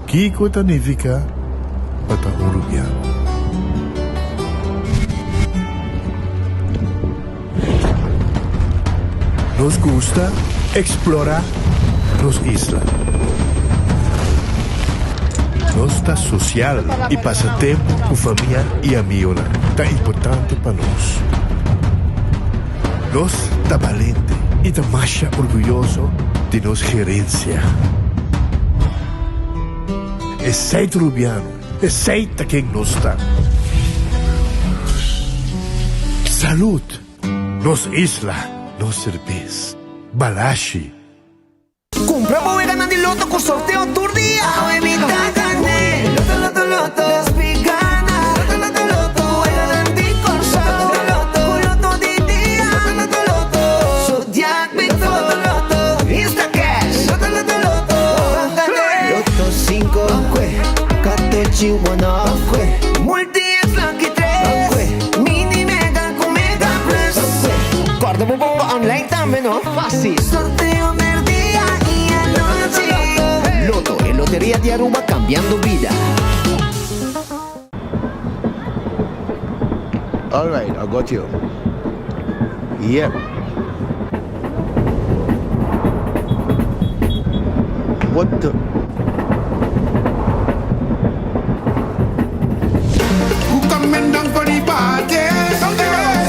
Kiko ta nifiká pa ta un rubiano? Nos gusta eksplorá nos isla. Nos ta sosial i pasa tempu ku famia i amionan ta importante pa nos. Nos ta balente i ta masha orguyoso di nos gerensia. Esei ta Rubiano, esei ta ken nos ta. Salud! Nos isla, nos serbes. Balashi. Cumpra bo weganan di loto cu sorteo tur dia. Awe mi ta gane. Loto, loto, loto. Nos pi gana. Loto, loto, loto. Weganan di Corsou. Loto, loto, Cu loto di dia. Loto, loto, loto. Zodiac Big Four. Loto, loto, loto. Instacash. Loto, loto, loto. Gane. Loto cinco. Katochi one off. Multi X Lucky tres. Mini Mega cu Mega Plus. Corda bo bomba online tambe no. Fácil. Sorteo merdia y anochi. Lotto, e loteria di Aruba cambiando bida. Alright, I got you. Yep. What the?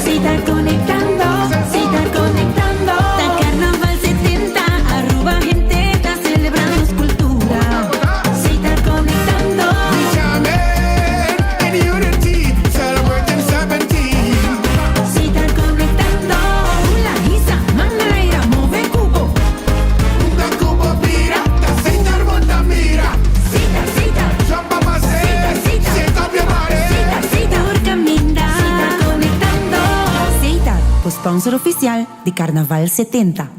Si ta conectando, si ta conectando. Ta Carnaval 70, Aruba hende ta celebra nos cultura. Si ta conectando. Si ta conectando. Hula, hisa, man na aire, move cubo. Sita, sita. Sita, sita. Sita, sita. Tur caminda. Si ta conectando. Sita, bo sponsor oficial di Carnaval 70.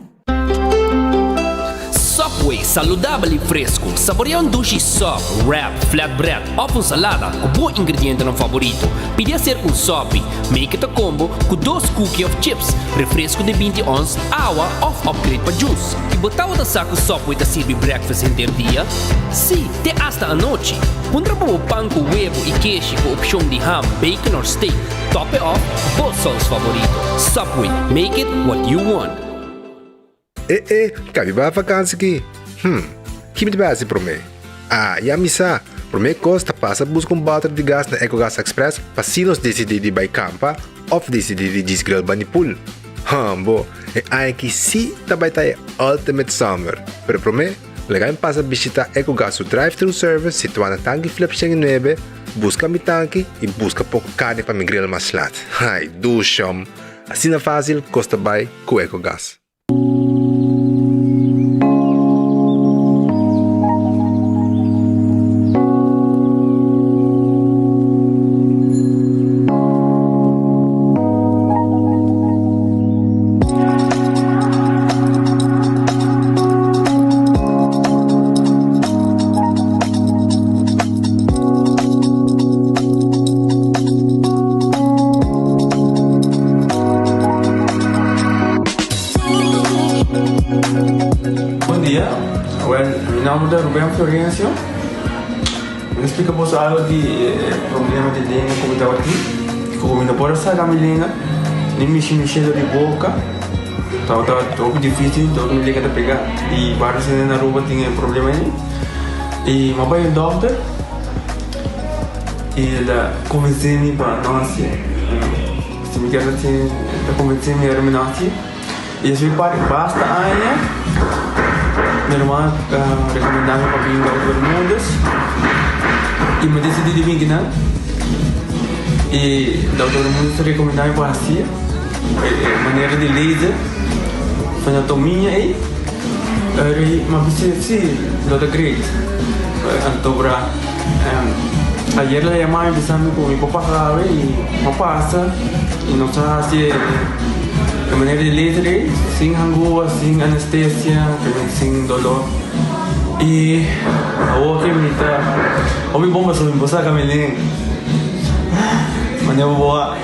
Subway, saludabel y fresco. Saborea un dushi sub, wrap, flatbread of un salada cu bo ingredientenan favorito. Pidi hacer un sopi. Make it a combo cu dos cookie of chips, refresco di 20 ons, awa of upgrade pa juice. Y bo tabata sa cu Subway ta sirbi breakfast henter dia? Sí, te hasta anochi. Puntra pa bo pan cu webo y keshi cu opcion di ham, bacon or steak. Top it off bo saus favorito. Subway, make it what you want. E e, ka mi bai vakansi ki? Hm, ki mi ta bai hasi promé? Ah, ya mi sa! Promé kos ta pasa buska un bòter di gas na Ecogas Express pa si nos disidí di bai kampa òf disidí di djis grill bani pool. Hambo, e aña aki sí ta bai ta e ultimate summer! Pero promé, laga mi pasa bishitá Ecogas su drive-thru service situá na Tanki Flip 109, buska mi tanki i buska poko karni pa mi grill mas lat. Ai, dushom! Asina fásil kos ta bai ku Ecogas. Bon dia, wel mi nomber ta Ruben Florencio. Mi ta splika boso algo di e problema di lenga ku mi tabatin. Ku mi no por a saka mi lenga ni mishi mi shelo di boka. Tabata hopi dificil, tabata mi lenga ta pega. I varios hende na Aruba tin e problema ei. I mi a bai un dokter i el a konvensé mi pa no hasié. Si mi kier hasi, el ta konvensé mi ora mi no hasié. I esei par basta aña mi hermano a rekomendá mi pa bin Dòkter Bermúdez i mi disidí di bin kinan. I Dòkter Bermúdez ta rekomendá mi pa hasié e manera di laser fenotomia ei. Ora mi a bisa si lo ta great. Anto bra ayer el a yama mi bisa mi ku mi por pasa awe i mi a pasa i nos a hasi e manera di laser ei sin hangua, sin anestesia, sin dolor i awor ke mi ta hopi bon pasobra mi por saka mi lenga manera bo a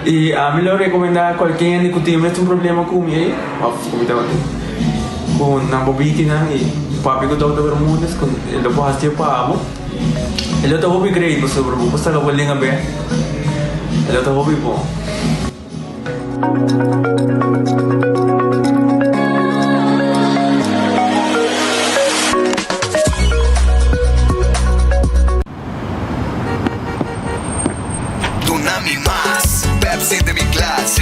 i ami lo rekomenda kualke hende ku tin e mesun problema ku mi ei òf ku mi tabatin. Ku nan por biki nan i papia ku Dòkter Bermudez ku e lo por hasié pa bo. E lo ta hopi great pasobra bo por saka bo lenga bek. E lo ta hopi bon. Duna mi mas Pepsi den mi glas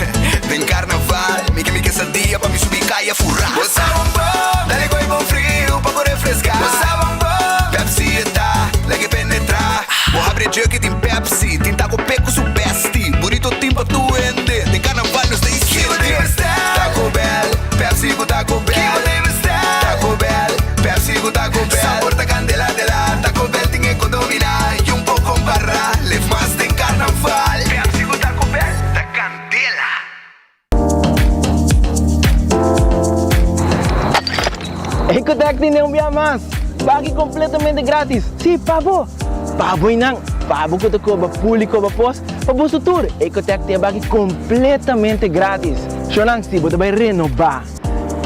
Den carnaval mi ke mi quesadilla pa mi subi caya fura Bo sa un bon Dale gooi bon friu pa bo refresca Bo sa un bon Pepsi e ta Lag'e penetra Bo habri e jug y tin Pepsi Tin taco pe cu su bestie Burrito tin pa tur hende Den carnaval nos ta incendi Taco Bell Pepsi cu Taco Bell Taco Bell Pepsi cu Taco Bell Sabor ta candela dela Taco Bell tin e condomina Y un poco compara Leef mas den carnaval Pepsi cu Taco Bell ta candela. Ecotec tin un bia mas! Baki completamente gratis! Si, pa bo! Pa bo y nan! Pa bo cu ta coba pul y coba pos, pa boso tur! Ecotec tin e baki completamente gratis! Shownan, si bo ta bay renoba,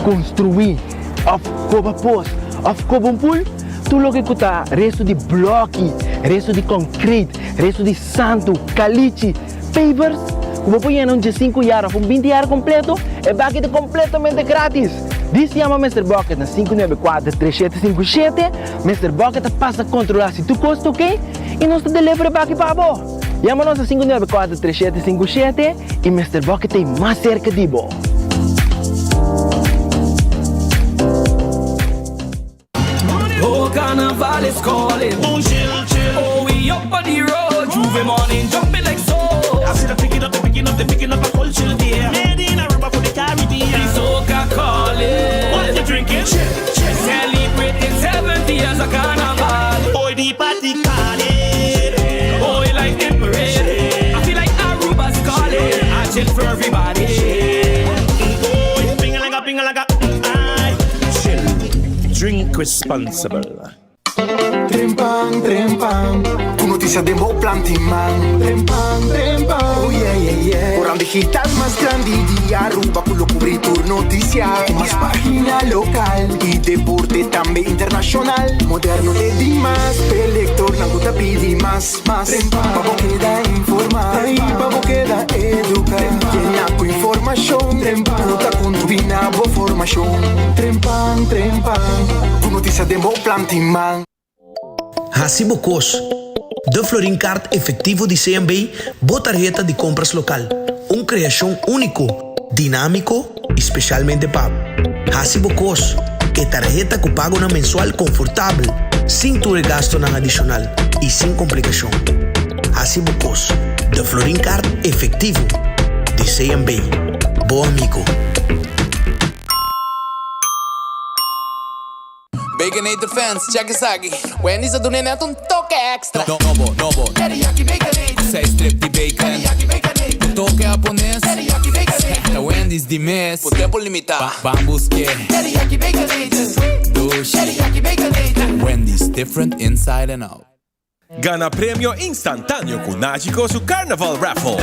construi, of coba pos, of coba un pul, tur loke cu ta resto di bloki, resto di concrete, resto di santo, calichi, pavers, cu bo por yena un diesinku yar of un binti yar completo, e baki ta completamente gratis! Dis yama Mister Bucket na 594 3757, Mister Bucket ta pasa controla si tur cos ta ok y nos ta deliver e baki pa bo! Yama nos na 594 3757 y Mister Bucket ta ey mas cerca di bo! Oh carnaval is calling Oh we up on the road J'ouvert morning jumping like so I see the picking up, the picking up, the picking up a culture there Made in Aruba for the Caribbean The soca calling What you drinking? Celebrating 70 years of carnaval Oh the party calling Oh we like the parade I feel like Aruba's calling I chill for everybody Oh ping like a ping like a Chill, drink responsible. Trempan, trempan, ku notisia den bo planti man. Trempan, trempan, oh yeah, yeah, yeah. Koran digital mas grandi di Aruba ku lo kubri tur notisia. Ku mas pagina lokal i deporte tambe internashonal. Moderno te dimas, p'e lektornan ku ta pidi mas, mas. Trempan, pa bo keda informá i pa bo keda eduká. Yena ku informashon ku ta kontribuí na bo formashon. Trempan, trempan, ku notisia den bo planti man. Hasi bo kos. De Florin Card Efectivo di CMB, bo tarheta di kompras lokal. Un kreashon úniko, dinámiko i spesialmente pa bo. Hasi bo kos. E tarheta ku pagonan mensual konfortabel, sin tur e gastonan adishonal i sin komplikashon. Hasi bo kos. De Florin Card Efectivo di CMB. Bo amigo. Baconator fans, check esaki. Wendy's a duna net un toke extra. Nobo, nobo. Teriyaki Baconator. Ku seis strip di bacon. Teriyaki Baconator. Ku toke hapones. Teriyaki Baconator. Ta Wendy's di mes. Por tempo limita. Ban buske. Teriyaki Baconator. Dushi. Teriyaki Baconator. Wendy's, different inside and out. Gana premio instantáneo ku Nagico su Carnaval Raffle.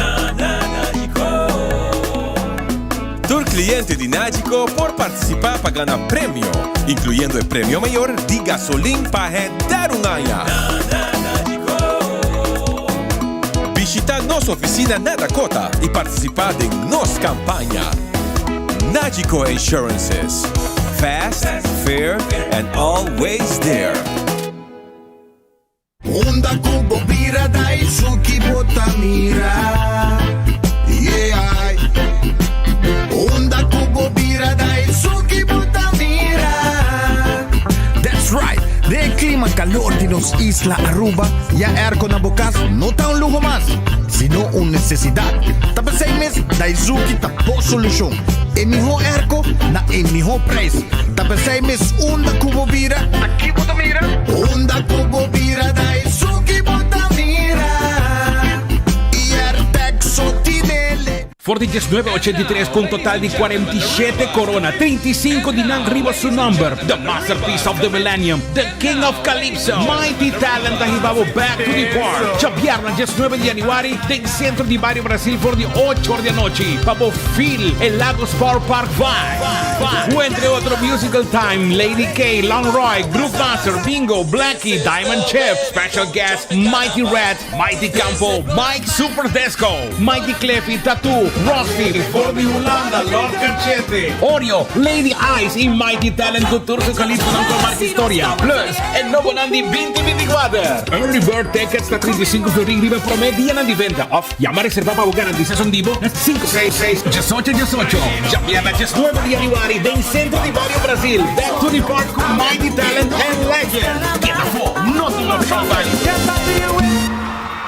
Tur kliente di Nagico por partisipá pa gana premio, inkluyendo e premio mayor di gasolin pa henter un aña. Bishita nos ofisina na Dakota i partisipá den nos kampaña. Nagico Insurances, fast, fair and always there. Unda ku bo bira Daisuki bo ta mira Yeah Unda ku bo bira Daisuki bo ta mira That's right! Den e klima kalor di nos isla Aruba, ya airco na bo kas no ta un luho mas, sino un nesesidat. Ta p'esei mes Daizuki ta bo solushon. E mihó airco na e mihó prijs. Ta p'esei mes unda ku bo bira, aki bo ta mira. Unda ku bo bira Daizuki bo ta mira. I Airtec so tinele. For di 1983 cu un total di 47 corona, 35 di nan riba su nomber, The Masterpiece of the Millennium, The King of Calypso, Mighty Talent ta hiba bo back to the park djabièrnè 19 di januari den Centro di Bario Brasil for di ocho or di anochi pa bo feel e Lago Sport Park vibe. Cu entre otro Musical Time, Lady K, Long Roy, Groove Master, Bingo, Blackie, Diamond Chef, Special Guest, Mighty Red, Mighty Campo, Mike Super Desco, Mighty Cleffy, Tattoo, Rusty, for di Hulanda, Lord Cachete, Oreo, Lady Ice y Mighty Talent cu tur su Calypsonan cu a marca historia. Plus, e nobonan di 2024. Early Bird Tickets ta 35 florin riba e prome dianan di venta of yama reserva pa bo garantisa son di bo na 566 18 18. Djabièrnè 19 di januari den Centro di Bario Brasil, Back to the Park cu Mighty Talent and Legend. Keda afó, no tin opshon bai.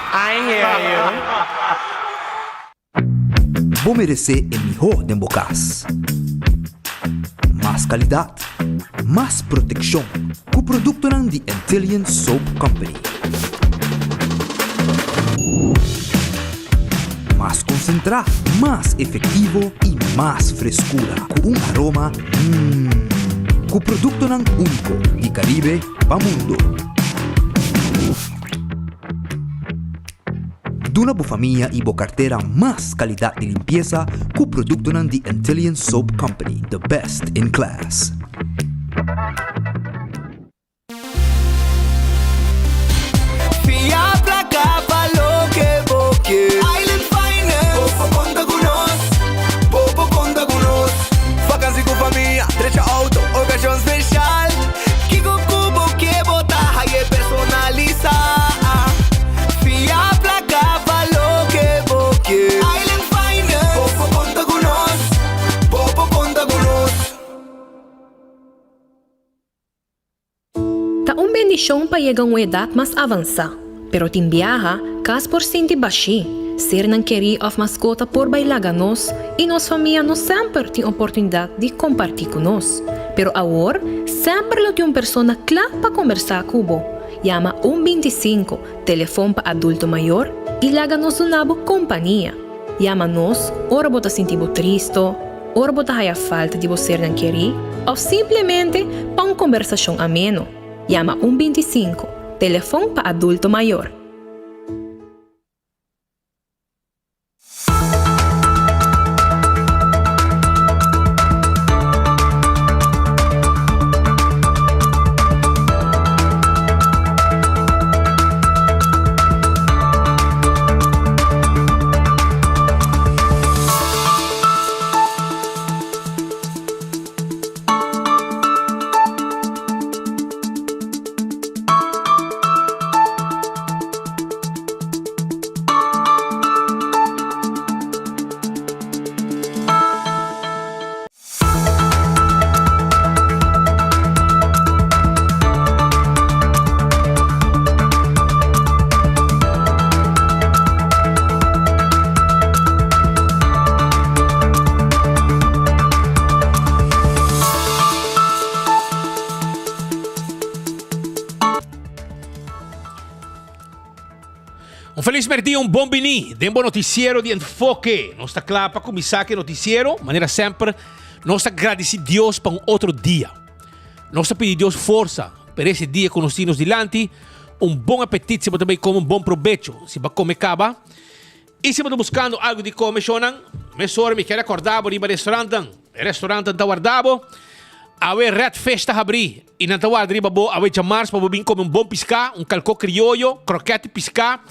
I hear you. Bo meresé e mihó den bo kas. Mas kalidat, mas protekshon ku produktonan di Antillian Soap Company. Mas konsentrá, mas efektivo i mas freskura ku un aroma mmm. Ku produktonan úniko di Karibe pa mundu. Duna bo famia i bo kartera mas kalidat di limpiesa ku produktonan di Antillian Soap Company, the best in class. Fia placa pa loke bo kier. Island Finance. Bo por conta cu nos. Bo por conta cu nos. Vakantie cu famia, drecha auto, ocasion special. Kico cu bo kier bo ta haye personalisa. Fia placa pa loke bo kier. Island Finance. Bo por conta cu nos. Bo por conta cu nos. Ta un bendishon pa yega un edat mas avansá, pero tin biaha kas por sinti bashí, sernan kerí òf maskota por bai laga nos i nos famia no semper tin oportunidat di kompartí ku nos. Pero awor semper lo tin un persona kla pa kombersá ku bo. Yama un 25, telefon pa adulto mayor, i laga nos duna bo kompania. Yama nos ora bo ta sinti bo tristo, ora bo ta haya falta di bo sernan kerí òf simplemente pa un kombersashon ameno. Yama un 25, telefon pa adulto mayor. Un felis merdia, un bon bini den bo noticiero di Enfoke. Nos ta kla pa kuminsá ku e noticiero. Manera semper, nos ta gradisí Dios pa un otro dia. Nos ta pidi Dios forsa pa ese dia ku nos tin nos dilanti. Un bon apetit si bo ta bai kome, un bon probecho si bo a kome kaba. I si bo ta buskando algu di kome, shownan, mesora mi kier rekordá bo riba restaurantnan. E restaurantnan ta warda bo. Awe Red Fish ta habrí i nan ta warda riba bo awe djamars pa bo bin kome un bon piská, un kalkó krioyo, krokèt di piská,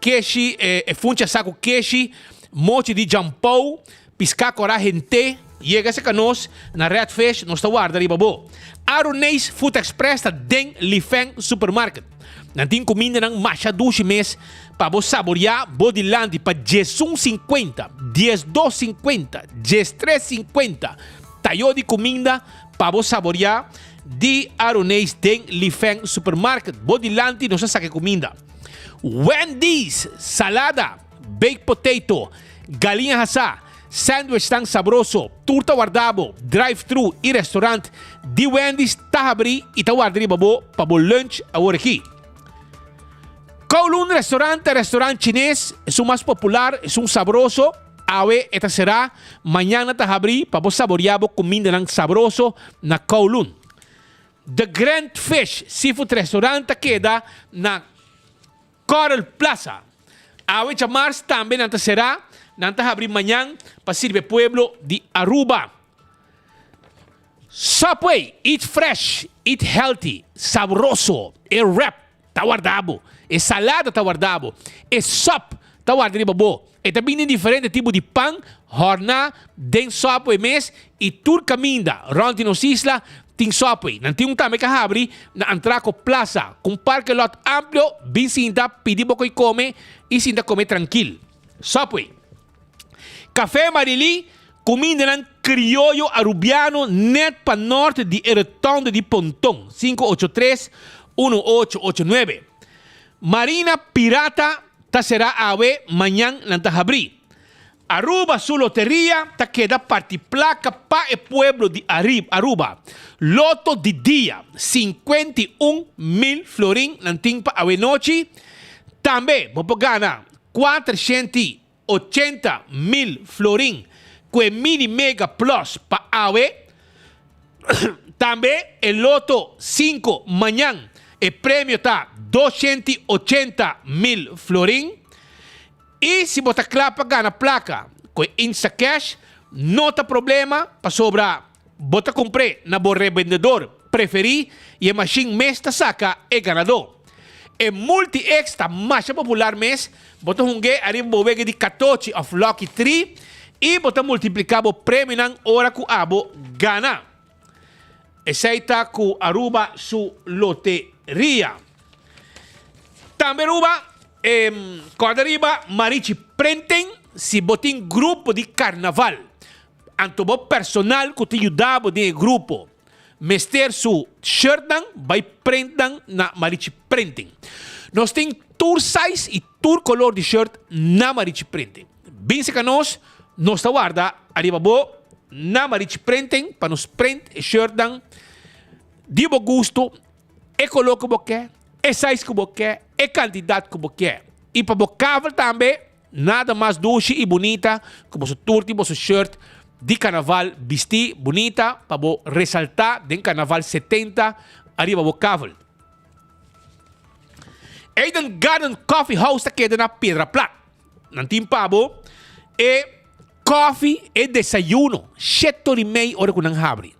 keshi, e funchi asá ku keshi, mochi di djampou, Piská kora hente yega serka nos na Red Fish nos ta warda riba bo. Aroneis Food Express ta den Lifeng Supermarket. Nan tin kumindanan masha dushi mes pa bo saboriá bo dilanti pa diesun sinkuenta, diesdos sinkuenta, diestres sinkuenta tayo di kuminda pa bo saboriá di Aroneis den Lifeng Supermarket. Bo dilanti nos ta saka e kuminda. Wendy's Salada, Baked Potato, Galiña hasá, sandwichnan sabroso, tur ta warda bo, drive-thru i restaurant di Wendy's ta habrí i ta warda riba bo pa bo lunch awor aki. Kowloon Restaurant ta restaurant chines, esun mas popular, esun sabroso. Awe e ta será, mañan nan ta habrí pa bo saboreá bo kumindanan sabroso na Kowloon. The Grand Fish Seafood Restaurant ta keda na Coral Plaza. Awe djamars tambe nan ta será, nan ta habrí mañan pa sirbi e pueblo di Aruba. Subway, eat fresh, eat healthy, sabroso, e wrap ta warda bo, e salada ta warda bo, e sop ta warda riba bo. E ta bini diferente tipo di pan hòrná den Subway mes i tur kaminda rònt di nos isla tin Subway. Nan tin un tambe ka habri na Antraco Plaza ku un parke lòt amplio, bin sinta, pidi bo koi kome i sinta kome trankil. Subway. Café Marilí, Kumindanan krioyo arubiano net pa nort di e rotonde di Ponton, 583 1889. Marina Pirata ta será awe, mañan nan ta habrí. Aruba su loteria ta keda parti plaka pa e pueblo di Aruba. Loto di dia, 51 mil florin nan tin pa awe nochi. Tambe bo por gana 480 mil florin ku e Mini Mega Plus pa awe. Tambe e Loto 5 mañan e premio ta 280 mil florin. I si bo ta kla pa gana plaka ku e Instacash, no ta problema pasobra bo ta kumpr'é na bo rebendedor preferí i e mashin mes ta saka e ganadó. E Multi-X ta masha popular mes, bo ta hung'é ariba bo wega di katochi òf Lucky Three i bo ta multipliká bo premionan ora ku abo gana. Esei ta ku Aruba su loteria. Tambe Aruba, kòrda riba Marichi Printing si bo tin grupo di karnaval. Anto bo personal ku ta yuda bo den e grupo mester su shirtnan bai print nan na Marichi Printing. Nos tin tur size i tur kolor di shirt na Marichi Printing. Bin seka nos, nos ta warda ariba bo na Marichi Printing pa nos print e shirtnan di bo gusto, e kolor ku bo ke, e size ku bo ke, e kantidat ku bo ke. I pa bo kavel tambe, nada mas dushi i bunita ku boso tur tin boso shirt di karnaval bistí bunita pa bo resaltá den karnaval 70 ariba bo kavel. Eden Garden Coffee House ta keda na Piedra Plat. Nan tin pa bo e koffie, e desayuno, shete ora i mei ora ku nan habri.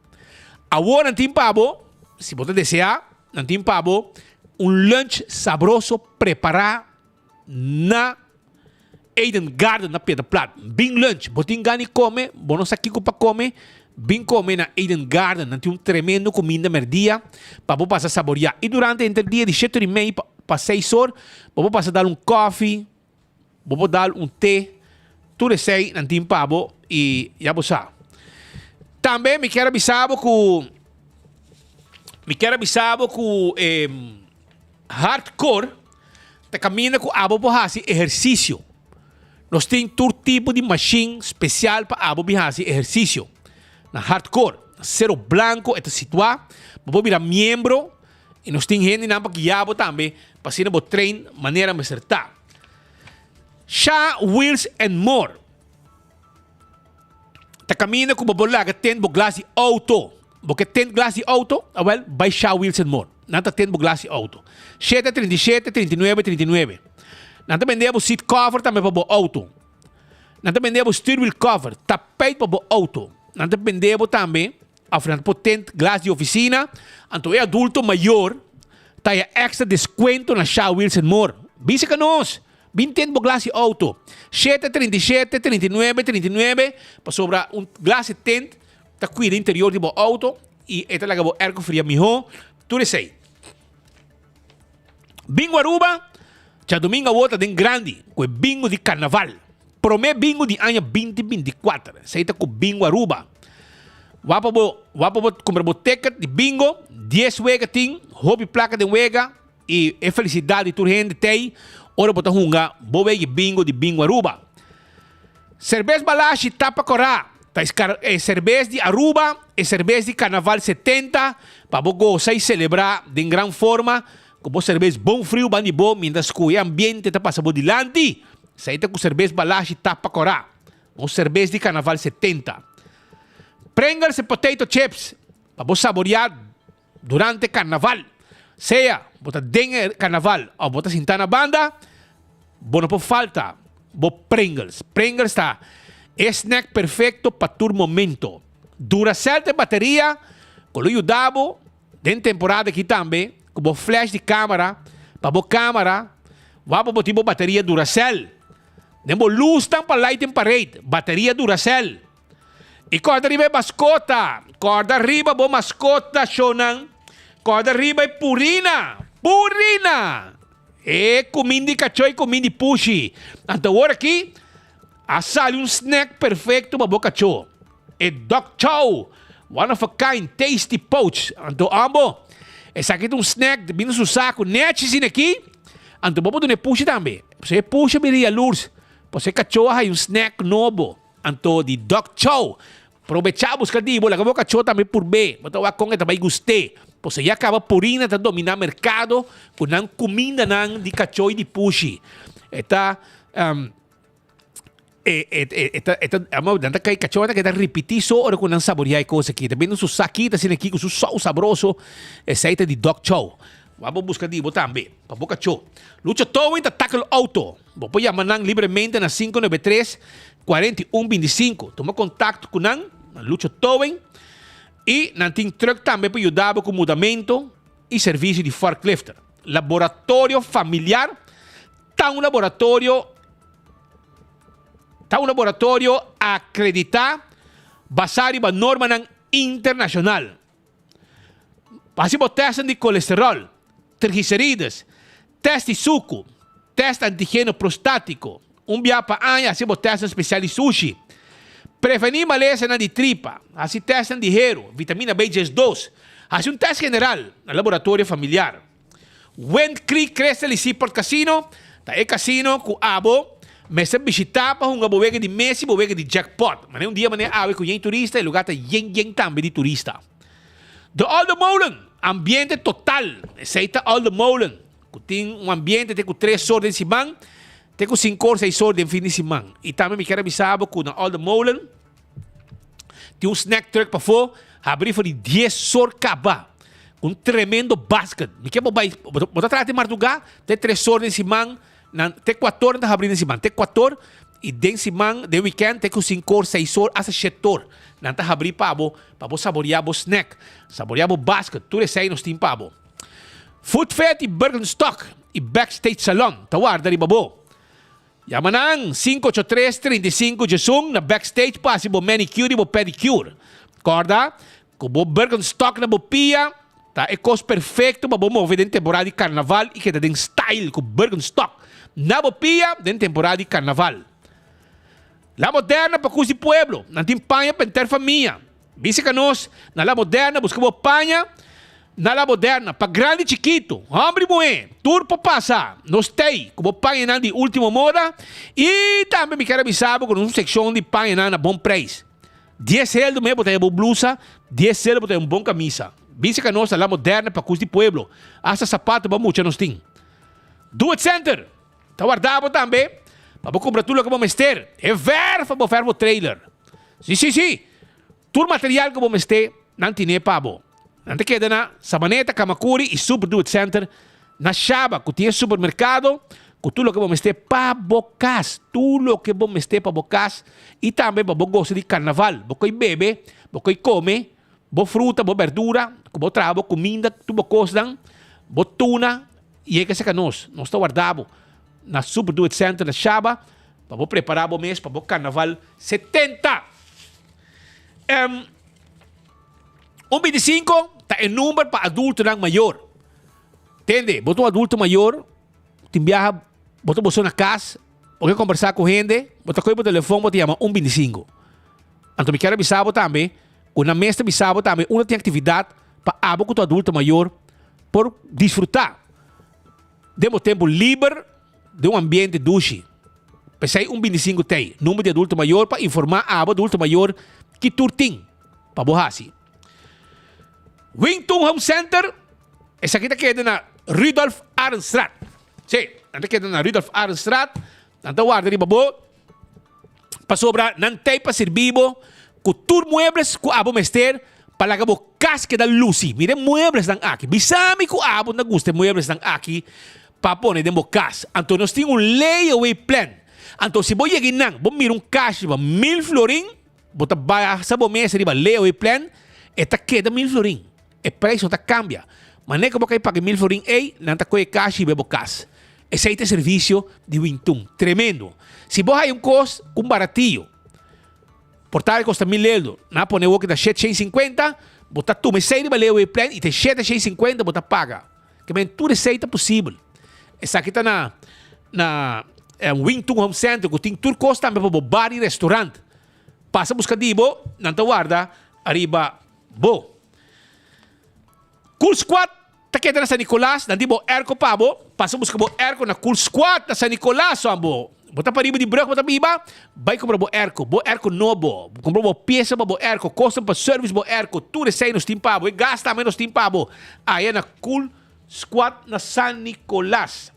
Awor nan tin pa bo, si bo ta deseá, nan tin pa bo un lunch sabroso prepará na Eden Garden na Piedra Plat. Bin lunch, bo tin gana di kome, bo no sa kiko pa kome, bin kome na Eden Garden. Nan tin un tremendo kuminda merdia pa bo pasa saboriá. I durante henter dia di shete ora i mei pa seis or, bo por pasa dal un koffie, bo por dal un te, tur esei nan tin pa bo i ya bo sa. Tambe mi kier a bisa bo ku mi kier a bisa bo ku e hardcore ta kaminda ku abo por hasi ehersisio. Nos tin tur tipo di mashin spesial pa abo bin hasi ehersisio. Na hardcore, na Cero Blanco e ta situá, bo por bira miembro i nos tin hendenan pa guia bo tambe pa asina bo train manera mester ta. Sha Wheels and More ta kaminda ku bo por laga tint bo glas di outo. Bo ke tint glas di outo? Awel, bai Sha Wheels and More. Nan ta tint bo glas di outo. Shete 37 39 39. Nan ta bende bo seat cover tambe pa bo outo. Nan ta bende bo stuurwiel cover, tapijt pa bo outo. Nan ta bende bo tambe, of nan ta por tint glas di oficina. Anto e adulto mayor ta haya extra descuento na Sha Wheels and More. Bisa ka nos! Bin tint bo glas di outo. Shete 37 39 39 pasobra un glas di tint ta cuida interior di bo auto y e ta laga bo airco fria miho. Tur esey. Bingo Aruba, djadomingo awor ta den grandi cu e bingo di carnaval. Prome bingo di aña 2024. Esey ta cu Bingo Aruba. Wak pa bo, wak pa bo cumpra bo ticket di bingo. Dies wega tin, hopi placa den wega y e felicidad di tur hende t'ey ora bo ta hunga bo wega bingo di Bingo Aruba. Serbes Balashi tapa kora ta e serbes di Aruba, e serbes di Carnaval 70 pa bo gosa y celebra den gran forma cu bo serbes bon friu ban di bo mientras cu e ambiente ta pasa bo dilanti. Esey ta cu Serbes Balashi tapa kora. Un serbes di Carnaval 70. Pringles y potato chips pa bo saborea durante Carnaval. Sea bo ta den e Carnaval of bo ta sinta na banda, bo no por falta bo Pringles. Pringles ta e snack perfecto pa tur momento. Duracell ta e bateria cu lo yuda bo Den temporada aki tambe ku bo flash di kamera pa bo kamera wak bo tin bo bateria Duracell. Den bo lusnan pa lighting parade, bateria Duracell. I kòrda riba e maskota, kòrda riba bo maskota shownan, kòrda riba e Purina, Purina! E kumin di kachó i kumin di pushi. Anto awor aki a sali un snack perfekto pa bo kachó. E Dog Chow, one of a kind, tasty pouch. Anto ambo, esaki ta un snack di bini su saku nechi asina aki. Anto bo por duna e pushi tambe. Pasobra e pushi a bira yalurs. Pasobra e kachó a haya un snack nobo. Anto di Dog Chow. Probecha buska di bo, laga bo kachó tambe purb'é. Bo ta wak kon e ta bai gust'é. Pasobra ya kaba Purina ta dominá merkado ku nan kumindanan di kachó i di pushi. E ta. E, e, e, e ta, e ta, amo, nan ta kai kachó ta keda ripití so ora ku nan saboreá e kos aki. Ta bini su sakita asina aki ku su sous sabroso. Esei ta di Dog Chow. Wak bo buska di bo tambe, pa bo kachó. Lucha Towing ta tackle auto. Bo por yama nan libremente na 593 41 25. Tuma kontakto ku nan, na Lucha Towing. I nan tin truck tambe pa yuda bo ku mudamento i servisio di forklifter. Laboratorio familiar ta un laboratorio Ta un laboratorio akreditá basá riba normanan internashonal. Pa hasi bo tèstnan di kolesteròl, triglicerides, tèst di suku, tèst antigeno prostátiko, un bia pa aña hasi bo tèstnan spesial di sushi. Prevení malesanan di tripa, hasi tèstnan di heru, vitamina B 12, hasi un tèst general na laboratorio familiar. Wind Creek Crystal y Seaport Casino ta e casino cu abo mester bishita pa hunga bo wega di mesa y bo wega di jackpot. Manera un dia manera awe cu yen turista e lugar ta yen yen tambe di turista. The Olde Molen, ambiente total. Esey ta Olde Molen cu tin un ambiente te cu tres or den siman te cu cinco or seis or den fin di siman. Y tambe mi kier a bisa bo cu na Olde Molen Tin un snack truck pafó, habrí for di dies or kaba. Ku un tremendo basket. Mi ke bo bai, bo ta traha te mardugá, te tres or den siman, nan te kuator nan ta habrí den siman, te kuator i den siman, den weekend te ku sinku or, seis or, asta shete or. Nan ta habrí pa bo, pa bo saboriá bo snack, saboriá bo basket, tur esei nos tin pa bo. Food Fed i Birkenstock i Backstage Salon ta warda riba bo. Yama nan, sinku ocho tres, 35 djesun na backstage pa hasi bo manicure i bo pedicure. Kòrda ku bo Birkenstock na bo pia ta e kos perfekto pa bo move den temporada di karnaval i keda den style ku Birkenstock na bo pia den temporada di karnaval. La Moderna pa kus di pueblo, nan tin paña pa henter famia. Bisa ka nos na La Moderna buska bo paña na La Moderna pa grandi i chikitu, hòmber i muhé, tur por pasa. Nos t'ei ku bo pañanan di último moda i tambe mi kier a bisa bo ku nos un sekshon di pañanan na bon preis. Dies heldu mei bo ta haña bo blusa, dies heldu bo ta haña un bon kamisa. Bisa ka nos na La Moderna pa kus di pueblo, asta sapato pa mucha nos tin. Do It Center! Ta warda bo tambe pa bo kumpra tur loke bo mester. E verf pa bo verf bo trailer. Si, si, si! Tur material ku bo mester, nan tine pa bo. Nan ta keda na Sabaneta, Kamakuri i Super Do It Center na Shaba ku tin e supermerkado ku tur loke bo mester pa bo kas. Tur loke bo mester pa bo kas i tambe pa bo gosa di karnaval. Bo koi bebe, bo koi kome, bo fruta, bo berdura, ku bo traha bo kuminda, tur bo kosnan, bo tuna. Yega serka nos, nos ta warda bo na Super Do It Center na Shaba pa bo prepara bo mes pa bo Carnaval 70. Um, un 25 ta e number pa adultonan mayor. Tende, bo ta un adulto mayor, tin biaha, bo ta boso na kas, bo ke kombersá ku hende, bo ta kohe bo telefon, bo ta yama un 25. Anto mi kier a bisa bo tambe, ku nan mes ta bisa bo tambe unda tin aktividat pa abo ku ta adulto mayor por disfrutá den bo tempu liber den un ambiente dushi. P'esei un 25 t'ei number di adulto mayor pa informá abo adulto mayor ki tur tin pa bo hasi. Wing Tun Home Center, esaki ta keda na Rudolf Arendstraat. Sí, nan ta keda na Rudolf Arendstraat. Nan ta warda riba bo. Pasobra nan t'ei pa sirbi bo ku tur muebles ku abo mester pa laga bo kas keda lusi. Mira e mueblesnan aki. Bisa mi ku abo ta gusta e mueblesnan aki pa pone den bo kas. Anto nos tin un layaway plan. Anto si bo yega einan, bo mira un kas riba mil florin, bo ta basa bo mes riba layaway plan, e ta keda mil florin. E prijs no ta kambia. Manera ku bo kai paga e mil florin ei, nan ta kohe e kas i hiba bo kas. Esei ta e servisio di Wintun. Tremendo! Si bo haya un kos ku un baratio, por tal e kosta mil euro, nan a pone woki ta shete shen sinkuenta, bo ta tuma esei riba Leeuwey Plein i ta shete shen sinkuenta bo ta paga. Ke men tur esei ta posibel. Esaki ta na na Wintun Home Center ku tin tur kos tambe pa bo bar i restaurant. Pasa buska di bo, nan ta warda ariba bo. Cool Squad ta keda na San Nicolas, nan tin bo airco pa bo, pasa buska bo airco na Cool Squad na San Nicolas, so bo bo ta pariba di brug bo ta biba, bai kumpra bo airco, bo airco nobo, kumpra bo piesa pa bo airco, kosnan pa service bo airco, tur esei nos tin pa bo, e gas tambe nos tin pa bo, aya na Cool Squad na San Nicolas.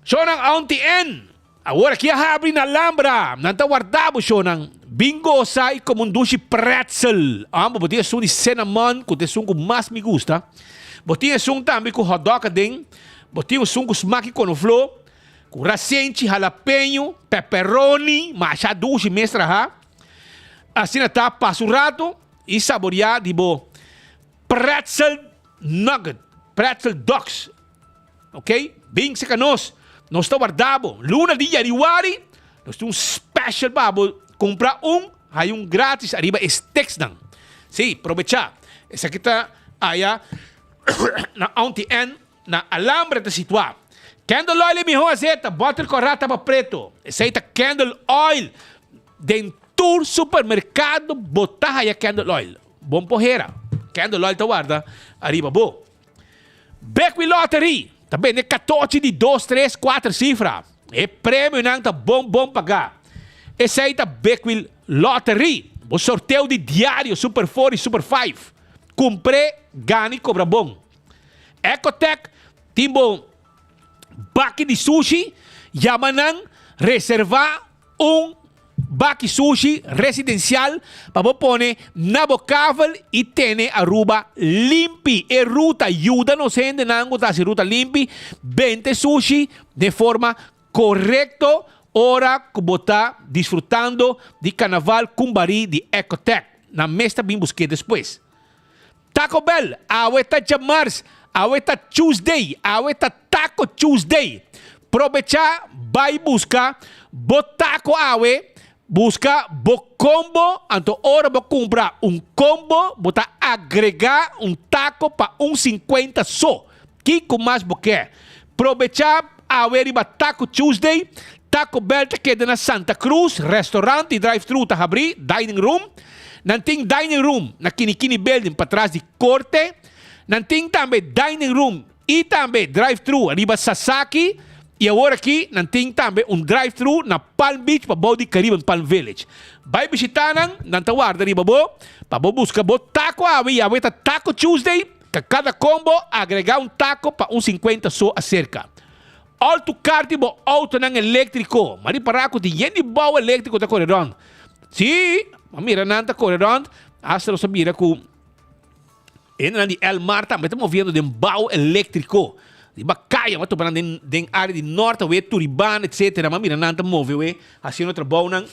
Shownan Auntie Ann. Awor aki a habri na Alhambra. Nan ta warda bo shownan. Bin gosa i come un dushi pretzel. Amo, bo tin esun di cinnamon ku ta esun ku mas mi gusta. Bo tin esun tambe ku hotdog aden. Bo tin esun ku smak di konofló, ku rasenchi, halapeño, pepperoni, masha dushi mes traha. Asina ta pasa un rato i saboria di bo pretzel nugget, pretzel dogs. Ok, bin seka nos, nos ta warda bo. Luna di januari nos tin un special pa bo, kumpra un, haya un gratis ariba e sticksnan. Si, probecha. Esaki ta aya na Auntie Ann na Alhambra ta situa. Candle oil e miho azeta, boter kora taba preto. Esei ta candle oil. Den tur supermerkado bo ta haya candle oil. Bon por hera. Candle oil ta warda ariba bo. Bekwin Lottery ta bende katochi di dos, tres, kuater sifra. E premionan ta bon bon pagá. Esei ta Bekwin Lottery, bo sorteo di diario Super Four i Super Five. Kumpr'é, gana i kobra bon. Ecotech tin bo baki di sushi, yama nan, reservá un Baki sushi residencial pa bo pone na bo kavel y tene Aruba limpi. E ruta yuda nos hendenan cu ta haci ruta limpi bente sushi den forma corecto ora cu bo ta disfrutando di Carnaval cu un bari di Ecotec. Nan mes ta bin busque despues. Taco Bell, awe ta djamars, awe ta Tuesday, awe ta Taco Tuesday. Probecha bai buska bo taco awe, buska bo combo, anto ora bo cumpra un combo bo ta agrega un taco pa un 50 so. Kico mas bo ke? Probecha awe riba Taco Tuesday, Taco Bell ta keda na Santa Cruz, restaurant y drive thru ta habri, dining room. Nan tin dining room na Kinikini Building patras di Corte. Nan tin tambe dining room y tambe drive thru riba Sasaki y awor aki nan tin tambe un drive thru na Palm Beach pabou di Caribbean Palm Village. Bay bishita nan, nan ta warda riba bo pa bo busca bo taco awe y awe ta Taco Tuesday. Ka kada kombo agregá un tako pa un sinkuenta so aserka. Altu kar di bo outonan eléktriko. M'a ripará ku tin yen di bou eléktriko ta kore rònt. Sí, m'a mira nan ta kore rònt. Asta nos a mira ku hendenan di Elmar tambe ta moviendo den bou eléktriko. Riba kaya m'a topa nan den den área di nòrt awe, Turibana etsetera. M'a mira nan ta move awe hasiendo trabounan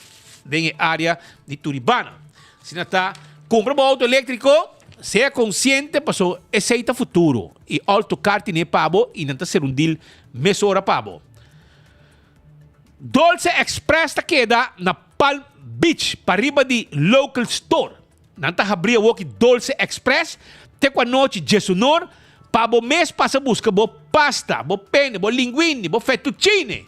den e área di Turibana. Asina ta, kumpra bo outo eléktriko. Sea konsiente paso esei ta futuro i Alto Car tine pa bo i nan ta ser un deal mesora pa bo. Dolce Express ta keda na Palm Beach pariba di Local Store. Nan ta habri awoki Dolce Express te ku anochi djesunor pa bo mes pasa buska bo pasta, bo penne, bo linguine, bo fettuccine.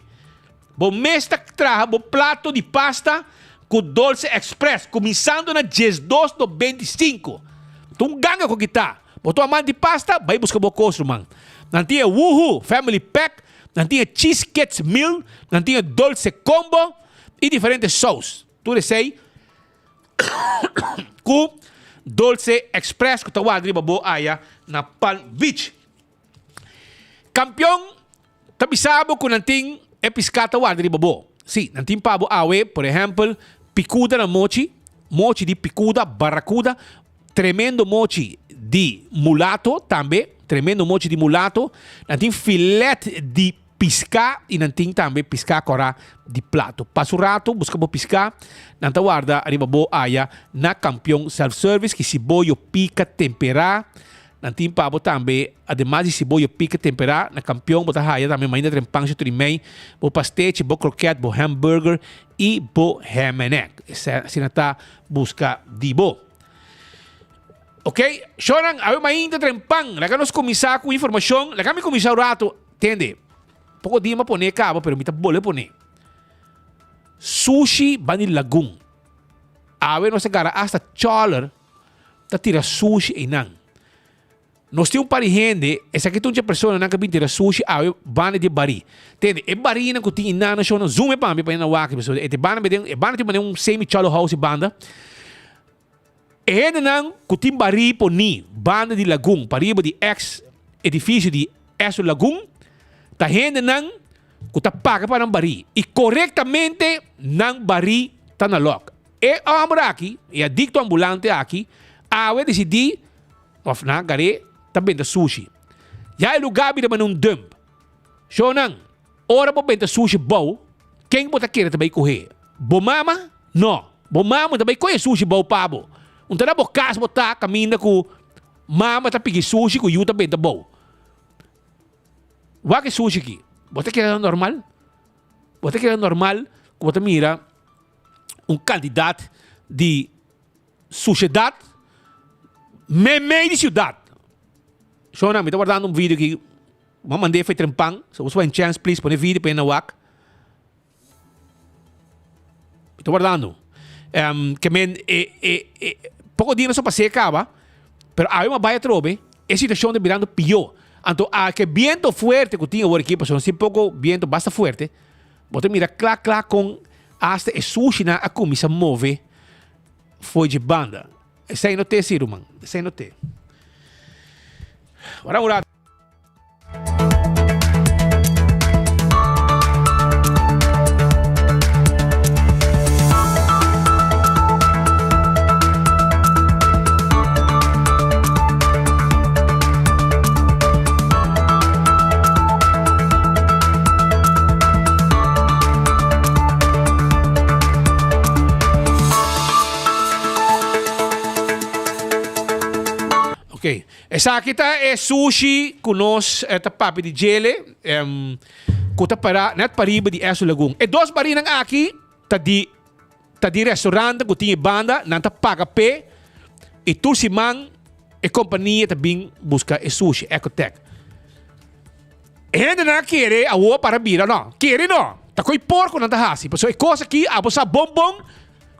Bo mes ta traha bo plato di pasta ku Dolce Express kuminsando na diesdos no beintisinko. Ta un ganga ku kita. Bo ta un amante di pasta? Bai buska bo kos ruman. Nan tin e Woohoo Family Pack, nan tin e Cheese Kids Meal, nan tin e Dolce Combo i diferente sous. Tur esei ku Dolce Express ku ta warda riba bo aya na Palm Beach. Kampion Ta bisa bo ku nan tin e piská ta warda riba bo. Sí, nan tin pa bo awe, por ehèmpel, pikuda na mochi, mochi di pikuda, barakuda, tremendo mochi di mulato tambe, tremendo mochi di mulato. Nan tin filet di piská i nan tin tambe piská kòrá di plato. Pasa un rato buska bo piská, nan ta warda riba bo aya na Kampion Self Service ki siboyo pika temperá. Nan tin pa bo tambe, ademas di siboyo pika temperá, na Kampion bo ta haya tambe mainda trempan shutur i mei, bo pastechi, bo kroket, bo hamburger i bo ham and egg. Esei asina ta buska di bo. Ok, shownan, awe mainta trempan. Laga nos kuminsá ku informashon. Laga mi kuminsá un rato. Tende, poko dia mi a pone kaba, pero mi ta bolbe pone. Sushi bani lagun. Awe nos a gara asta choler ta tira sushi einan. Nos tin un par di hende, esaki ta un dje personanan ku a bin tira sushi awe banda di e barí. Tende, e barínan ku tin einan na shownan, zoom e pa mi pa nan wak, pasobra e banda meten, e banda tin manera un semi cholo house e banda. E hendenan ku tin barí poní banda di lagun pariba di eks edifisio di Esso Lagun ta hendenan ku ta paga pa nan barí i korektamente nan barí ta na lòk. E hòmber aki, e adikto ambulante aki, awe disidí òf nan gar'é ta benta sushi. Ya e lugá bira manera un dump. Shownan, ora bo benta sushi bou, ken bo ta kere ta bai kohe? Bo mama? No, bo mama ta bai kohe sushi bou pa bo. Un ta na bo kas bo ta kaminda ku mama ta piki sushi ku yu ta benta bou. Wak e sushi aki. Bo ta kere normal? Bo ta kere normal ku bo ta mira un kantidat di sushedat meimei di siudat? Shona, mi ta wardando un video aki. Bo a mand'é fai trempan. So bo su bai un chance please pone video pa e na wak. Mi ta wardando. Um, ke men e, e, e, poko dia nos a pas'é kaba, pero awe mi a bai atrobe, e situashon ta birando pió. Anto a ke biento fuerte ku tin awor aki, pasobra nos tin poko biento basta fuerte, bo ta mira kla kla kon asta e sushinan a kuminsá move fo'i dje banda. Esei no te si ruman, esei no te. Wara un rato. Ok. Esaki ta e sushi ku nos ta papia di djele ku ta para net pariba di Esso Lagoon. E dos barinan aki ta di ta di restaurantnan ku tin e banda, nan ta paga p'e i tur siman e kompania ta bin buska e sushi, Ecotec. E hendenan a kere awor para bira no, kere no, ta ko'i porko nan ta hasi pasobra e kos aki abo sa bon bon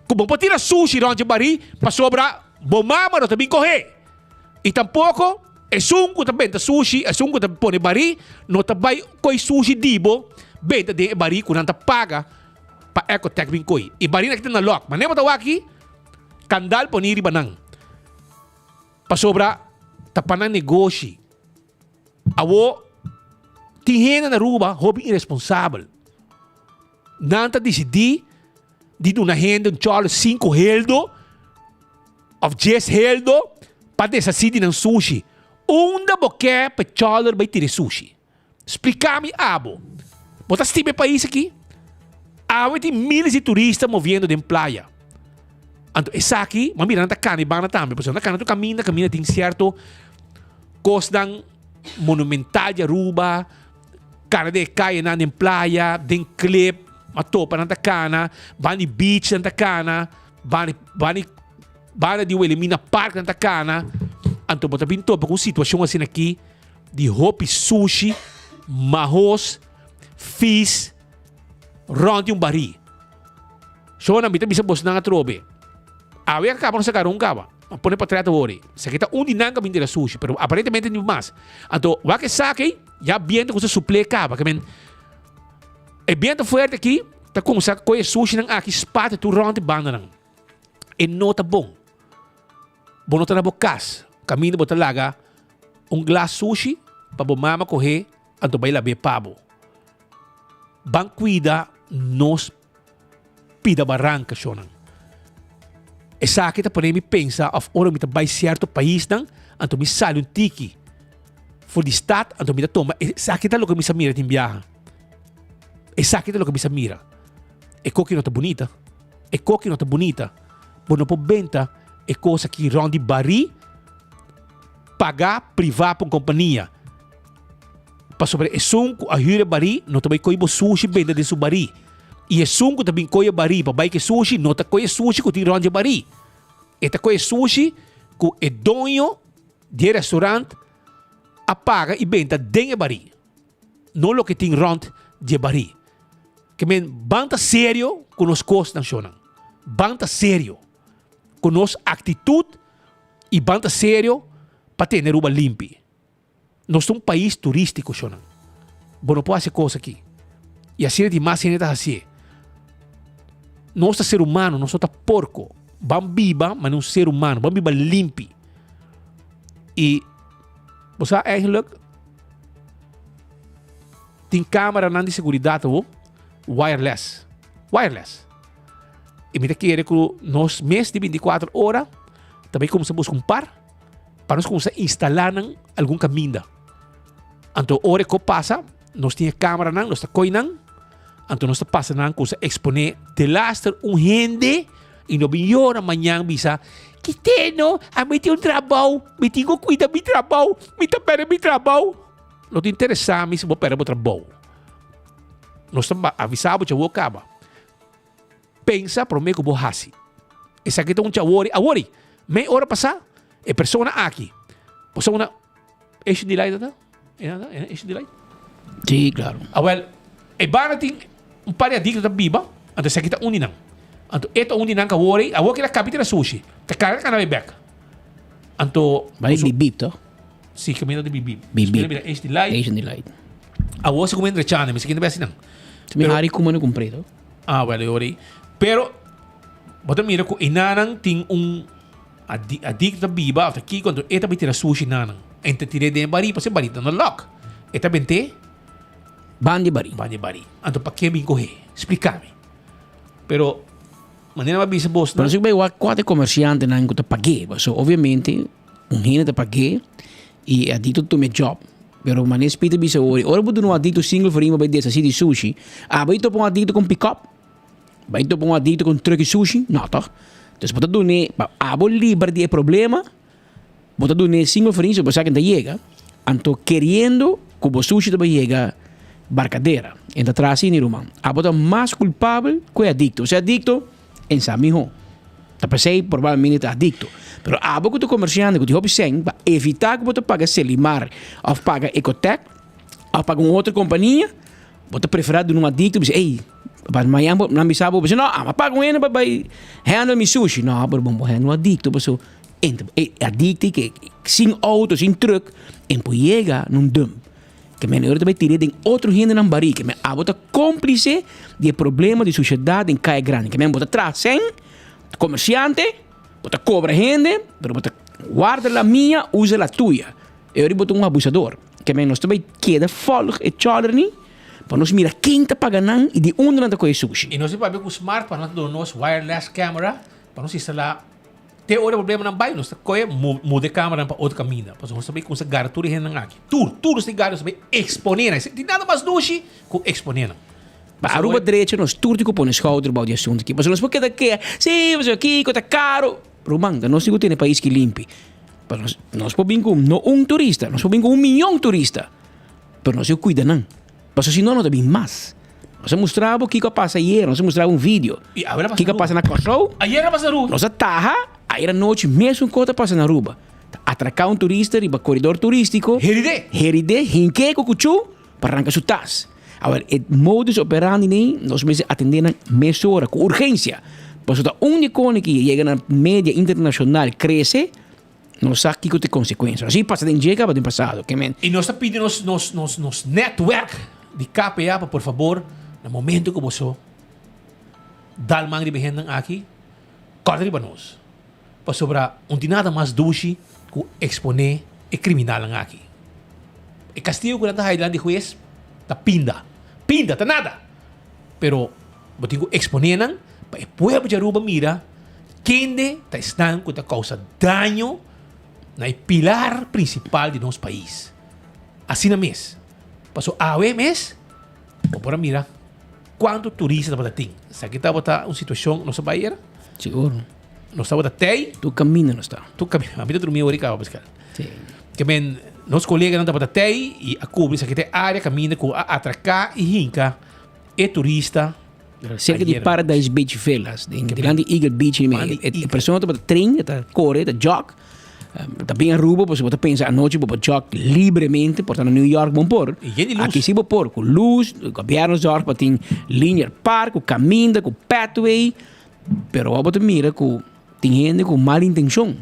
ku bo por tira sushi rònt dje bari pasobra bo mama no ta bin kohe. I tampoko esun ku ta benta sushi, esun ku ta pone barí, no ta bai koi sushi di bo benta den e barí ku nan ta paga pa Ecotec bin koi. E barínan aki ta na lòk. Manera bo ta wak aki, kandal poni riba nan. Pasobra ta pa nan negoshi. Awor, tin hende na Aruba hopi iresponsabel. Nan ta disidí di duna hende un chòle sinku heldo òf djes heldo pa deshasí di nan sushi. Unda bo ke pa e chòler bai tira e sushi? Splika mi abo. Bo ta stima e pais aki? Awe tin miles di turista moviendo den playa. Anto esaki, m'a mira nan ta kana e banda tambe, pasobra nan ta kana tur kaminda, kaminda tin sierto kosnan monumental di Aruba, Kana den e kayenan den playa, den klip, a topa nan ta kana, ban di beach nan ta kana, ban ban di banda di Wilhelmina Park nan ta kana. Anto bo ta bin topa ku un situashon asina aki di hopi sushi, mahos, fis rònt di un barí. Shona, mi ta bisa bosnan atrobe. Awe a kaba nos a gara un kaba. A pone patrèt awor ei. Esaki ta un di nan ku a bin tira sushi, pero aparentemente tin mas. Anto, wak esaki ei, ya biento ku sa supl'é kaba. Ke men, e biento fuerte aki ta kuminsá kohe e sushinan aki spati tur rònt e bandanan. E no ta bon. Bo no ta na bo kas, kaminda bo ta laga un glas sushi pa bo mama kohe anto bai lab'é pa bo. Ban kuida. nos pida baranka shonnan. Esaki ta pone mi pensa of ora mi ta bai cierto paisnan anto mi sali un tiki for di stad anto mi ta tuma esaki ta loke mi sa mira tin biaha. Esaki ta loke mi sa mira. E koki no ta bunita. E koki no ta bunita. Bo no por benta e kos aki rond di bari paga priva pa un kompania. Pasobra esun ku a hür e barí no ta bai kohe bo sushi benta den su barí. I esun ku ta bin kohe e barí pa bai ku e sushi no ta kohe e sushi ku tin rònt dje barí. E ta kohe e sushi ku e doño di e restaurant a paga i benta den e barí, no loke tin rònt dje barí. Ke men ban ta serio ku nos kosnan, shonnan. Ban ta serio ku nos aktitut i ban ta serio pa tene Aruba limpi. Nos ta un pais turístiko, shonnan. Bo no por hasi e kos aki. I asina di mas hende ta hasié. Nos ta ser humano, nos no ta porko. Ban biba manera un ser humano, ban biba limpi. I bo sa eigenlijk tin kameranan di seguridat awo wireless. Wireless. I mi ta kere ku nos mes di 24 ora ta bai kumsa buska un par. Pa nos kumsa instalá nan algun kaminda. Anto ora e ko pasa, nos tin e kameranan, nos ta koi nan, anto nos ta pasa nan kumsa eksponé delaster un hende i no bin yora mañan bisa, Kite no, ami tin un trabou, mi tin ku kuida mi trabou, mi ta pèrdè mi trabou. No ta interesá mi si bo pèrdè bo trabou. Nos ta avisá bo djawo kaba. Pensa promé ku bo hasi. Esaki ta un chawori. Awori, mei ora pasá, e persona aki, bo sa una Asian Delight ta? Asian Delight? Sí, claro. Awel, e banda tin un par di adicto ta biba, anto esaki ta un di nan. Anto e ta un di nan ku awor ei, awor ku el a kabi tira sushi, ta karga kana bai bèk. Anto. Bai di bib, toh? Sí, kaminda di bib bib. Bib bib. Mira Asian Delight. Asian Delight. Awor si ku mi entrechando, mi sa kende bai hasi nan. Mi hari kuma no kumpré, toh? Ah, wel, yo ori. Pero, bo ta mira ku enanan tin un adicto ta biba of ta kiko, anto e ta bai tira sushi nanan. En ta tir'é den e barí, pasobra e barí ta na lock. E ta bent'é Ban di barí. Ban di barí. Anto pa ke bin kohe? Splika mi. Pero, manera mi a bisa bos Pero si bai wak kua ta e komersiantenan ku ta pag'é, pasobra obviamente un hende ta pag'é i e adicto ta tuma e job. Pero manera Speed ta bisa ori, ora bo duna un adicto single florin pa bai deshasí di sushi, a bai topa un adicto ku un pick-up? Bai topa un adicto ku un truck di sushi? No toch? Dus bo ta dun'é pa abo libra di e problema, bo ta dun'é single florin so bo sa ku e ta yega, anto keriendo ku bo sushi ta bai yega Barcadera. E ta traha asina ruman. Abo ta mas kulpabel ku e adicto. Si e adicto. En sa miho. Ta p'esei probablemente ta adicto. Pero abo cu ta comerciante cu tin hopi cen pa evita cu bo ta paga Selimar of paga Ecotec of paga un otro compania, bo ta prefera duna un adicto bisa ey, pa mañan bo nan bisa bo bisa no ama paga un hende pa bay handle mi sushi. No, pero bo handle un adicto paso e adicto ke sin auto, sin truck en por yega na un dump. Ke men ora ta bai tira den otro hendenan barí. Ke men abo ta kómplise di e problema di sushedat den Kaya Grandi. Ke men bo ta traha sèn, komersiante, bo ta kobra hende, pero bo ta warda la mia, usa la tuya. E ora bo ta un abusador. Ke men nos ta bai keda vòlg e chòlernan pa nos mira ken ta paga nan i di unda nan ta kohe sushi. I nos ta papia ku Smart pa nan ta duna nos wireless camera pa nos instalá. Te ora e problemanan bai, nos ta kohe muda e kameranan pa otro kaminda. Pasobra nos ta bai kumsa gara tur e hendenan aki. Tur, tur nos tin gara, nos ta bai eksponé nan. Tin nada mas dushi ku eksponé nan. Pa Aruba drecha nos tur tin ku pone skouder bou di asuntu aki. Pasobra nos por keda kea, si, pasobra kiko ta karo. Ruman, ta nos tin ku tene pais ki limpi. Pasobra nos, nos por bin ku no un turista, nos por bin ku un miyon turista. Pero nos tin ku kuida nan. Pasobra si no, no ta bin mas. Nos a mustra bo kiko a pasa ayer, nos a mustra bo un video. I awe a pasa Kiko a pasa na Kòrsou? Ayer a pasa na Aruba. Nos a taha, ayer anochi mesun kos a pasa na Aruba. Ta atraká un turista riba koridor turístiko. Heridé. Heridé, hink'é ku kuchú pa ranka su tas. Awor, e modus operandi nei, nos mester atendé nan mesora, ku urgensia. Pasobra ta un di kone ki yega na media internashonal krese, Nos sa kiko ta e konsekuensia. Así pasa den dje kaba den pasado. Ke men. I nos ta pidi nos nos nos nos netwerk di KPA pa por fabor na momento ku boso dal man riba e hendenan aki kòrda riba nos. Pasobra un tin nada mas dushi ku eksponé e kriminalnan aki. E kastigo ku nan ta haya dilanti di hues ta pinda. Pinda ta nada! Pero. Bo tin ku eksponé nan pa e pueblo di Aruba mira kende ta esnan ku ta kousa daño na e pilar prinsipal di nos pais. Asina mes, paso awe mes bo por a mira kuantu turista tabata tin. Esaki tabata un situashon, nos a bai era? Sigur. Nos tabata tei. Tur kaminda nos ta. Tur kaminda. Mi ta drumi ora i kaba Pascal. Si. Ke men nos koleganan tabata tei i a kubri esaki ta e área kaminda ku a atraká i hinka e turista. Serka di Paradise Beach Villas, den dilanti Eagle Beach e persona tabata train, e ta kore, e ta jog. Ta bin Aruba pasobra bo ta pensa anochi bo por jog libremente, por ta na New York bon por. Aki si bo por, ku lus, gobierno zorg pa tin linear park, ku kaminda, ku pathway. Pero awor bo ta mira ku tin hende ku mal intenshon.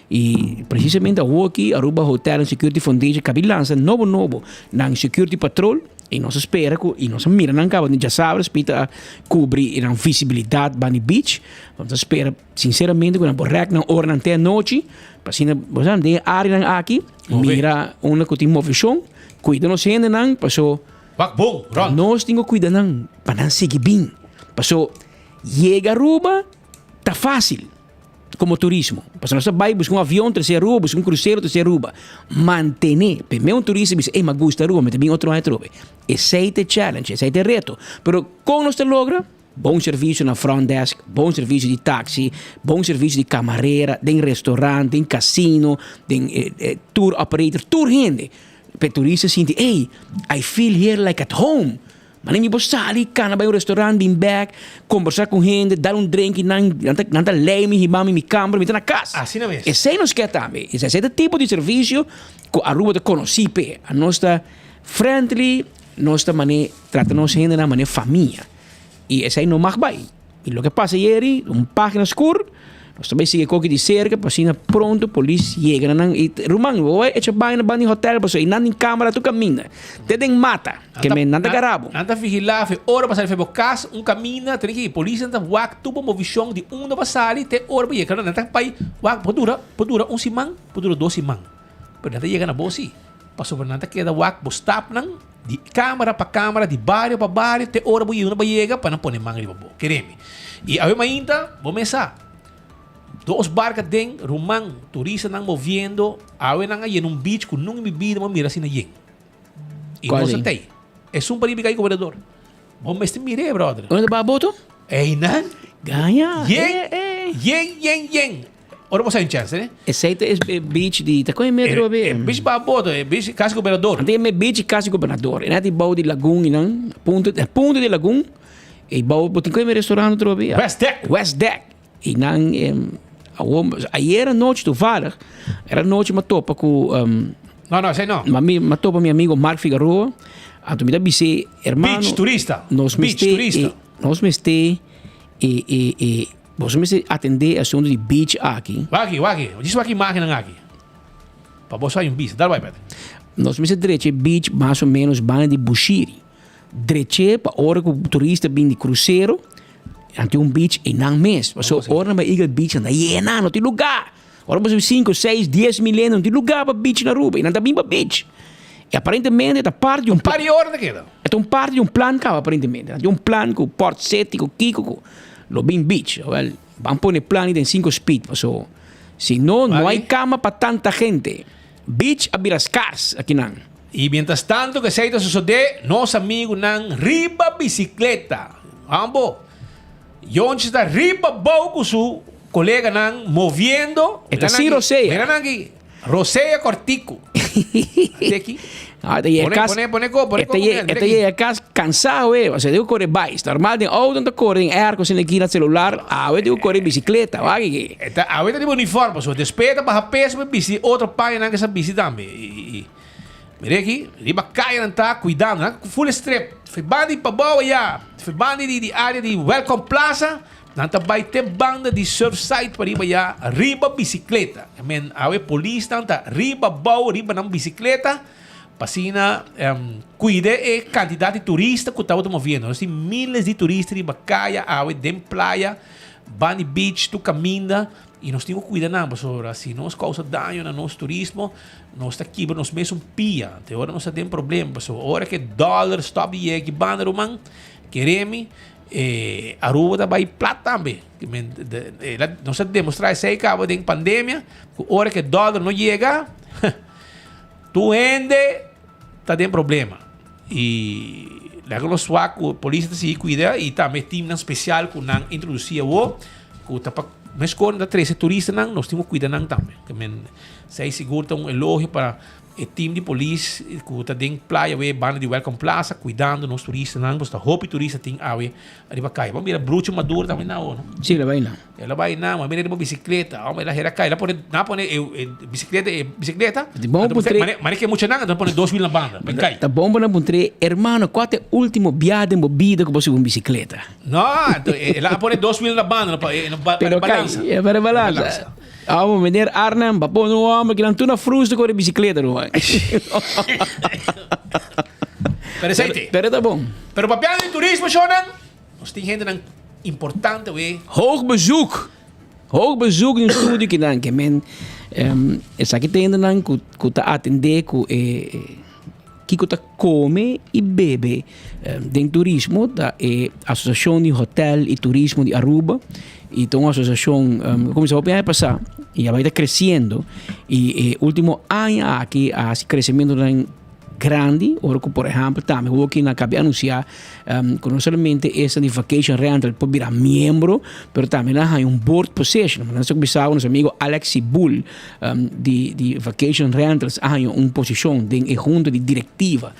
I presisamente awor aki Aruba Hotel and Security Foundation kabi lansa nobo nobo nan security patrol i nos a spera ku i nos a mira nan kaba djasabra spita a kubri nan visibilidat banda di beach. Nos ta spera sinceramente ku nan por rèk nan oranan te anochi pa asina bo sa den e areanan aki mira unda ku tin moveshon kuida nos hendenan paso Wak bon rònt. Nos tin ku kuida nan pa nan sigui bin paso yega Aruba ta fásil. Como turismo. Pasobra nos ta bai busca un avion trece Aruba, busca un crucero trece Aruba. Mantene. Primer un turista bisa, ey, m'a gusta Aruba, mi ta bin otro aña atrobe. Esey ta e challenge, esey ta e reto. Pero con nos ta logra? Bon servicio na front desk, bon servicio di taxi, bon servicio di camarera, den restaurant, den casino, den tour operator, tur hende. Pa e turista sinti, ey, I feel here like at home. Mane mi por sali, kana bai un restaurant, bin bek, kombersá ku hende, dal un drenki, nan nan ta nan ta lei mi, hiba mi mi kamber, mi ta na kas. Asina mes. Esei nos ke tambe. Esei ta tipo di servisio ku Aruba ta konosí p'e. Anos ta friendly, nos ta mane trata nos hendenan mane famia. I esei no mag bai. I loke pasa ayeri, un pagina skur, nos ta bai sigui koki di serka pa asina pronto polis yega na nan. I ruman, bo bai echa bai na banda di hotel pasobra einan tin kamera tur kaminda. Te den mata, ke men nan ta gara bo. Nan ta vigilá fe ora bo sali fe bo kas, un kaminda, tene ki polisnan ta wak tur bo movishon di unda bo sali te ora bo yega. Nan ta bai wak, por dura, por dura un siman, por dura dos siman, pero nan ta yega na bo si. Pasobra nan ta keda wak bo stapnan di kamera pa kamera, di bario pa bario, te ora bo yega unda bo yega pa nan pone man riba bo. Kere mi. I awe mainta bo mes sa, dos barka den, ruman, turistanan moviendo, awe nan a yena un beach ku nunca mi bida bo a mira asina yen. I nos a tei. Esun pa riba i kai gobernador. Bo mester mir'é, brother. Unda ta baha boto? Einan. Gaña. Yen, yen, yen, yen. Ora bo sa un chance, ne? Esei ta e beach di, ta kon e metro a be? E beach ba boto, e beach kasi gobernador. Anto e beach kasi gobernador. E nati bou di lagun i nan, punto, e punto di lagun, e bou, bo tin kon e restaurant otro a be? West Deck. West Deck. I nan, awor, ayer anochi toevallig, era anochi mi a topa ku. No, no, esei no. Ma mi a topa mi amigo Mark Figaroa, anto mi ta bis'é, hermano. Beach turista. Nos mester. Beach turista. Nos mester e, e, e. Boso mester atendé e asuntu di beach aki. Wak aki, wak aki. Djis wak imágennan aki. Pa boso hay un bista. Dal bai, Patrick. Nos mester drecha e beach mas o ménos banda di Bushiri. Drech'é pa ora ku turista bin di krusero, nan tin un beach einan mes. Pasobra ora nan bai Eagle Beach nan ta yena, no tin lugá. Ora bo sinku, seis, dies mil hende, no tin lugá pa beach na Aruba i nan ta bin pa beach. I aparentemente ta parti di un plan. Un par di ora ta keda. E ta un parti di un plan kaba aparentemente. Nan tin un plan ku Port City, ku kiko ku lo bin beach. Awel, ban pone plan den sinku speed paso si no, no hay kama pa tanta gente. Beach a bira skars akinan. I mientras tanto ku esei ta sosodé, nos amigunan riba bisikleta. Ambo, Yonchi ta riba bou ku su koleganan moviendo. E ta sin rosea. Mira nan aki. Rosea kortiku. Ate aki. Ah, ta yega kas. Pone, pone ko, pone ko. E ta yega kas kansado e. Osea, tin ku kore bais. Normal den outo nan ta kore den airco sin aki na celular. Awe tin ku kore bisikleta. Wak aki. E ta, awe ta riba uniform pasobra despues e ta baha peso pa bisti otro pañanan ku e sa bisti tambe. I, mira aki, riba kaya nan ta kuidando. Nan full strip. Fe banda di pabou aya. Fe banda di di area di Welcome Plaza. Nan ta bai te banda di Surfside pariba ya riba bisikleta. I mean, awe polisnan ta riba bou riba nan bisikleta pa asina kuida e kantidat di turista ku tabata moviendo. Nos tin miles di turista riba kaya awe den playa, banda di beach, tur kaminda i nos tin ku kuida nan pasobra si nos kousa daño na nos turismo nos ta kibra nos mesun pia. Te ora nos ta den problema pasobra ora ku e dòler stòp di yega aki banda ruman, kere mi. E Aruba ta bai plat tambe. Nos a demostra esei caba den pandemia, cu ora cu e dollar no yega, tur hende ta den problema. Y laga nos wak cu polis ta sigui cuida y tambe teamnan special cu nan introduci awo, cu ta pa mescor nan ta trece turistanan, nos tin cu cuida nan tambe. Esei sigur ta un elogio pa E team di polis cu ta den playa awe banda di Welcome Plaza cuidando nos turistanan pasobra ta hopi turista tin awe riba caya. Bo mira Brucho Maduro tambe na awo no? Si, el a bay na. El a bay na, bo mira riba bicicleta, hombre, el a hera cay, el a pone, nan a pone e e bicicleta, e bicicleta, Di bon puntr'é. mane mane ke muchanan, anto nan pone dos wiel na banda, pa e cay. Ta bon pa nan puntr'é, Hermano, cua ta e ultimo biaha den bo bida cu bo subi un bicicleta? No, anto el a pone dos wiel na banda, no pa e no pa Pero cay, balansa. pa e balansa. Amo meneer Arnhem, ba pone un homber kinan tur na frustra kore bicicleta ruman. Pero esei te. Pero ta bon. Pero papiando di turismo shonan, nos tin hendenan importante we. Hoog bezoek! Hoog bezoek den studio kinan ke men esaki ta hendenan ku ku ta atende ku e kiko ta kome i bebe den turismo ta e Asosiashon di Hotel i Turismo di Aruba i ta un asosiashon ku kuminsá hopi aña pasá i a bai ta kresiendo i e último aña aki a hasi kresementunan grandi ora ku por ehèmpel tambe hopi nan a anunsiá ku no solamente esnan di vacation rental por bira miembro pero tambe nan a haña un board position. Nan a kuminsá ku nos amigo Alex Sibul di di vacation rentals a haña un posishon den e hunta di direktiva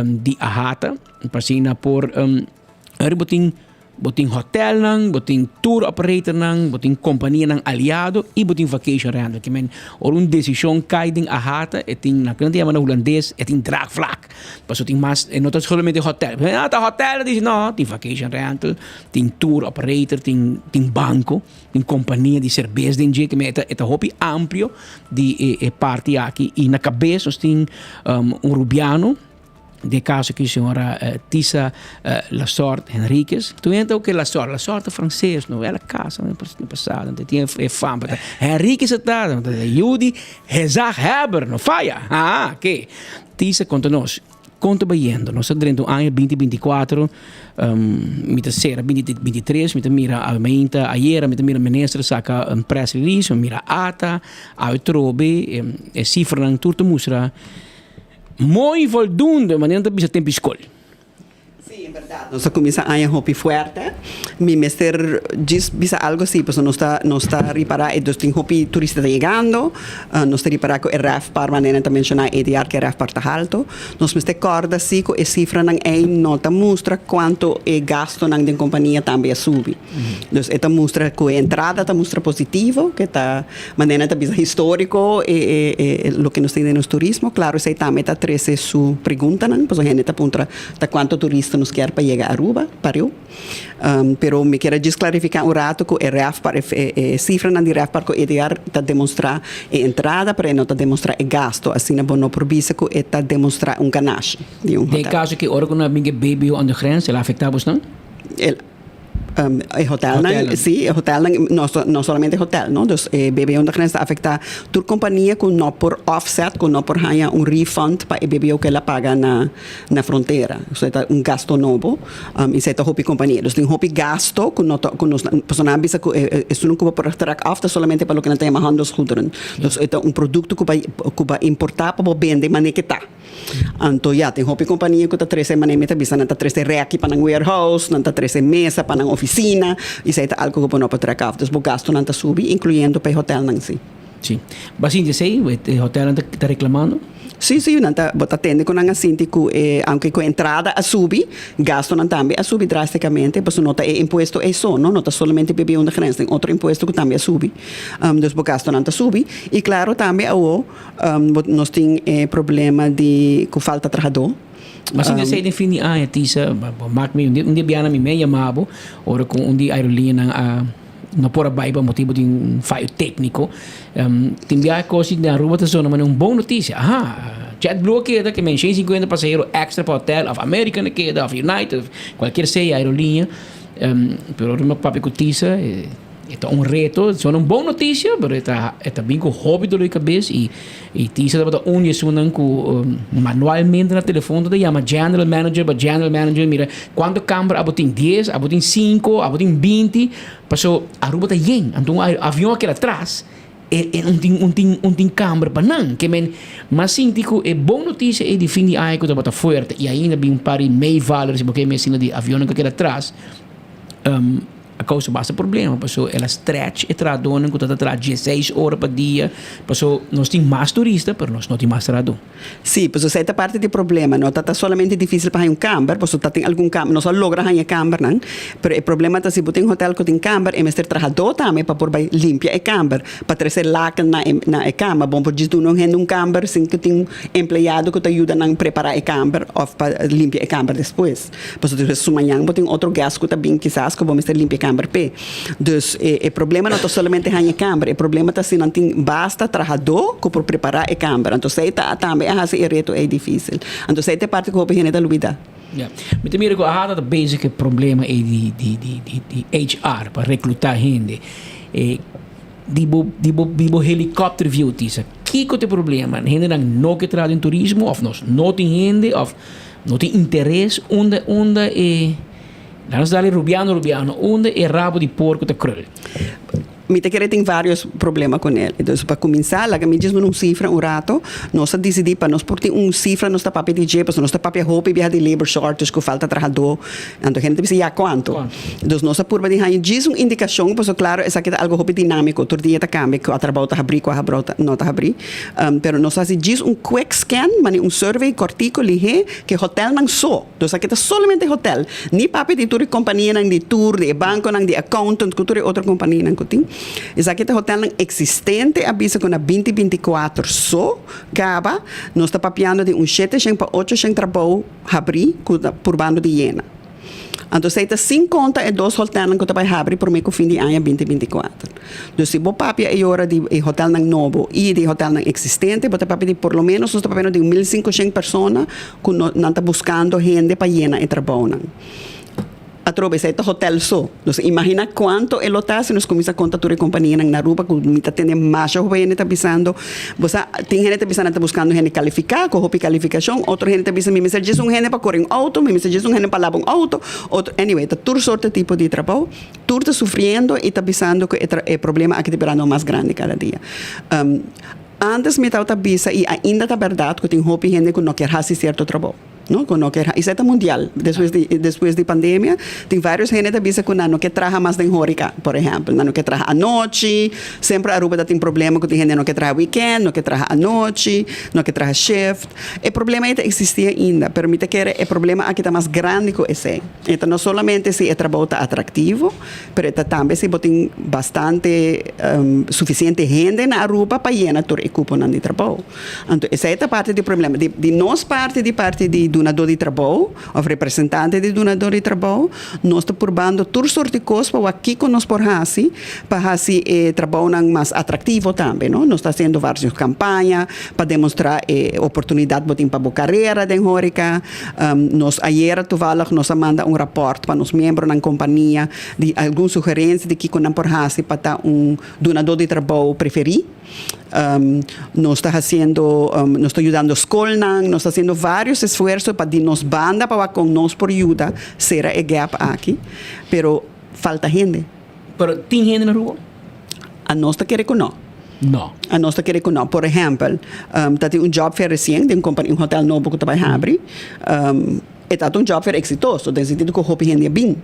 di AHATA pa asina por bo tin bo tin hotelnan, bo tin tour operatornan, bo tin kompanianan aliado i bo tin vacation rental. Ke men ora un desishon kai den AHATA e tin nan ta yama na hulandes e tin draagvlak. Pasobra tin mas e no ta solamente hotel. Ah ta hotel ta disi no tin vacation rental, tin tour operator, tin tin banko. Tin kompania di serbes den dje, e ta e ta hopi amplio di e e parti aki i na kabes nos tin un rubiano, den e kaso aki señora Tisa Lasort Henriquez. Tur hende ta oke Lasort, Lasort ta franses no, el a kasa no pasado, anto tin e fama ta Henriquez a ta, yu di gezaghebber, no faya, haa ke. Tisa konta nos. Kon ta bayendo? Nos ta drenta un aña binti binti kuatro, mi ta sera binti binti tres, mi ta mira awe-mainta, ayera mi ta mira minister saka un press release, mi mira ata, awe trobe, e sifranan tur ta mustra mooi voldoende, manera nan ta bisa tempu di skol. Sí, en berdad. Nos a cuminsa aña hopi fuerte. Mi mester djis bisa algo si, pasobra nos ta nos ta ripara e dus tin hopi turista ta yegando. Nos ta ripara cu e RevPAR, manera nan ta menciona ADR cu e RevPAR ta halto. Nos mester corda si cu e cifranan ey no ta mustra cuanto e gastonan den compania tambe a subi. Dus e ta mustra cu e entrada ta mustra positivo, cu ta manera nan ta bisa historico e e loke nos tin den nos turismo. Claro esey tambe ta trece su preguntanan, pasobra hende ta puntra Ta cuanto turista nos kier pa yega Aruba, pariu. Pero mi kier a djis clarifica un rato cu e RevPAR, e cifranan di RevPAR cu EDR ta demonstra e entrada, pero e no ta demonstra e gasto. Asina bo no por bisa cu e ta demonstra un ganashi di un Den hotel. caso cu ora cu nan a bin e BBO aan de grens, el a afecta bosnan? El. E hotelnan, Hotelnan. sí, e hotelnan, no, no solamente hotel, no? Dus e BBO de grens ta afecta tur compania cu no por offset, cu no por haya un refund pa e BBO cu el a paga na, na frontera. So e ta un gasto nobo, y esey ta hopi compania. Dus tin hopi gasto cu no ta, cu nos, pasobra nan a bisa cu e, e, esun cu bo por trek af ta solamente pa loke nan ta yama handelsgoederen. Dus e ta un producto cu bo, cu bo a importa pa bo bende mane ke ta. Anto ya, tin hopi kompania ku ta trese manera mi ta bisa, nan ta trese rèki pa nan warehouse, nan ta trese mesa pa nan ofisina, i esei ta algu ku bo no por trèk af. Dus bo gastunan ta subi, inkluyendo pa e hotèlnan si. Sí. Bo a sinti esei? E hotèlnan ta reklamando? Sí, sí, nan ta, bo ta tende ku nan a sinti ku e, aunke ku e entrada a subi, gastunan tambe a subi drástikamente, pasobra no ta e impuesto ei so, no, no ta solamente BBO na grens, tin otro impuesto ku tambe a subi. Dus bo gastunan ta subi. I klaro tambe awo, Nos tin e problema di ku falta trahadó. Ma si esei den fin di aña Tisa, bo mak mi un dia biaha mi mei yama bo ora ku un di aerolineanan a no por a bai pa motibu di un fayo tékniko. Tin biaha kos di Aruba ta sona manera un bon notisia. Aha, JetBlue a keda ke men 150 pasahero èkstra pa hotèl òf American a keda òf United òf kualkier sea aerolinea. Pero ora mi a papia ku Tisa. E ta un reto, sona un bon noticia, pero e ta e ta bin cu hopi dolor di cabes y y Tisa tabata un di esunnan cu manualmente na telefon ta yama general manager pa general manager mira cuanto camber abo tin, dies, abo tin cinco, abo tin binti, paso Aruba ta yen, anto un avion a keda atras e e un tin un tin un tin camber pa nan, ke men mas sinti cu e bon noticia ey di fin di aña cu tabata fuerte y ainda bin un par di meevalers, bo ke mester di avionnan cu a keda atras. A causa basta problema paso el a stretch e trahadornan cu ta ta traha dieseis ora pa dia paso nos tin mas turista pero nos no tin mas trahador. Sí, paso esei ta parti di problema. No ta ta solamente dificil pa haña un camber, paso ta tin algun camber, nos a logra haña cambernan, pero e problema ta si bo tin hotel cu tin camber e mester trahador tambe pa por bay limpia e camber, pa trece laken na e na e cama. Bon por djis duna un hende un camber sin cu tin empleado cu ta yuda nan prepara e camber of pa limpia e camber despues. Pasobra despues su mañan bo tin otro guest ku ta bin kisas ku bo mester limpia e kamber p'e. Dus e e problema no ta solamente haña e kamber, e problema ta si nan tin basta trahadó ku por prepará e kamber. Anto esei ta tambe a hasi e reto ei difísil. Anto esei ta e parti ku hopi hende ta lubidá. Ya. Mi ta mira ku AHATA ta bezig ku e problema ei di di di di di HR pa reklutá hende. E di bo di bo di bo helikòpter view Tisa, kiko ta e problema? Hendenan no ke traha den turismo òf nos no tin hende òf No tin interes unda unda e Laat nos dale rubiano rubiano unda e rabo di porco ta krul. Mi ta kere tin varios problema con el. Dus pa cuminsa laga mi djis duna un cifra un rato. Nos a dicidi pa nos por tin un cifra nos ta papia di dje pasobra nos ta papia hopi biaha di labor shortage cu falta trahador. Anto hende ta bisa ya cuanto? Dus nos a purba di haña djis un indicacion pasobra claro esaki ta algo hopi dinamico tur dia ta cambia cua trabao ta habri cua no ta habri. Pero nos hasi djis un quick scan, mane un survey kortiko lihé ke hotelnan so. Nos a keda solamente hotel. Ni papia di tur e kompanianan di tour, di e bankonan, di accountant ku tur e otro kompanianan ku tin. Esaki ta hotelnan eksistente a bisa ku na binti 24 so kaba. Nos ta papiando di un shete shen pa ocho shen trabou habrí ku ta purbando di yena. Anto esei ta sin konta e dos hotelnan ku ta bai habri promé ku fin di aña binti 24. Dus si bo papia e ora di e hotelnan nobo i di e hotelnan eksistente, bo ta papia di por lo ménos nos ta papiando di un mil sinkoshen persona ku no nan ta buskando hende pa yena e trabounan. Atrobe esei ta hotel so. Nos imagina kuanto e lo ta si nos kuminsá konta tur e kompanianan na Aruba ku mi ta tende masha hopi hende ta bisando. Bo sa, tin hende ta bisa nan ta buskando hende kalifiká, ku hopi kalifikashon, otro hende ta bisa mi mester djis un hende pa kore un outo, mi mester djis un hende pa laba un outo, otro, anyway, ta tur sorte tipo di trabou. Tur ta sufriendo i ta bisando ku e e problema aki ta birando mas grandi kada dia. Antes mi tabata bisa i ainda ta bèrdat ku tin hopi hende ku no kier hasi sierto trabou. No, ku no kier, esei ta mundial. Despues di despues di pandemia tin varios hende ta bisa ku nan no ke traha mas den horika, por ehèmpel. Nan no ke traha anochi. Semper Aruba ta tin problema ku tin hende no ke traha wikènt, no ke traha anochi, no ke traha shift. E problema ei ta eksistí ainda, pero mi ta kere e problema aki ta mas grandi ku esei. E ta no solamente si e trabou ta atraktivo, pero e ta tambe si bo tin bastante sufisiente hende na Aruba pa yena tur e kuponan di trabou. Anto esei ta parti di problema. Di di nos parti, di parti di dunadó di trabou òf representante di dunadó di trabou, nos ta purbando tur sort di kos pa wak kiko nos por hasi pa hasi e trabounan mas atraktivo tambe, no. Nos ta hasiendo varios kampaña pa demostrá e oportunidat bo tin pa bo karera den hóreka. Nos ayera toevallig nos a manda un rapòrt pa nos miembronan kompania di algun sugerensia di kiko nan por hasi pa ta un dunadó di trabou preferí. Nos ta haciendo, nos ta yudando scolnan, nos ta haciendo varios esfuerzo pa di nos banda pa wak con nos por yuda cera e gap aki, pero falta hende. Pero tin hende na Aruba? Anos ta kere cu no. No. Anos ta kere cu no. Por ehempel, ta tin un job fair recien den un compania, un hotel nobo cu ta bay habri, e ta un job fair exitoso den sentido cu hopi hende a bin,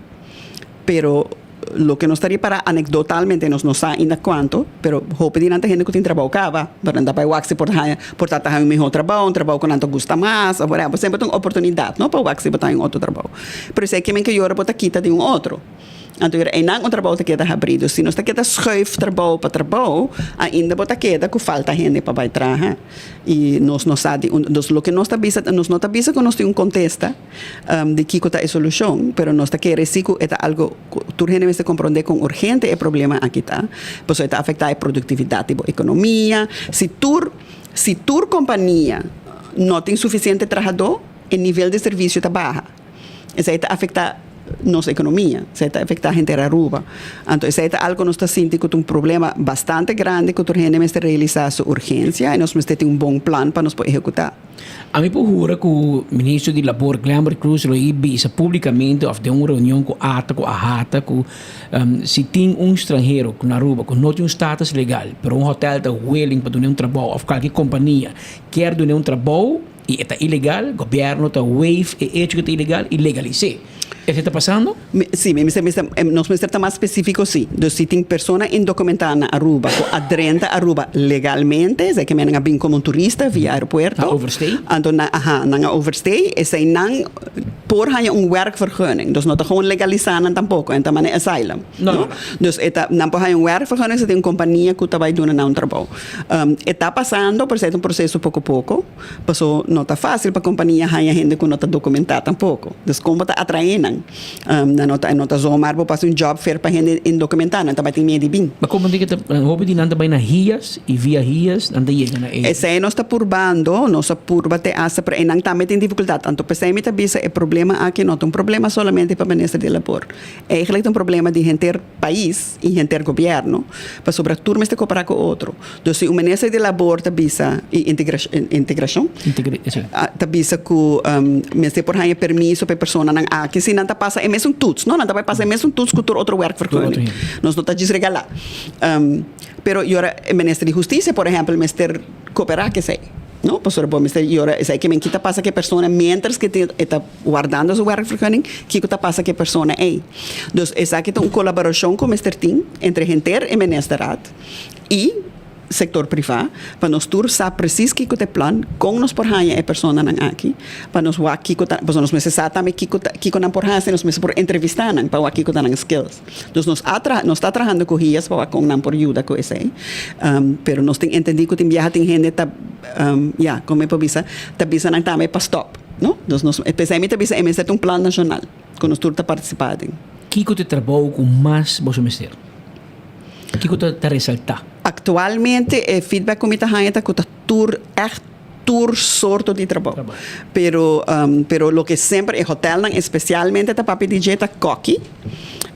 pero Loke nos ta ripará anekdotalmente, nos no sa ainda kuantu, pero hopi di nan ta hende ku tin trabou kaba, pero nan ta bai wak si por haña, por ta ta haña un mihó trabou, un trabou ku nan ta gusta mas, òf whatever. Semper ta un oportunidat, no, pa wak si bo ta haña un otro trabou. Pero esei ke men ke yora bo ta kita di un otro. Anto yora einan un trabou ta keda habrí. Dus si nos ta keda schuif trabou pa trabou, ainda bo ta keda ku falta hende pa bai traha. I nos no sa di un, dus loke nos ta bisa, nos no ta bisa ku nos tin un kontesta. Di kiko ta e solushon, pero nos ta kere si ku e ta algo ku tur hende mester komprondé kon urgente e problema aki ta, pasobra e ta afektá e produktividat di bo ekonomia. Si tur si tur kompania no tin sufisiente trahadó, e nivel di servisio ta baha. Esei ta afektá. nos ekonomia, esei ta afektá henter Aruba. Anto esei ta algu nos ta sinti ku ta un problema bastante grandi ku tur hende mester realisá su urgensia i nos mester tin un bon plan pa nos por ehekutá. Ami por hura ku Ministro di Labor Glenbert Croes lo i bisa publikamente òf den un reunion ku ata ku ahata ku si tin un stranhero na Aruba ku no tin un status legal pero un hotel ta willing pa dun'é un trabou òf kalke kompania kier dun'é un trabou i e ta ilegal, gobièrnu ta waive e echo ku ta ilegal i legalis'é. Esei ta pasando? Sí, mi mester mester nos mester ta mas spesífiko sí. Dus si tin persona indokumentá na Aruba ku a drenta Aruba legalmente, esei ke men nan a bin komo un turista via aeropuerto. A overstay. Anto nan, aha, nan a overstay, esei nan por haña un werkvergunning. Dus no ta gewoon legalisá nan tampoko, en ta manera asylum. No, no, no. Dus e ta, nan por haña un werkvergunning si tin un kompania ku ta bai duna nan un trabou. E ta pasando, pero esei ta un proseso poko poko. Paso no ta fácil pa kompania haña hende ku no ta dokumentá tampoko. Dus kon bo ta atraé nan? Nan no ta no ta zomaar bo pasa un job fair pa hende indokumentá, nan ta bai tin miedu di bin. Ma komo di ke ta hopi di nan ta bai na hias i via hias nan ta yega na e. Esei nos ta purbando, nos a purba te hasta pero einan tambe tin difikultat. Anto p'esei mi ta bisa e problema aki no ta un problema solamente pa minister di labor. Eigenlijk ta un problema di henter pais i henter gobièrnu pasobra tur mester koperá ku otro. Dus si un minister di labor ta bisa i integrashon ta bisa ku mester por haña permiso pa e personanan aki si nan ta pasa e mesun toets no nan ta bai pasa e mesun toets ku tur otro werkvergunning nos no ta djis regalá pero y ora e minister di hustisia por ehèmpel mester koperá ku esei no pasobra bo mester y ora esei ke men kita pasa ku e persona mientras ku e ta wardando su werkvergunning kiko ta pasa ku e persona ei dus esaki ta un kolaborashon ku mester tin entre henter e ministerraad. I sektor privá, pa nos tur sa presis kiko ta e plan, kon nos por haña e personanan aki, pa nos wak kiko ta, pasobra nos mester sa tambe kiko ta, kiko nan por hasi, nos mester por entrevistá nan pa wak kiko ta nan skills. Dus nos a traha, nos ta trahando ku hias pa wak kon nan por yuda ku esei, pero nos tin entendí ku tin biaha tin hende ta, ya, kon mi por bisa, ta bisa nan tambe pa stòp, no? Dus nos, p'esei mi ta bisa e mester ta un plan nashonal ku nos tur ta partisipá aden. Kiko ta e trabou ku mas boso mester? Kiko ta ta resaltá? Aktualmente e feedback ku mi ta haña ta ku ta tur ègt tur sorto di trabou. Pero pero loke semper e hotelnan espesialmente ta papia di dje ta kòki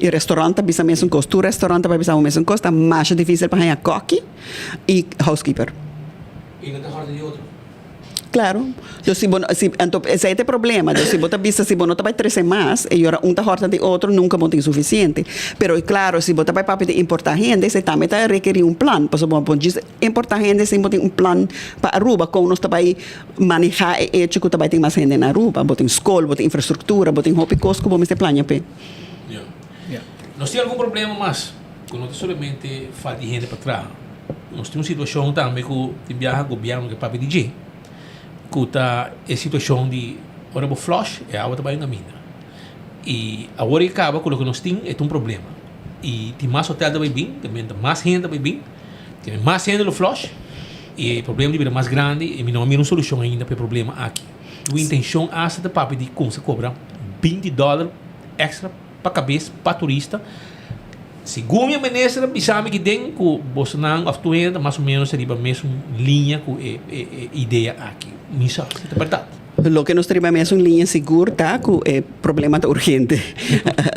i restaurant ta bisa mesun kos. Tur restaurant ta bisa mesun kos ta masha difísil pa haña kòki i housekeeper. I nan ta hòrta di otro. Claro. Dus si bo no, si, anto esei ta e problema. Dus si bo ta bisa si bo no ta bai trese mas, e yora un ta hòrta di otro, nunka bo tin sufisiente. Pero claro, si bo ta bai papia di importá hende, esei tambe ta rekerí un plan. Pasobra bo no por djis importá hende sin bo tin un plan pa Aruba, kon nos ta bai manehá e echo ku ta bai tin mas hende na Aruba. Bo tin skol, bo tin infrastruktura, bo tin hopi kos ku bo mester plania p'e. Ya. Nos tin algun problema mas, ku no ta solamente falta di hende pa traha. Nos tin un situashon tambe ku tin biaha gobièrnu ke papia di dje, ku ta e situashon di ora bo flush e awa ta bai un kaminda. I awor e kaba ku loke nos tin e ta un problema. I tin mas hotel ta bai bin, ta menta mas hende ta bai bin, tin mas hende lo flush i e problema ta bira mas grandi i mi no a mira un solushon ainda pa e problema aki. Un intenshon asta ta papia di kumsa kobra binti dòler èkstra pa kabes pa turista. Segun e minister a bisa mi kiden ku bosonan òf tur hende ta mas o ménos riba mesun liña ku e e idea aki. Mi sa si ta bèrdat. Loke nos ta riba mesun liña sigur ta ku e problema ta urgente.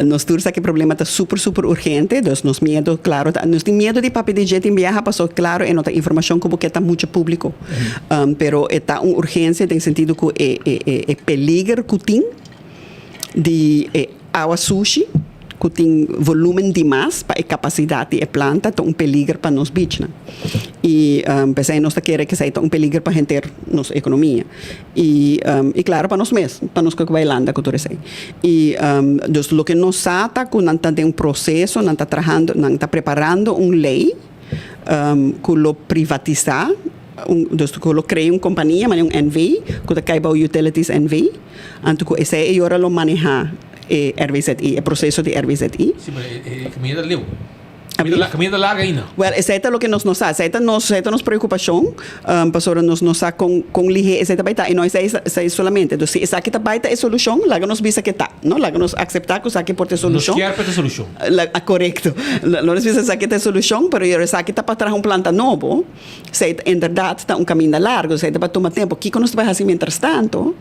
Nos tur sa ku e problema ta super super urgente, dus nos miedu klaro ta nos tin miedu di papia di dje tin biaha pasobra klaro e no ta informashon ku bo ke ta muchu públiko. Pero e ta un urgensia den sentido ku e e e peliger ku tin di e Awa sushi ku tin volumen dimas pa e kapasidat di e planta ta un peliger pa nos bichnan. I p'esei nos ta kere ku esei ta un peliger pa henter nos ekonomia. I i klaro pa nos mes, pa nos ku bai landa ku tur esei. I dus loke nos sa ta ku nan ta den un proseso, nan ta trahando, nan ta preparando un lei ku lo privatisá, un dus ku lo krea un kompania manera un NV ku ta kai bou Utilities NV. Anto ku esei e yora lo manehá e RWZI, e proseso di RWZI. Sí, pero e kaminda ta leu. Caminda larga ainda. Wel, esei ta loke nos no sa. Esei ta nos, esei ta nos preocupacion, pasobra nos no sa con, con lihe esei ta bai ta. Y no esei, esei solamente. Dus si esaki ta bai ta e solucion, laga nos bisa ke ta, no? Laga nos acepta cu esaki por ta e solucion. Nos kier pa ta e solucion. La, corecto. Lo nos bisa esaki ta e solucion, pero esaki ta pa traha un planta nobo. Esei ta inderdaad ta un caminda largo, esei ta pa tuma tempo. Kico nos ta bai haci mientrastanto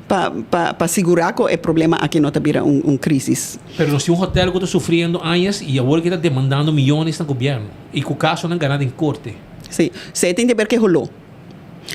pa, pa, pa sigura cu e problema aki no ta bira un, un crisis? Pero nos tin un hotel cu ta sufriendo añas y awor ki ta demandando miyones na gobierno y cu casonan gana den corte. Sí, esei tin di ber cu e holó.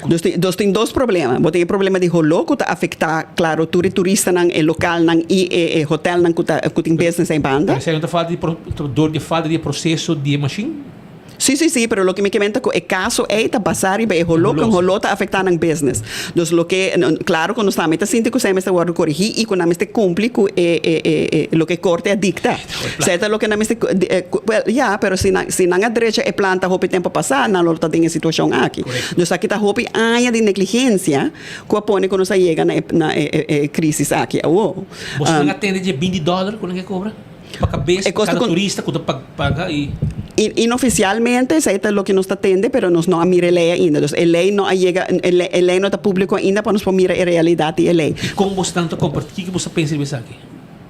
Nos tin, nos tin dos problema. Bo tin e problema di holó cu ta afecta, claro, tur e turistanan, e localnan y e, e hotelnan cu ta, cu tin business ei banda. Pero esei no ta falta di pro, door di e falta di e proceso di e machine? Sí, sí, sí, pero loke mi ke menta ku e kaso ei ta basá riba e holó, ku e holó ta afektá nan business. Dus loke, klaro ku nos tambe ta sinti ku esei mester wòrdu korigí i ku nan mester kumpli ku e, e, e, e loke e korte a dikta. Esei ta loke nan mester, wèl, ya, pero si nan, si nan a drecha e planta hopi tempu pasá, nan lo ta den e situashon aki. Dus aki ta hopi aña di negligensia ku a pone ku nos a yega na e, na e, e, e krísis aki awor. Boso nan a tende dje binti dòler ku nan ke kobra? Pa kabes E kosto kada ku. turista ku ta paga i. Inofisialmente esei ta loke nos ta tende, pero nos no a mira e lei ainda. Dus e lei no a yega, e lei no ta públiko ainda pa nos por mira e realidat di e lei. I kon boso tantu kompartí? Kiko boso ta pensa riba esaki?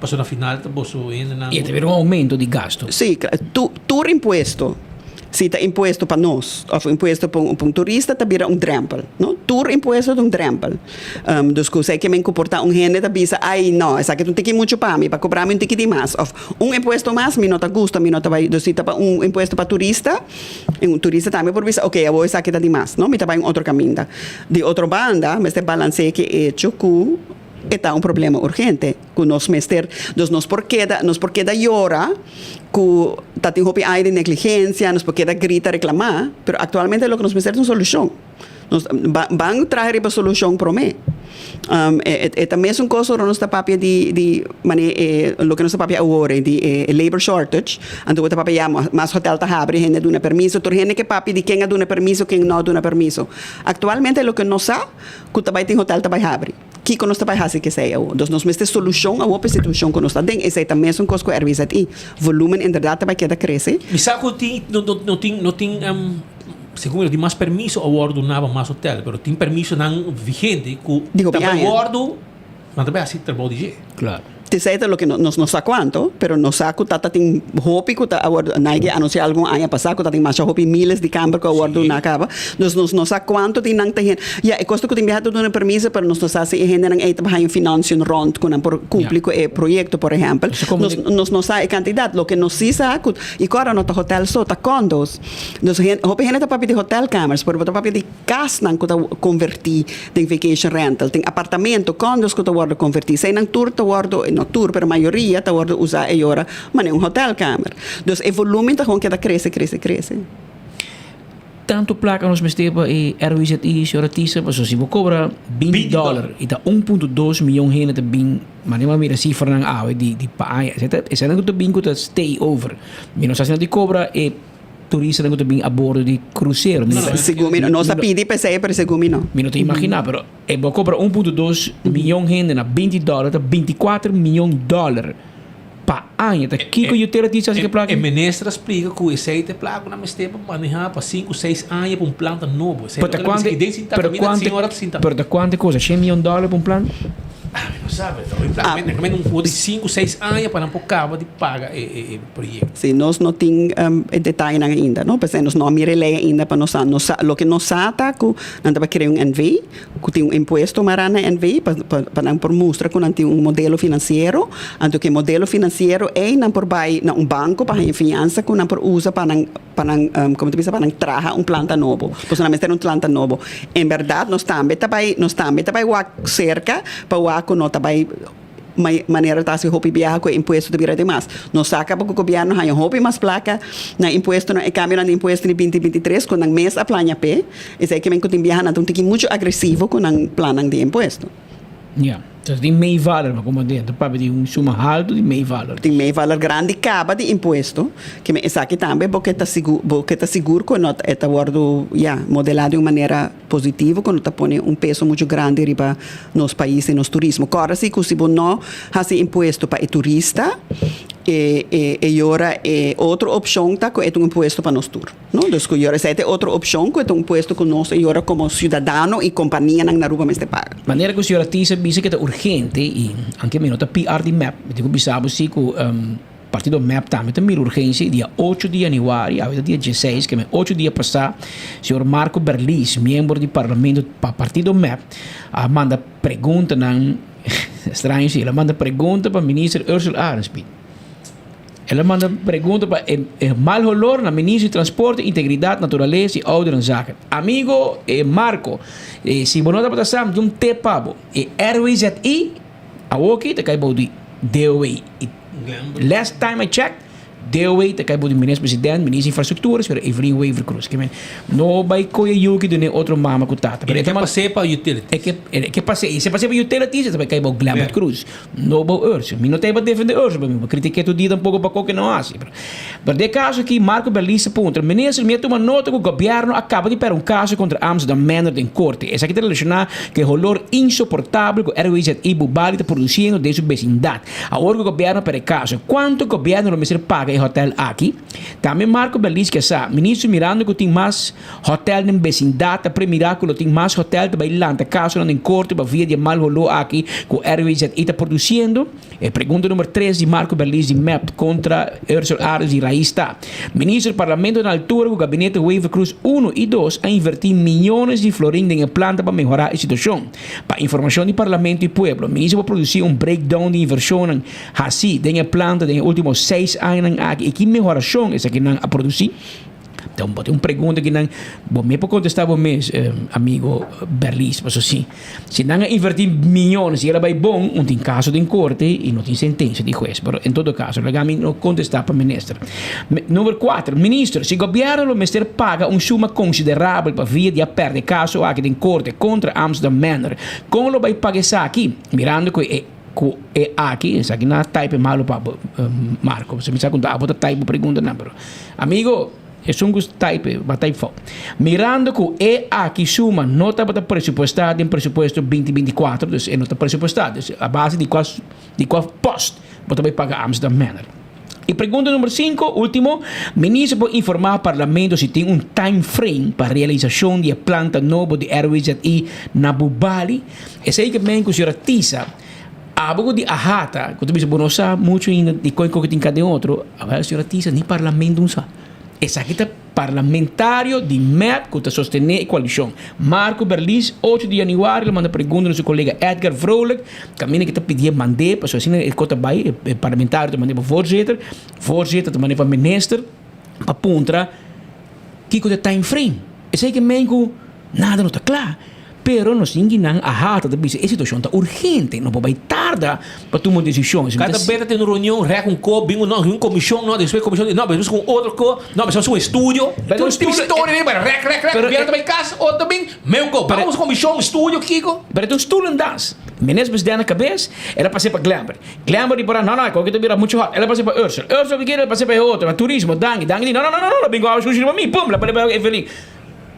Pasobra na final ta boso hendenan. I e ta bira un oumento di gastu. Sí, tur impuesto. Si ta impuesto pa nos of impuesto pa un turista ta bira un drempel, no? Tur impuesto ta un drempel. Dus ku esei ke men ku por ta un hende ta bisa, ai no, esaki ta un tiki muchu pa mi, pa kobra mi un tiki di mas of un impuesto mas mi no ta gusta, mi no ta bai. Dus si ta pa un impuesto pa turista, e un turista tambe por bisa, oke, awor esaki ta di mas, no? Mi ta bai un otro kaminda. Di otro banda mester balans'é ke echo ku e ta un problema urgente. Ku nos mester, dus nos por keda, nos por keda yora ku ta tin hopi aña di negligensia, nos por keda grita, reklamá, pero aktualmente loke nos mester ta un solushon. Nos ban traha riba solushon promé. E e ta mesun kos ora nos ta papia di di manera e loke nos ta papia awor di e labor shortage, anto bo ta papia ya mas hotel ta habri, hende a duna permiso, tur hende ke papia di ken a duna permiso, ken no a duna permiso. Aktualmente loke nos sa ku ta bai tin hotel ta bai habri. Kiko nos ta bai hasi ku esei awor? Dus nos mester solushon awor pa e situashon ku nos ta den. Esei ta mesun kos ku RWZI. Volumen inderdat ta bai keda krese. Mi sa ku tin no no no tin no tin segun mi no tin mas permiso a wòrdu duna pa mas hotel, pero tin permisonan vigente ku Di hopi ta bai aña. wòrdu nan ta bai hasi trabou di dje. Klaro. Esei ta loke nos no sa kuantu, pero nos sa ku ta ta tin hopi ku ta a wòrdu, Nike a anunsiá algun aña pasá ku ta tin masha hopi miles di kamber ku a wòrdu duna kaba. Dus nos no sa kuantu di nan ta hende. Ya, e kos ta ku tin biaha ta duna permiso, pero nos no sa si e hendenan ei ta haña un financiën rònt ku nan por kumpli ku e proyekto, por ehèmpel. Nos nos no sa e kantidat. Loke nos sí sa ku, i ku ora no ta hotèl so, ta condos. Dus hopi hende ta papia di hotèlkamers, pero bo ta papia di. Kasnan ku ta konvertí den vacation rental, tin apartamento, condos ku ta wòrdu konvertí. Eseinan tur ta wòrdu, no tur, pero mayoria ta wòrdu usá e ora manera un hotelkamer. Dus e volúmen ta gewoon keda krese, krese, krese. Tantu plaka nos mester pa e RWZI, señora Tisa, pasobra si bo kobra binti dòler i ta un punto dos miyon hende ta bin, manera mi a mira sifranan awe di di pa aña, esei ta eseinan ku ta bin ku ta stay over. Mi no sa si nan ta kobra e. Turistanan ku ta bin a bordo di krusero. Segun mi no. Nos a pidi pa esei pero segun mi no. Mi no ta imaginá pero e bo kobra un punto dos miyon hende na binti dòler ta binti kuater miyon dòler pa aña. Ta kiko yu tera tin sa hasi ku e plaka? E minister a splika ku esei ta e plaka ku nan mester pa manehá pa sinku seis aña pa un planta nobo. Esei Pero ta kuantu pero kuantu pero ta kuantu e kosa? Shen miyon dòler pa un planta? Mi no sa pero ta un plaka men un for di sinku seis aña pa nan por kaba di paga e proyekto. Si nos no tin e detayenan ainda, no? P'esei nos no a mira e lei ainda pa nos sa. Nos sa, loke nos sa ta ku nan ta bai krea un NV, ku tin un impuesto mará na NV pa pa pa nan por mustra ku nan tin un modelo finansiero. Anto ku e modelo finansiero ei nan por bai na un banko pa haña fiansa ku nan por usa pa nan pa nan komo ta bisa pa nan traha un planta nobo. Pasobra nan mester un planta nobo. En bèrdat nos tambe ta bai nos tambe ta bai wak serka pa wak ku no ta bai. Manera ta hasi hopi biaha ku e impuesto ta bira demas. Nos sa kaba ku gobièrnu haña hopi mas plaka na impuestonan, e kambionan di impuesto di binti binti tres ku nan mes a plania p'e. Esei ke men ku tin biaha nan ta un tiki muchu agresivo ku nan plannan di impuesto. Ya, entonces tin meevaller, ma como den ta papia di un suma haltu di meevaller. Tin meevaller grandi kaba di impuesto, ke men esaki tambe bo ke ta sigur, bo ke ta sigur ku no e ta wòrdu, ya, modelá di un manera. Positivo ku no ta pone un peso muchu grandi riba nos pais i nos turismo. Kòrda si ku si bo no hasi impuesto pa e turista, E e e yora e otro opshon ta ku e ta un impuesto pa nos tur, no? Dus ku yora esei ta e otro opshon ku e ta un impuesto ku nos e yora komo siudadano i kompanianan na Aruba mester paga. Manera ku señora Thijs a bisa ku e ta urgente i anke mi no ta PR di mep, mi tin ku bisa bo si ku partido mep tambe ta mira urgensia i dia ocho di yanüari, awe ta dia dieseis, ke men ocho dia pasá señor Marco Berlis, miembro di parlamento pa partido mep a manda preguntanan Straño si, el a manda pregunta pa minister Ursula Arenspeed. El a manda pregunta pa e, e mal holor na minister di Transporte, Integridad, Naturalesa y Ouderenzaken. Amigo eh, Marco, eh, si bo no tabata sa, mi tin un tip pa bo. E RWZI awoki ta kai bou di DOW. I last time I checked, DOW ta kai bou di minister president, minister infrastructura, señora Evelyn Wever Croes. Ke men no bai koye yuki dun'e otro mama ku tata. E ke pas'é pa utilities. E ke e ke pas'é, i si e pas'é pa utilities e ta bai kai bou Glembert Croes, no bou Ursula. Mi no ta bai defende Ursula, pero mi por kritiké tur dia tampoko pa koke no hasi. Pero den e kaso aki Marco Berlis a puntra, Minister, mi a tuma nota ku gobièrnu a kaba di pèrdè un kaso kontra Amsterdam Manor den korte. Esaki ta relashoná ku e holor insoportabel ku RWZI Bubali ta produsiendo den su besindat. Awor ku gobièrnu a pèrdè kaso, kuantu gobièrnu lo mester paga e hotèl aki? Tambe Marco Berlis ke sa, Ministro mirando ku tin mas hotèl den besindat ta premirá ku lo tin mas hotèl ta bai lanta kasonan den korte pa via di e mal holó aki ku RWZI ta produsiendo. E pregunta number tres di Marco Berlis di mep kontra Ursel Arends di Raiz ta, Ministro, Parlamento na altura ku gabinete Wever-Croes uno i dos a invertí miyones di florin den e planta pa mehorá e situashon. Pa informashon di Parlamento i pueblo, Minister por produsí un breakdown di invershonnan hasí den e planta den e último seis añanan aki i ki mehorashon esakinan a produsí? Enton bo tin un pregunta ki nan bo mes por kontestá bo mes, amigo Berlis, pasobra si si nan a invertí miyones i el a bai bon, un tin kaso den korte i no tin sentensia di hues. Pero en todo kaso, laga mi no kontestá pa Minister. Number kuater, Minister, si gobièrnu lo mester paga un suma konsiderabel pa via di a pèrdè kaso aki den korte kontra Amsterdam Manor, kon lo bai paga esaki? Mirando ku e ku e aki, esaki na type malu pa bo, Marco, pasobra mi sa ku abo ta type bo preguntanan, pero amigo, esun ku type ba type fout. Mirando ku e aki suma no tabata presupuestá den presupuesto binti binti kuater, dus e no ta presupuestá, dus a base di kua di kua post bo ta bai paga Amsterdam Manor? E pregunta number sinku, ultimo, Minister por informá Parlamento si tin un time frame pa realisashon di e planta nobo di RWZI na Bubali? Esei ke men ku señora Tisa, abo ku di Ahata, ku ta bisa bo no sa muchu ainda di kon ku tin ka den otro, awel señora Tisa ni Parlamento no sa. Esaki ta Parlamentario di mep cu ta sostene e coalicion. Marco Berlis, ocho di januari lo manda pregunta na su colega Edgar Vrolijk, caminda cu ta pidié mand'é, pasobra asina e cos ta bay, e parlamentario ta mand'é pa voorzitter, voorzitter ta mand'é pa minister, pa puntra kico ta e time frame. Esey ke men cu nada no ta cla. Pero nos tin ki nan a hata ta bisa e situacion ta urgente, no por bay tarda pa tuma un decision. Cada bes ta tene un reunion, rek un ko, bin un no, un comision no, despues comision di no, despues cu un otro ko, no, despues un estudio. Pero un historia bin bay rek, rek, rek, gobierno ta bay cas, otro bin, me un ko, bamos comision, estudio, kiko. Pero ta un stoelendans. Minister president na cabes, el a pase pa Glenbert. Glenbert di por a, no, no, e koki ta bira mucho hot. El a pase pa Ursel. Ursel ki kere, el a pase pa e otro, pa turismo, danki. Danki di, no, no, no, no, no, bin cu awa shushi riba mi, pum, el a pone pa Evelyn.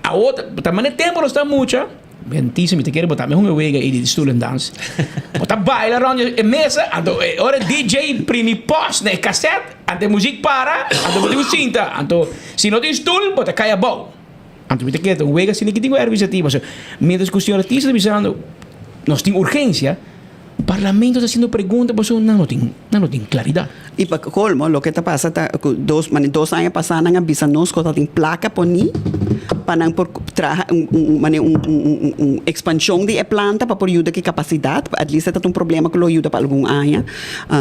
Awor ta mane tempo nos ta mucha. Bentisa mi ta kere bo tambe hunga wega ei di stoelendans. Bo ta baila rond e mesa anto e ora e DJ primi pos na e cassette anto e muziek para anto bo tin ku sinta anto si no tin stoel bo ta kai abou. Anto mi ta kere ta un wega asina ki tin ku Erwin sa tin pasobra mientras ku señor Tisa ta bisando nos tin urgencia. Parlamento ta haciendo pregunta pasobra nan no tin nan no tin claridad. I pa colmo loke ta pasa ta cu dos mane dos aña pasa nan a bisa nos cu ta tin placa poni pa nan por traha un un mane un un un expansion di e planta pa por yuda cu e capacidad at least e ta un problema cu lo yuda pa algun aña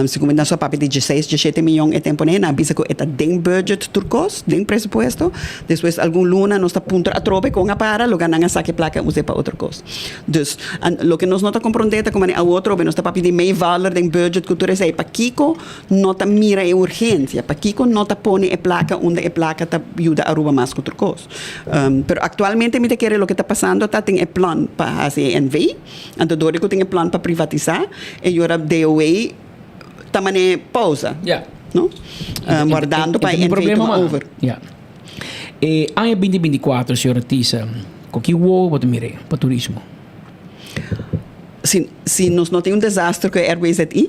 segun mi nan so a papia di dieseis diesshete miyon e tempo nan a bisa cu e ta den budget tur cos den presupuesto despues algun luna nos ta puntra atrobe con a para loke nan a saca e placa a use pa otro cos. Dus, loke nos no ta komprondé ta ku manera awor trobe nos ta papia di meevaller den budget ku tur esei. Pakiko no ta mira e urgensia? Pakiko no ta pone e plaka unda e plaka ta yuda Aruba mas ku tur kos? Pero aktualmente mi ta kere loke ta pasando ta tin e plan pa hasi e NV. Anto dor di ku tin e plan pa privatisá e yora DOW ta manera pausa. No? Wardando pa e NV tuma over. E aña binti binti kuater, señora Tisa, ku ki wowo bo ta mir'é pa turismo? Si, si nos no tin un desaster ku e RWZI,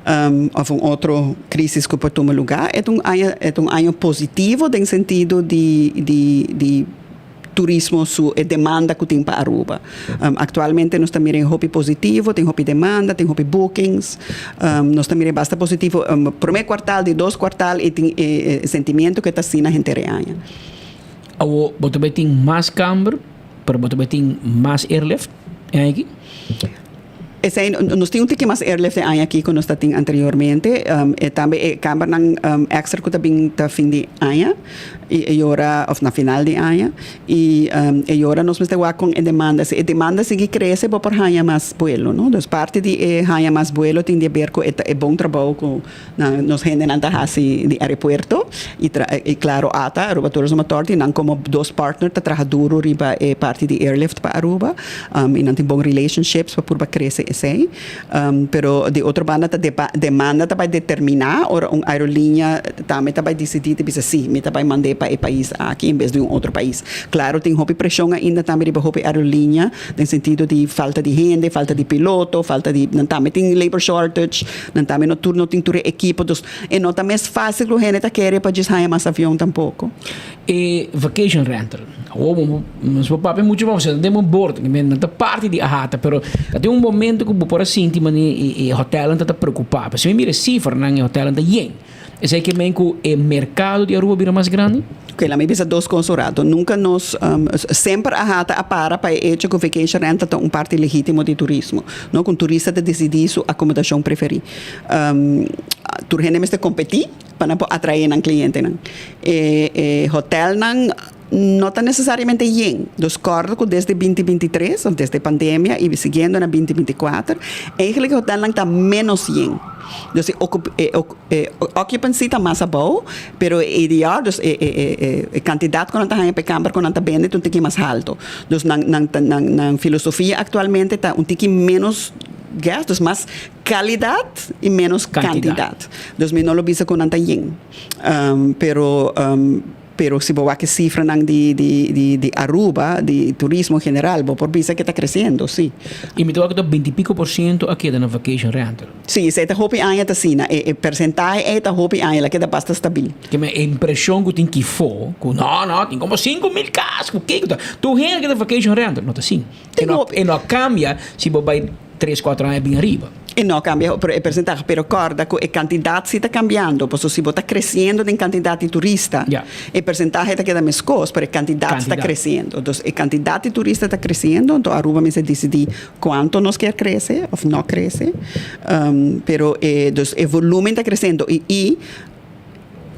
Um, of un otro crisis cu por tuma lugar. E ta un aña, e ta un aña positivo den sentido di turismo su e demanda cu tin pa Aruba. Actualmente nos ta mira hopi positivo, tin hopi demanda, tin hopi bookings. Nos ta mira basta positivo prome kwartaal, di dos kwartaal y tin e sentimento cu ta asina henter e aña. Awo bo ta bay tin mas kamber, pero bo ta bay tin mas airlift e aña aki? Esei, nos tin un tiki mas airlift e aña aki ku nos ta tin anteriormente. E tambe e kambernan extra ku ta bin ta fin di aña i e yora, òf na final di aña. I e yora nos mester wak kon e demanda. Si e demanda sigui krese bo por haña mas buelo, no? Dus parti di e haña mas buelo tin di aber ku e e bon trabou ku nan nos hendenan ta hasi di aeropuerto i tra i klaro ata, Aruba Tourism Authority, nan komo dos partner ta traha duro riba e parti di airlift pa Aruba i nan tin bon relationships pa purba krese esei. Pero di otro banda ta demanda ta bai determiná ora un aerolínea tambe ta bai disidí ta bisa sí, mi ta bai mand'é pa e pais aki en bes di un otro pais. Klaro tin hopi preshon ainda tambe riba hopi aerolínea den sentido di falta di hende, falta di piloto, falta di nan tambe tin labor shortage. Nan tambe no tur no tin tur e ekipo, dus e no ta mes fácil ku hende ta kere pa djis haña mas avion tampoko. E vacation rental, awor bo nos por papia muchu mas, pasobra den bo bord, nan ta parti di AHATA, pero ta tin un momento ku bo por a sinti manera e hotelnan ta ta preokupá. Pasobra mi mira e sifranan, e hotelnan ta yen. Esei ke men ku e merkado di Aruba bira mas grandi? Oké, laat mi bisa dos kos un rato. Nunka nos, semper AHATA a para pa e echo ku vacation rental ta un parti legítimo di turismo. No, ku un turista ta disidí su akomodashon preferí. Tur hende mester kompetí pa nan por atraé nan klientenan. E e hotelnan no ta nesesariamente yen. Dus kòrda ku desde binti 23, òf desde pandemia i siguiendo na 2024, eigenlijk e hotelnan ta ménos yen. Dus e e e occupancy ta mas abou, pero e ADR, dus e e e e kantidat ku nan ta haña pa e kamber ku nan ta bende ta un tiki mas haltu. Dus nan nan nan nan filosofia aktualmente ta un tiki ménos guest, dus mas kalidat i ménos kantidat. Dus mi no lo bisa ku nan ta yen. Pero Pero si bo wak e cifranan di di di di Aruba, di turismo en general, bo por bisa ke ta creciendo, si. I mi ta wak ku ta binti pico por ciento a keda na vacation rental. Si, esei ta hopi aña ta asina. E e percentahe ei ta hopi aña, el a keda basta stabil. Ke mi e impresion ku tin kifo, ku no, no, tin como 5000 cas, ku kiko ta. Tur hende ke ta vacation rental, no ta asin. E no e no a cambia si bo bai tres, cuatro aña bin ariba. E no cambia pero e percentahe, pero corda cu e cantidad si ta cambiando, pasobra si bo ta creciendo den cantidad di turista, e percentahe ta keda mescos, pero e cantidad ta creciendo. Dus e cantidad di turista ta creciendo, anto Aruba mester dicidi cuanto nos kier crece of no crece, pero e dus e volumen ta creciendo y y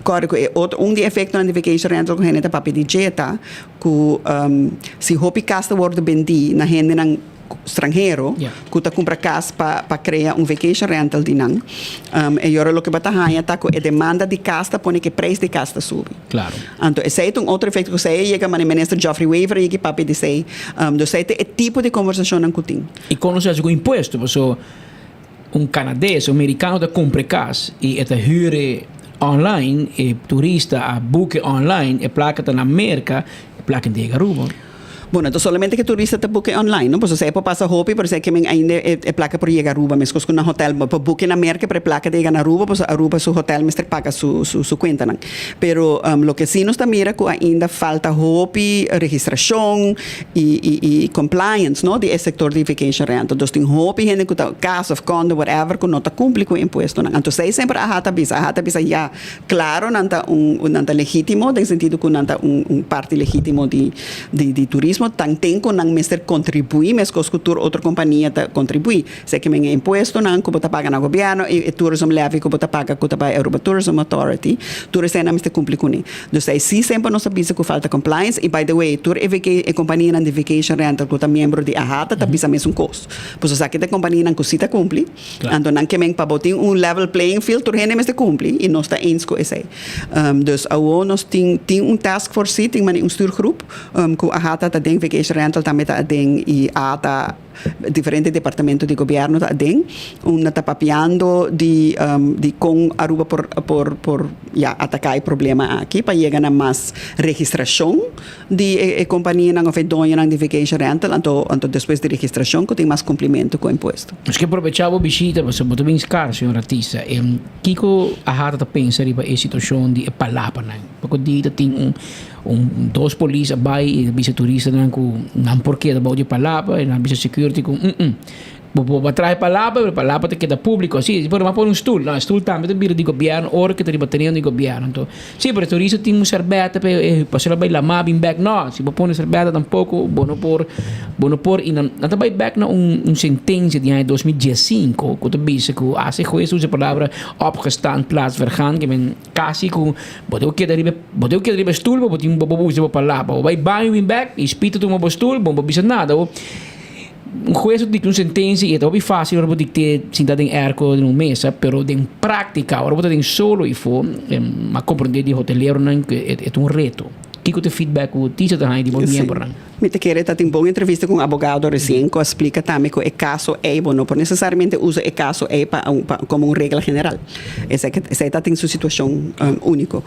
corda cu e otro un di e efectonan di vacation rental cu hende ta papia di dje ta cu si hopi cas ta wordo bendi na hendenan stranhero ku ta kumpra kas pa pa krea un vacation rental di nan. E yora loke bo ta haña ta ku e demanda di kas ta pone ku e preis di kas ta subi. Klaro. Anto esei ta un otro efekto ku esei a yega manera Minister Geoffrey Wever a yega i papia di esei. Dus esei ta e tipo di konversashonnan ku tin. I kon nos hasi ku impuesto? Paso un kanades, un merikano ta kumpra e kas i e ta hür e online, e turista a boek e online, e plaka ta na Merka, e plaka ta yega Aruba. Bueno, ta solamente ke turista ta boeke online, no? Pasobra esei por pasa hopi, pero esei ke men ainda e e plaka por yega Aruba, meskos ku na hotel bo por boeke na Merka, pero e plaka ta yega na Aruba, pasobra Aruba su hotel mester paga su su su kuentanan. Pero loke si nos ta mira ku ainda falta hopi registrashon i i i compliance, no, di e sektor di vacation rental. Dus tin hopi hende ku ta kas òf kondo whatever ku no ta kumpli ku e impuestonan. Anto esei semper AHA ta bisa, AHA ta bisa ya. Claro nan ta un nan ta legitimo den sentido cu nan ta un un parti legitimo di di di turismo tanten cu nan mester contribui mescos cu tur otro compania ta contribui sea ke men e impuestonan cu bo ta paga na gobierno y e tourism levy cu bo ta paga cu ta bay Aruba Tourism Authority tur esey nan mester cumpli cune dus ey si semper nos ta bisa cu falta compliance y by the way tur e vaca e companianan di vacation rental cu ta miembro di AHATA ta bisa mesun cos pasobra esaki ta e companianan cu si ta cumpli. Anto nan ke men pa bo tin un level playing field tur hende mester kumpli i nos ta eens ku esei. Dus awo nos tin tin un task force si, tin mane un stuurgroep ku AHATA ta den, Vacation Rental tambe ta aden i ATA. diferente departamento di gobierno ta aden, unda ta papiando di di con Aruba por por por ya ataca e problema aki pa yega na mas registracion di e companianan of e doñonan di vacation rental, anto anto despues di registracion cu tin mas cumplimento cu impuesto. Nos ke probecha bo bishita pasobra bo ta bin scar, señor Artista. Kiko AHATA ta pensa riba e situacion di e palapanan? Poko di ta tin un un dos polis a bai y a bisa turistanan cu nan por keda bou di e palapa y nan a bisa security cu mm bo por a traha e palapa pero e palapa ta keda publico si pero nan a pone un stoel no e stoel tambe ta bira di gobierno ora cu ta riba tereno di gobierno anto si pero e turista tin un serbeta pa e pasobra bai lama bin bek no si bo pone serbeta tampoco bo no por bo no por y nan ta bai bek na un un sentencia di aña 2015 cu ta bisa cu hasta e huez usa e palabra opgestaan plaats vergaan ke men Casi cu bo tin cu keda riba bo tin cu keda riba e stoel pa bo tin bo por usa bo palabra. Bo bay baño bin bek y spita tuma bo stoel bo no por bisa nada. Bo un hues ta dicta un sentencia y e ta hopi facil ora bo dict'e sinta den airco den un mesa pero den practica ora bo ta den solo ifo a comprende di hoteleronan cu e ta un reto. Kico ta e feedback cu Tisha ta haña di bo miembronan? Mi ta kere ta tin bon entrevista ku un abogado resien ku a splika tambe ku e kaso ei bo no por nesesariamente usa e kaso ei pa un pa komo un regla general. Esei esei ta tin su situashon úniko.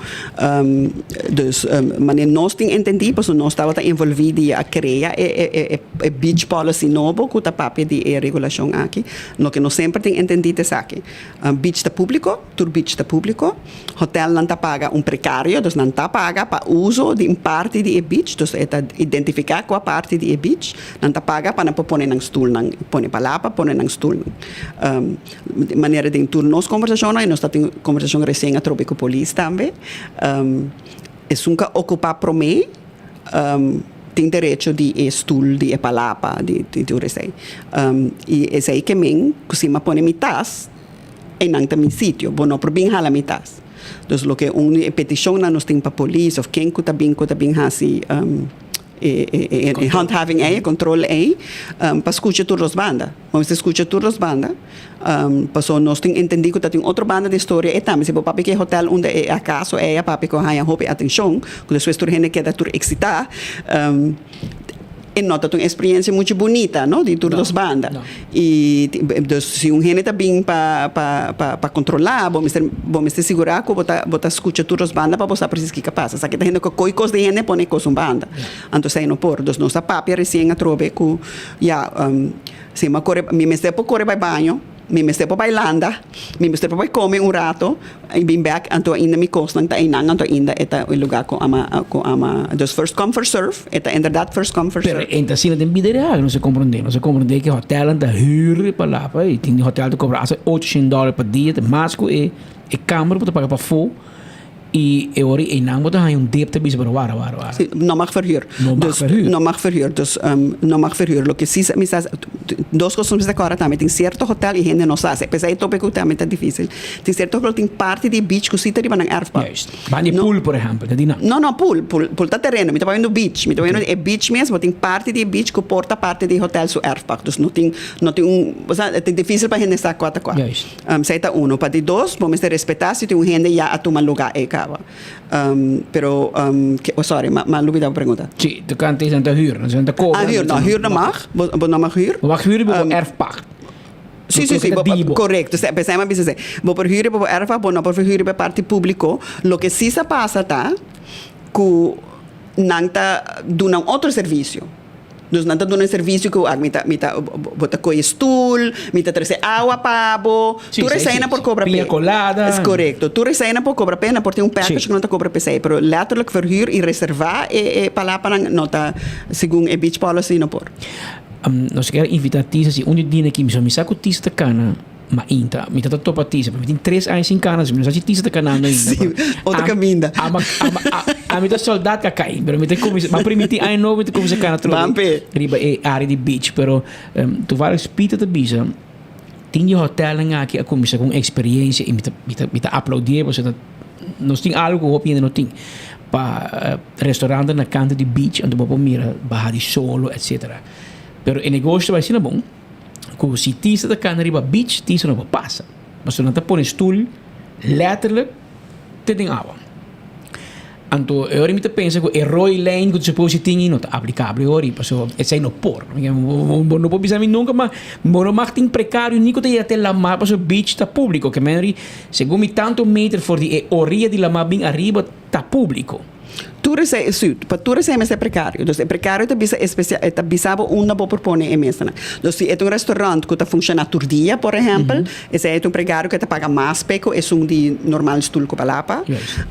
Dus manera nos tin entendí pasobra nos tabata envolví di a krea e e e beach policy nobo ku ta papia di e regulashon aki. Loke nos semper tin entendí ta esaki, beach ta públiko. Tur beach ta públiko. Hotelnan ta paga un prekario, dus nan ta paga pa uso di un parti di e beach, dus e ta identifiká kua parti di e beach. Nan ta paga pa nan por pone nan stulnan, pone palapa, pone nan stulnan. Di manera den tur nos kombersashonnan, i nos ta tin kombersashon resien atrobe ku polis tambe, esun ku a okupá promé tin derecho di e stul, di e palapa, di tur esei. I esei ke men ku si mi a pone mi tas, Einan ta mi sitio, bo no por bin hala mi tas. Dus loke un di e petishonnan nos tin pa polis of ken ku ta bin ku ta bin hasi e e e handhaving ei, e kontrol ei, pa skucha tur dos banda. Bo mester skucha tur dos banda, paso nos tin entendí ku ta tin otro banda di storia ei tambe. Si bo papia ku e hotel unda e akaso ei a papia ku a haña hopi atenshon, ku despues tur hende keda tur eksitá, E no ta un experiencia mucho bunita, no, di tur dos banda. Y dus si un hende ta bin pa pa pa pa controla, bo mester bo mester sigura cu bo ta bo ta scucha tur dos banda pa bo sa precies kico a pasa. Esaki ta hende cu coy cos di hende pone cos un banda. Anto esey no por. Dus nos a papia recien atrobe cu ya si mi a core mi mester por core bay baño. Mi mester por bai landa, mi mester por bai come un rato y bin bek, anto ainda mi cosnan ta einan, anto ainda e ta e lugar cu ama, cu ama, dus first come first serve, e ta inderdaad first come first Pero serve. e ta asina den bida real, nos a comprende, nos a comprende cu hotelnan ta huur pa lapa y tin hotel ta cobra hasta ocho dollar pa dia, ta mas cu e e kamer bo ta paga pafó. I e ora einan bo ta haña un dip ta bisa pero wara wara wara. Si, no mag verhuur. No mag Dus, verhuur. no mag verhuur. Dus, no mag verhuur. Loke si mi sa, dos kos mi sa kòrda tambe, tin sierto hotel i hende no sa hasi. P'esei e tópiko tambe ta difísil. Tin sierto hotel tin parti di e beach ku si ta riba nan erfpacht. Juist. Ban di pool por ehèmpel, ta di nan. No, no, pool. Pool, pool ta tereno. Mi ta papiando beach. Mi ta papiando di e beach mes, bo tin parti di e beach ku por ta parti di e hotel su erfpacht. Dus no tin, no tin un, osea, ta difísil pa hende sa kua ta kua. Juist. Esei ta uno. Pa di dos, bo mester respetá si tin un hende ya a tuma lugá ei kaba. Pero, oh sorry, m'a m'a lubidá bo pregunta. Sí, tokante esnan ta hür, esnan ta kobra. Ah, hür, no, hür no mag. Bo bo no mag hür. Bo mag hür riba bo erfpacht. Sí, sí, sí, bo korekto. P'esei m'a bisa esei. Bo por hür riba bo erfpacht, bo no por hür riba e parti públiko. Loke sí sa pasa ta ku nan ta duna un otro servisio. Dus nan ta duna e servisio ku mi ta mi ta bo ta kohe stul, mi ta trese awa pa bo. Sí, Tur sí, esei sí, nan por sí. kobra Piña p'e. colada. Es korekto. Tur esei nan por kobra p'e. Nan por tin un package Sí. ku nan ta kobra p'esei. Pero letterlijk verhuur i reservá e e palapanan no ta segun e beach policy no por. Nos kier invitá Tisa si un di dina aki mi sa mi sa ku Tisa ta kana. Mainta, mi ta ta topa Tisa, pero mi tin tres aña sin cana, mi no sa si Tisa ta canando ainda. Sí, otro caminda. Ama, ama, ami ta soldat ka kai, pero mi ta cuminsa, m'a primiti aña nobo mi ta cuminsa cana trobe Bampe. riba e area di beach, pero toevallig Pieter ta bisa, tin di hotelnan aki a cuminsa cu un experiencia y mi ta, mi ta, mi ta aplaudié pasobra ta, nos tin algo cu hopi hende no tin, pa restaurantnan na canto di beach, anto bo por mira baha di solo, etcetera. Pero e negoshi ta bai asina bon. Ku si tisa ta kana riba beach, tisa no por pasa. Pasobra nan ta pone stul letterlijk te den awa. Anto e ora mi ta pensa ku e roi lijn ku ta suppose tin no ta aplikabel e ora pasobra esei no por. Bo no por bisa mi nunka ma bo no mag tin prekario ni ku ta yega te lamar pasobra beach ta públiko. Ke men ri segun mi tantu meter for di e oria di lamar bin ariba ta públiko. Tur esei, sí, pa tur esei mester prekario. Dus e prekario ta bisa espesia, e ta bisa bo unda bo por pone e mesanan. Dus si e ta un restaurant ku ta funshoná tur dia, por ehèmpel, Esei ta un pregario ku e ta paga mas p'e ku esun di normal stul ku palapa.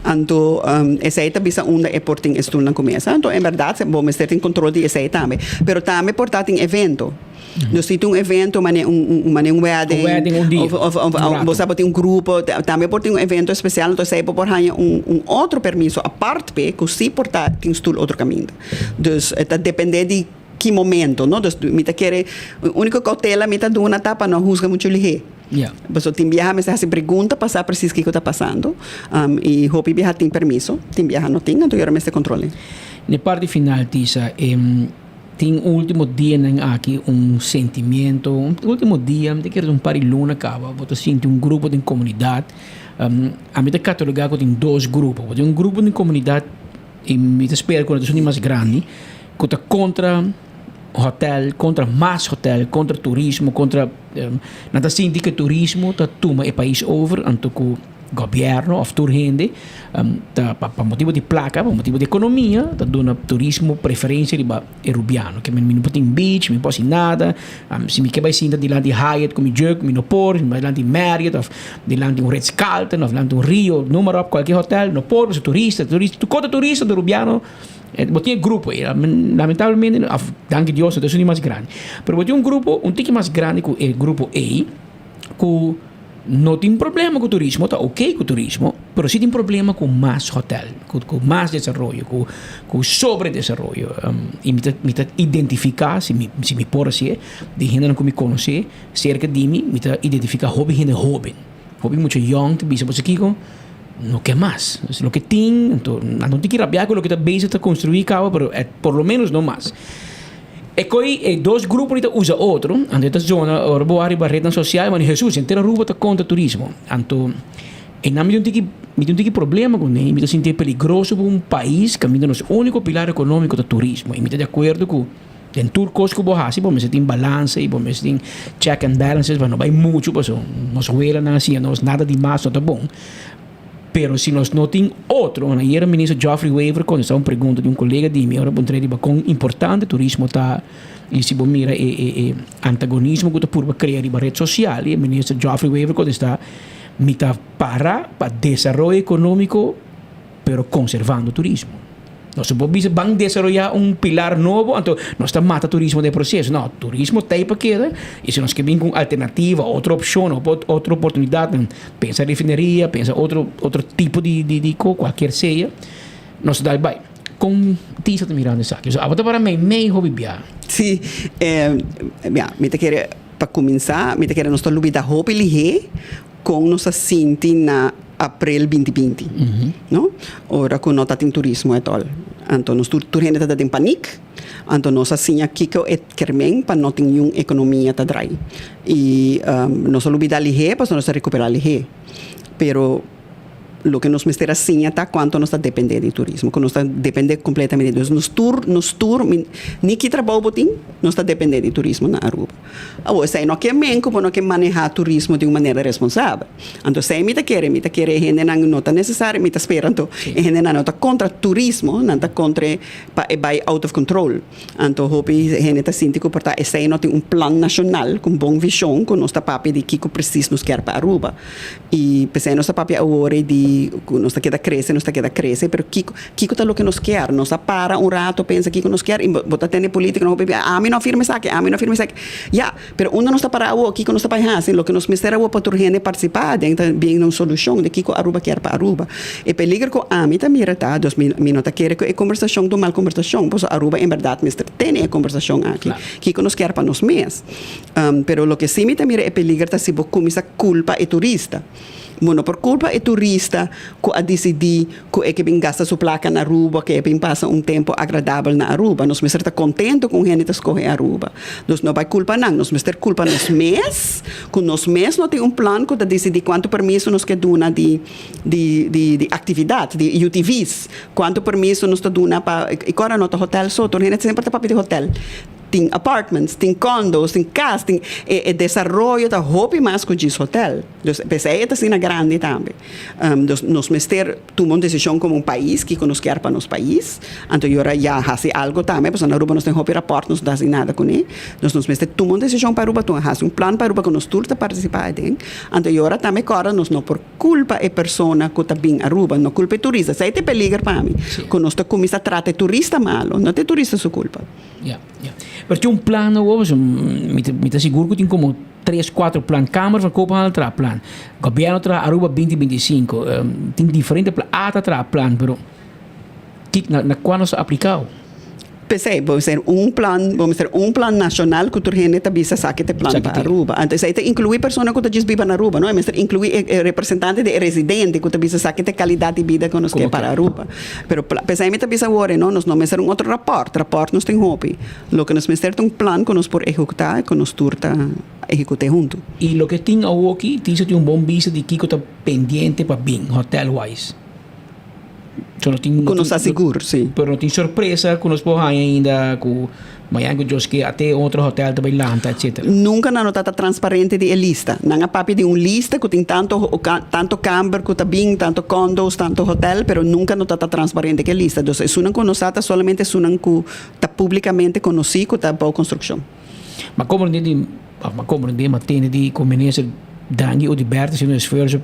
Anto esei ta bisa unda e por tin e stulnan ku mesa. Anto en bèrdat bo mester tin kontrol di esei tambe. Pero tambe por ta tin evento. Nos tin un evento manera un manera un wedding. Un wedding un dia. Of of bo sa bo tin un grupo. Tambe por tin un evento espesial. Anto esei bo por haña un un otro permiso apart p'e ku si por ta tin stul otro kaminda. Dus e ta depende di. Ki momento, no? Dus mi ta kere, úniko koutela mi ta duna ta pa no husga muchu lihé. Ja. Pasobra tin biaha mester hasi pregunta pa sa presis kiko ta pasando. I hopi biaha tin permiso, tin biaha no tin, anto yora mester kontrol'é. Na e parti final, Tisa, tin último dianan aki un sentimiento, último dia, mi ta kere un par di luna kaba, bo ta sinti un grupo den komunidat, ami ta kataloga ku tin dos grupo. Bo tin un grupo den komunidat I mi ta spera ku no ta esun di mas grandi ku ta kontra hotel, kontra mas hotel, kontra turismo, kontra nan ta sinti ku e turismo ta tuma e pais over anto ku gobièrnu òf tur hende ta pa motibu di plaka, pa motibu di ekonomia ta duna turismo preferensia riba e rubiano. Ke men mi no por tin beach, mi no por hasi nada, si mi ke bai sinta dilanti Hyatt ku mi juk mi no por, si mi bai dilanti Marriott òf dilanti un Ritz Carlton òf dilanti un Rio, noem maar op, kualke hotel, no por pasobra turista, turista, tur kos ta turista, tur rubiano, bo tin e grupo ei, lamentablemente òf danki Dios no ta esun di mas grandi, pero bo tin un grupo un tiki mas grandi ku e grupo ei ku No tin problema ku turismo, ta oke ku turismo, pero si tin problema ku mas hotel, ku ku mas desaroyo, ku ku sobre desaroyo. I mi ta mi ta identifiká, si mi si mi por hasié, di hendenan ku mi konosé serka di mi, mi ta identifiká hopi hende hóben, hopi mucha yòn ta bisa bo sa kiko, no ke mas. Loke tin, anto nan no tin ki rabiá ku loke ta bezig ta konstruí kaba, pero por lo ménos no mas. E koi e dos grupo li ta usa otro, anto e ta zona ora bo wak riba rednan sosial, mane Hesus, henter Aruba ta kontra turismo. Anto einan mi tin un tiki, mi tin un tiki problema kuné i mi ta sinti e peligroso pa un pais kaminda nos úniko pilar ekonómiko ta turismo. I mi ta di akuerdo ku den tur kos ku bo hasi bo mester tin balansa i bo mester tin check and balances pa no bai muchu pasobra nos welanan a siña nos nada di mas no ta bon. Pero si nos no tin otro, ayer minister Geoffrey Wever contesta un pregunta di un colega di mi ora puntra riba con importante turismo ta y si bo mira e e e antagonismo cu ta purba crea riba red social y e minister Geoffrey Wever contesta mi ta para pa desaroyo economico pero conservando turismo. Nos no por bisa ban desaroyá un pilar nobo, anto nos ta mata turismo den e proseso. No, turismo ta ei pa keda i si nos ke bin ku un alternativa, otro opshon, otro oportunidatnan, pensa refineria, pensa otro otro tipo di di di ko, kualkier sea, nos ta dal bai. Kon Tisa ta mirando esaki? So abo ta para meimei hopi bia. Sí, ya, mi ta kere pa kuminsá, mi ta kere nos ta lubidá hopi lihé Kon nos a sinti na aprel binti binti, no? Ora ku no ta tin turismo etòl. Anto nos tur tur hende ta den panik, anto nos a siña kiko e kermen pa no tin niun ekonomia ta drai. I nos a lubidá lihé pasobra nos a rekuperá lihé. Pero loke nos mester a siña ta kuantu nos ta dependé di turismo, ku nos ta dependé kompletamente. Dus nos tur, nos tur, ni ki trabou bo tin, nos ta dependé di turismo na Aruba. Awor, esei no ke men ku bo no ke manehá turismo di un manera responsabel. Anto esei mi ta kere, mi ta kere e hendenan no ta nesesario, mi ta spera anto e hendenan no ta kontra turismo, nan ta kontra pa e bai out of control. Anto hopi hende ta sinti ku por ta esei no tin un plan nashonal ku un bon vishon ku nos ta papia di kiko presis nos kier pa Aruba. I p'esei nos ta papia awor ei di ku nos ta keda krese, nos ta keda krese, pero kiko kiko ta loke nos kier? Nos a para un rato pensa kiko nos kier i bo ta tende politikonan hopi bia, ami no a firma esaki, ami no a firma esaki. Ya, pero unda nos ta para awor? Kiko nos ta bai hasi? Loke nos mester awor pa tur hende partisipá aden ta bien un solushon di kiko Aruba kier pa Aruba. E peliger ku ami ta mira ta, dus mi mi no ta kere ku e kombersashon ta un mal kombersashon, pasobra Aruba en bèrdat mester tene e kombersashon aki, kiko nos kier pa nos mes. Pero loke sí mi ta mira e peliger ta si bo kuminsá kulpa e turista. Bo no por culpa e turista cu a dicidi cu e ke bin gasta su placa na Aruba, ke e bin pasa un tempo agradabel na Aruba. Nos mester ta contento cu un hende ta scoge Aruba. Nos no bay culpa nan, nos mester culpa nos mes, cu nos mes no tin un plan cu ta dicidi cuanto permiso nos ke duna di di di di actividad, di UTV's, cuanto permiso nos ta duna pa, y cora no ta hotel so, tur hende semper ta papia di hotel. Tin apartments, tin condos, tin cas, tin e e desaroyo ta hopi mas cu djis hotel. Dus p'esei e ta asina grandi tambe. Dus nos mester tuma un decision como un pais kico nos kier pa nos pais. Anto y ora ya haci algo tambe pasobra na Aruba nos tin hopi rapport nos no ta haci nada cune. Dus nos mester tuma un decision pa Aruba, tuma haci un plan pa Aruba cu nos tur ta participa aden. Anto y ora tambe corda nos no por culpa e persona cu ta bin Aruba, no culpa e turista. Esei ta e peliger pa mi, cu nos ta cuminsa trata e turista malo, no ta e turista su culpa. Ya, ya. Pero tin un plan awor, pasobra mi ta, mi ta sigur ku tin komo tres, kuater plan. Kamer van Koophandel traha plan. Gobièrnu traha Aruba binti binti i sinku. Tin diferente plan. Ata traha plan, pero kiko, na, na kua nos ta apliká? P'esei, bo mester un plan, bo mester un plan nashonal ku tur hende ta bisa esaki ta e plan pa Aruba. Anto esei ta inkluí persona ku ta djis biba na Aruba, no? E mester inkluí e e representante di e residente ku ta bisa esaki ta e kalidat di bida ku nos ke para Aruba. Pero p'esei mi ta bisa awor e no, nos no mester un otro rapòrt, rapòrt nos tin hopi. Loke nos mester ta un plan ku nos por ehekutá i ku nos tur ta ehekut'é huntu. I loke tin awoki, tin sa tin un bon bista di kiko ta pendiente pa bin, hotel wise. So no tin, Ku nos ta sigur, si. Pero no tin sorpresa ku nos por haña ainda ku mañana ku Dios ke ate otro hotel ta bai lanta etcetera. Nunka nan no ta ta transparente di e lista. Nan a papia di un lista ku tin tanto tanto kamber ku ta bin, tanto condos, tanto hotel, pero nunka no ta ta transparente ku e lista. Dus esunnan ku nos sa ta solamente esunnan ku ta publikamente konosí ku ta bou konstrukshon. Ma komprendé di, òf ma komprendé, ma tende di ku minister Dangui Oduber ta hasiendo un esfuerso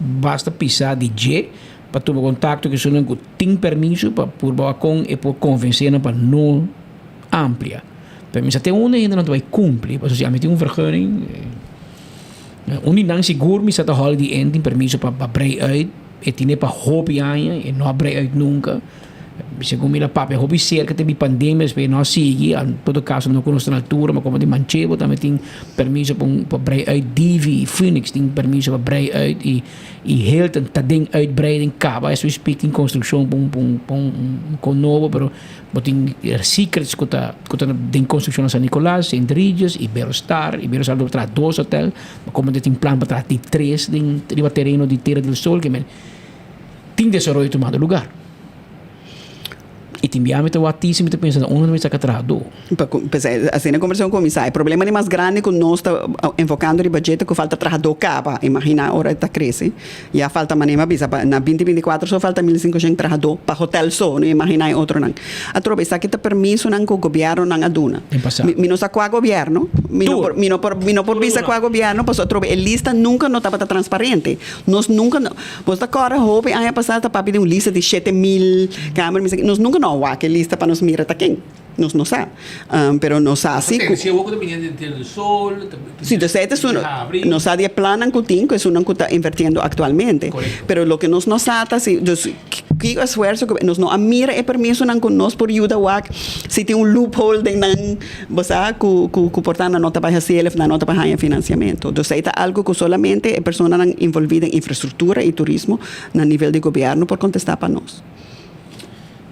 basta pisá di dje pa tuma kontakto ku esunnan ku tin permiso pa purba wak kon e por konvensé nan pa no amplia. Pero mi sa te unda hende nan ta bai kumpli, pasobra si ami tin un vergunning, un di nan sigur mi sa ta Holiday Inn tin permiso pa brei uit, e tine pa hopi aña, e no a brei uit nunka. Segun mi la papia hopi serka te mi pandemia despues e no a sigui, en todo caso no ku nos ta na altura, ma komo di Manchebo tambe tin permiso pa un pa brei uit, Divi i Phoenix tin permiso pa brei uit i i Hilton ta den uitbreiding kaba as we speak tin construccion pa un pa un pa un kon nobo pero bo tin Secrets ku ta ku ta den construccion na San Nicolas, Sint Regis, Iberostar, Iberostar lo traha dos hotel, ma komo tin plan pa traha di tres den riba tereno di Tierra del Sol ke men tin desaroyo tumando lugar. I tin bia mi ta wak tisi mi ta pensa na unda mi saka trahadó. Pa ku p'esei asina kombersashon kuminsá. E problema di mas grandi ku nos ta enfokando riba dje ta ku falta trahadó kaba. Imaginá ora e ta krese ya falta manera mi a bisa pa na binti binti kuater so falta mil sinkushen trahadó pa hotel so. No imaginá e otronan. Atrobe esaki ta permisonan ku gobièrnunan a duna. Den pasado. Mi mi no sa kua gobièrnu. Mi no por mi no por mi no por bisa kua gobièrnu pasobra atrobe e lista nunka no tabata transparente. Nos nunka no. Bos ta kòrda hopi aña pasá ta papia di un lista di 7000 kamer, mi sa nos nunka no a wak e lista pa nos mira ta ken. Nos no sa. Pero nos sa si ku. Si awor ku ta bini den Tierra del Sol, ta Si, dus ei ta esun, nos sa di e plannan ku tin, ku esunnan ku ta invertiendo aktualmente. Pero loke nos no sa ta si, dus ki esfuerso ku nos no a mira e permisonan ku nos por yuda wak si tin un loophole den nan. Bo sa ku ku por ta nan no ta bai hasi el of nan no ta bai haña finansiamentu. Dus ei ta algu ku solamente e personanan envolví den infrastruktura i turismo na nivel di gobièrnu por kontestá pa nos.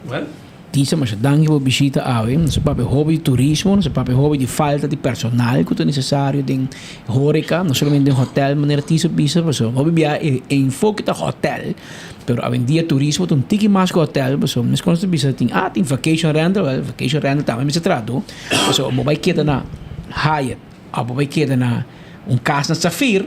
Well. Tisa masha danki pa bo bishita awe. Nos a papia hopi di turismo, nos a papia hopi di falta di personal ku ta nesesario den horeca, no solamente den hotel manera Tisa bisa, pasobra hopi bia e enfoke ta hotel. Pero awendia turismo ta un tiki mas ku hotel pasobra mes kon nos ta bisa tin ah tin vacation rental wel vacation rental tambe mester traha do pasobra bo bai keda na Hyatt of bo bai keda na un kas na Safir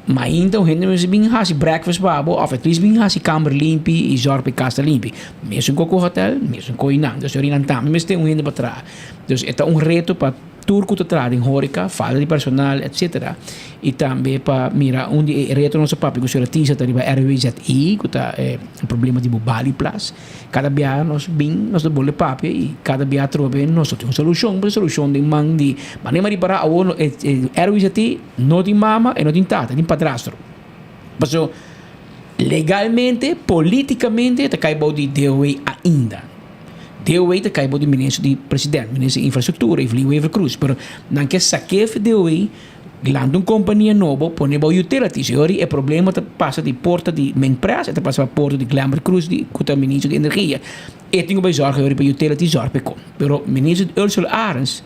mainta un hende mester bin hasi breakfast pa bo of at least bin hasi kamber limpi i zorg pa e kas ta limpi mesun ku hotel mesun ku einan dus orinan tambe mester un hende pa traha dus e ta un reto pa Tur ku ta traha den horeca, falta di personal etc. I tambe pa mira un di e retonan nos a papia ku señora Tisa ta riba RWZI ku ta e problema di Bubali Plas. Kada biaha nos bin nos ta bole papia i kada biaha atrobe nos no tin un solushon pero e solushon den man di manera mi a ripará awor e RWZI no tin mama e no tin tata e tin padrastro. Pasobra legalmente, politikamente ta kai bou di DOW ainda. DOW ta kai bou di minister di president, minister di infrastruktura, Evelyn Wever-Croes, pero nan ke sak'é for DOW Lanta un kompania nobo, pone bou utilities. E ora e problema ta pasa di porta di Mengpres, e ta pasa pa porta di Glenbert Croes di ku ta minister di energia. E tin ku bai zorga e ora pa utilities zorg pa e kon. Pero minister Ursula Arends,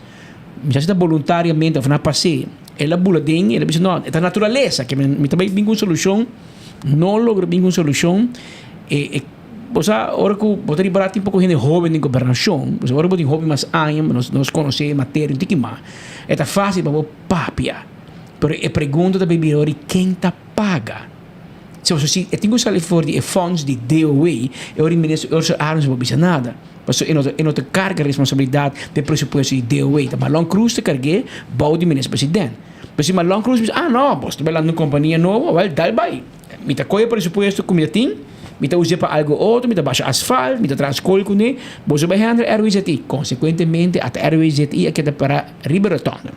mi sa si ta boluntariamente of na pas'é, el a bula den, el a bisa no, e ta naturalesa ke mi ta bai bin ku un solushon, no logra bin ku un solushon, e e bo sa ora ku bo ta ripará tin poko hende hóben den gobernashon, pasobra ora bo tin hopi mas aña nos nos konosé e materia un tiki mas, e ta fásil pa bo papia, pero e pregunta ta bai bira ora di ken ta paga? Si pasobra si e tin ku sali for di e fonds di DOW, e ora di minister Ursula Arends no por bisa nada, pasobra e no ta e no ta karga responsabilidat den presupuesto di DOW, ta Marlon Croes ta karg'é bou di minister president. Pero si Marlon Croes bisa, ah no, bos ta bai lanta un kompania nobo, wèl dal bai, mi ta kohe e presupuesto ku mi ta tin, mi ta us'é pa algu otro, mi ta basha asfalt, mi ta traha skol kuné, boso bai handle RWZI. Konsekuentemente ata RWZI a keda pará riba rotonde.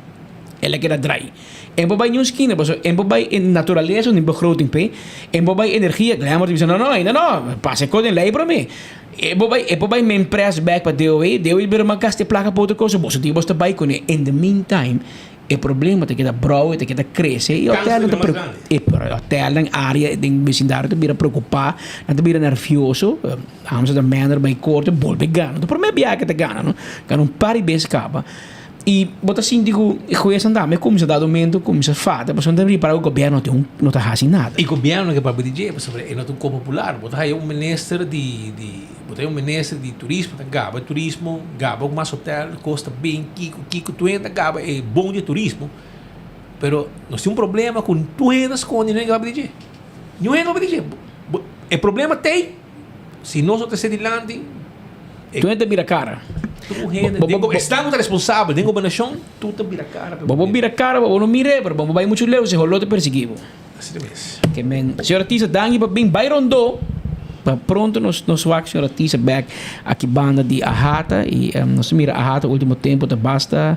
El a keda drai. En por bai niun skina, pasobra en por bai en naturalesa un begroting p'e, en por bai energia, Glamour ta bisa no no, ainda no, pasa e kos den lei promé. E por bai, e por bai men pres bek pa DOW, DOW bira mas gasta e plaka pa otro kos, boso tin bos ta bai kuné. In the meantime, e problema ta keda brou, e ta keda krese i hotelnan ta e hotelnan, área den besindario ta bira preokupá, nan ta bira nervioso, Amsterdam Manor bai korte, bolbe gana. Ta promé biaha ke ta gana no, gana un par di bes kaba. I bo ta sinti ku e huesnan tambe kuminsá dado momento kuminsá fada pasobra nan ta ripará ku gobièrnu no tin un no ta hasi nada. I gobièrnu ke papia di dje pasobra e no ta un kos popular. Bo ta haya un minister di di bo ta haya un minister di turismo ta gaba e turismo, gaba ku mas hotel, kos ta bin kiko kiko tur hende ta gaba e bon di e turismo pero nos tin un problema ku tur hende ta skonde niun hende ke papia di dje. Niun hende papia di dje. E problema t'ei si nos no ta ser dilanti. Tur hende ta bira kara. Tur hende, den go, esnan ku ta responsabel den gobernashon, tur ta bira kara. Bo por bira kara, bo no mir'é, pero bo bai muchu leu, si holó ta persiguí bo. Asina mes. Ke men, señora Tisa, danki pa bin bai rondó, pa pronto nos nos wak señora Tisa bèk aki banda di Ahata i nos a mira Ahata último tempu ta basta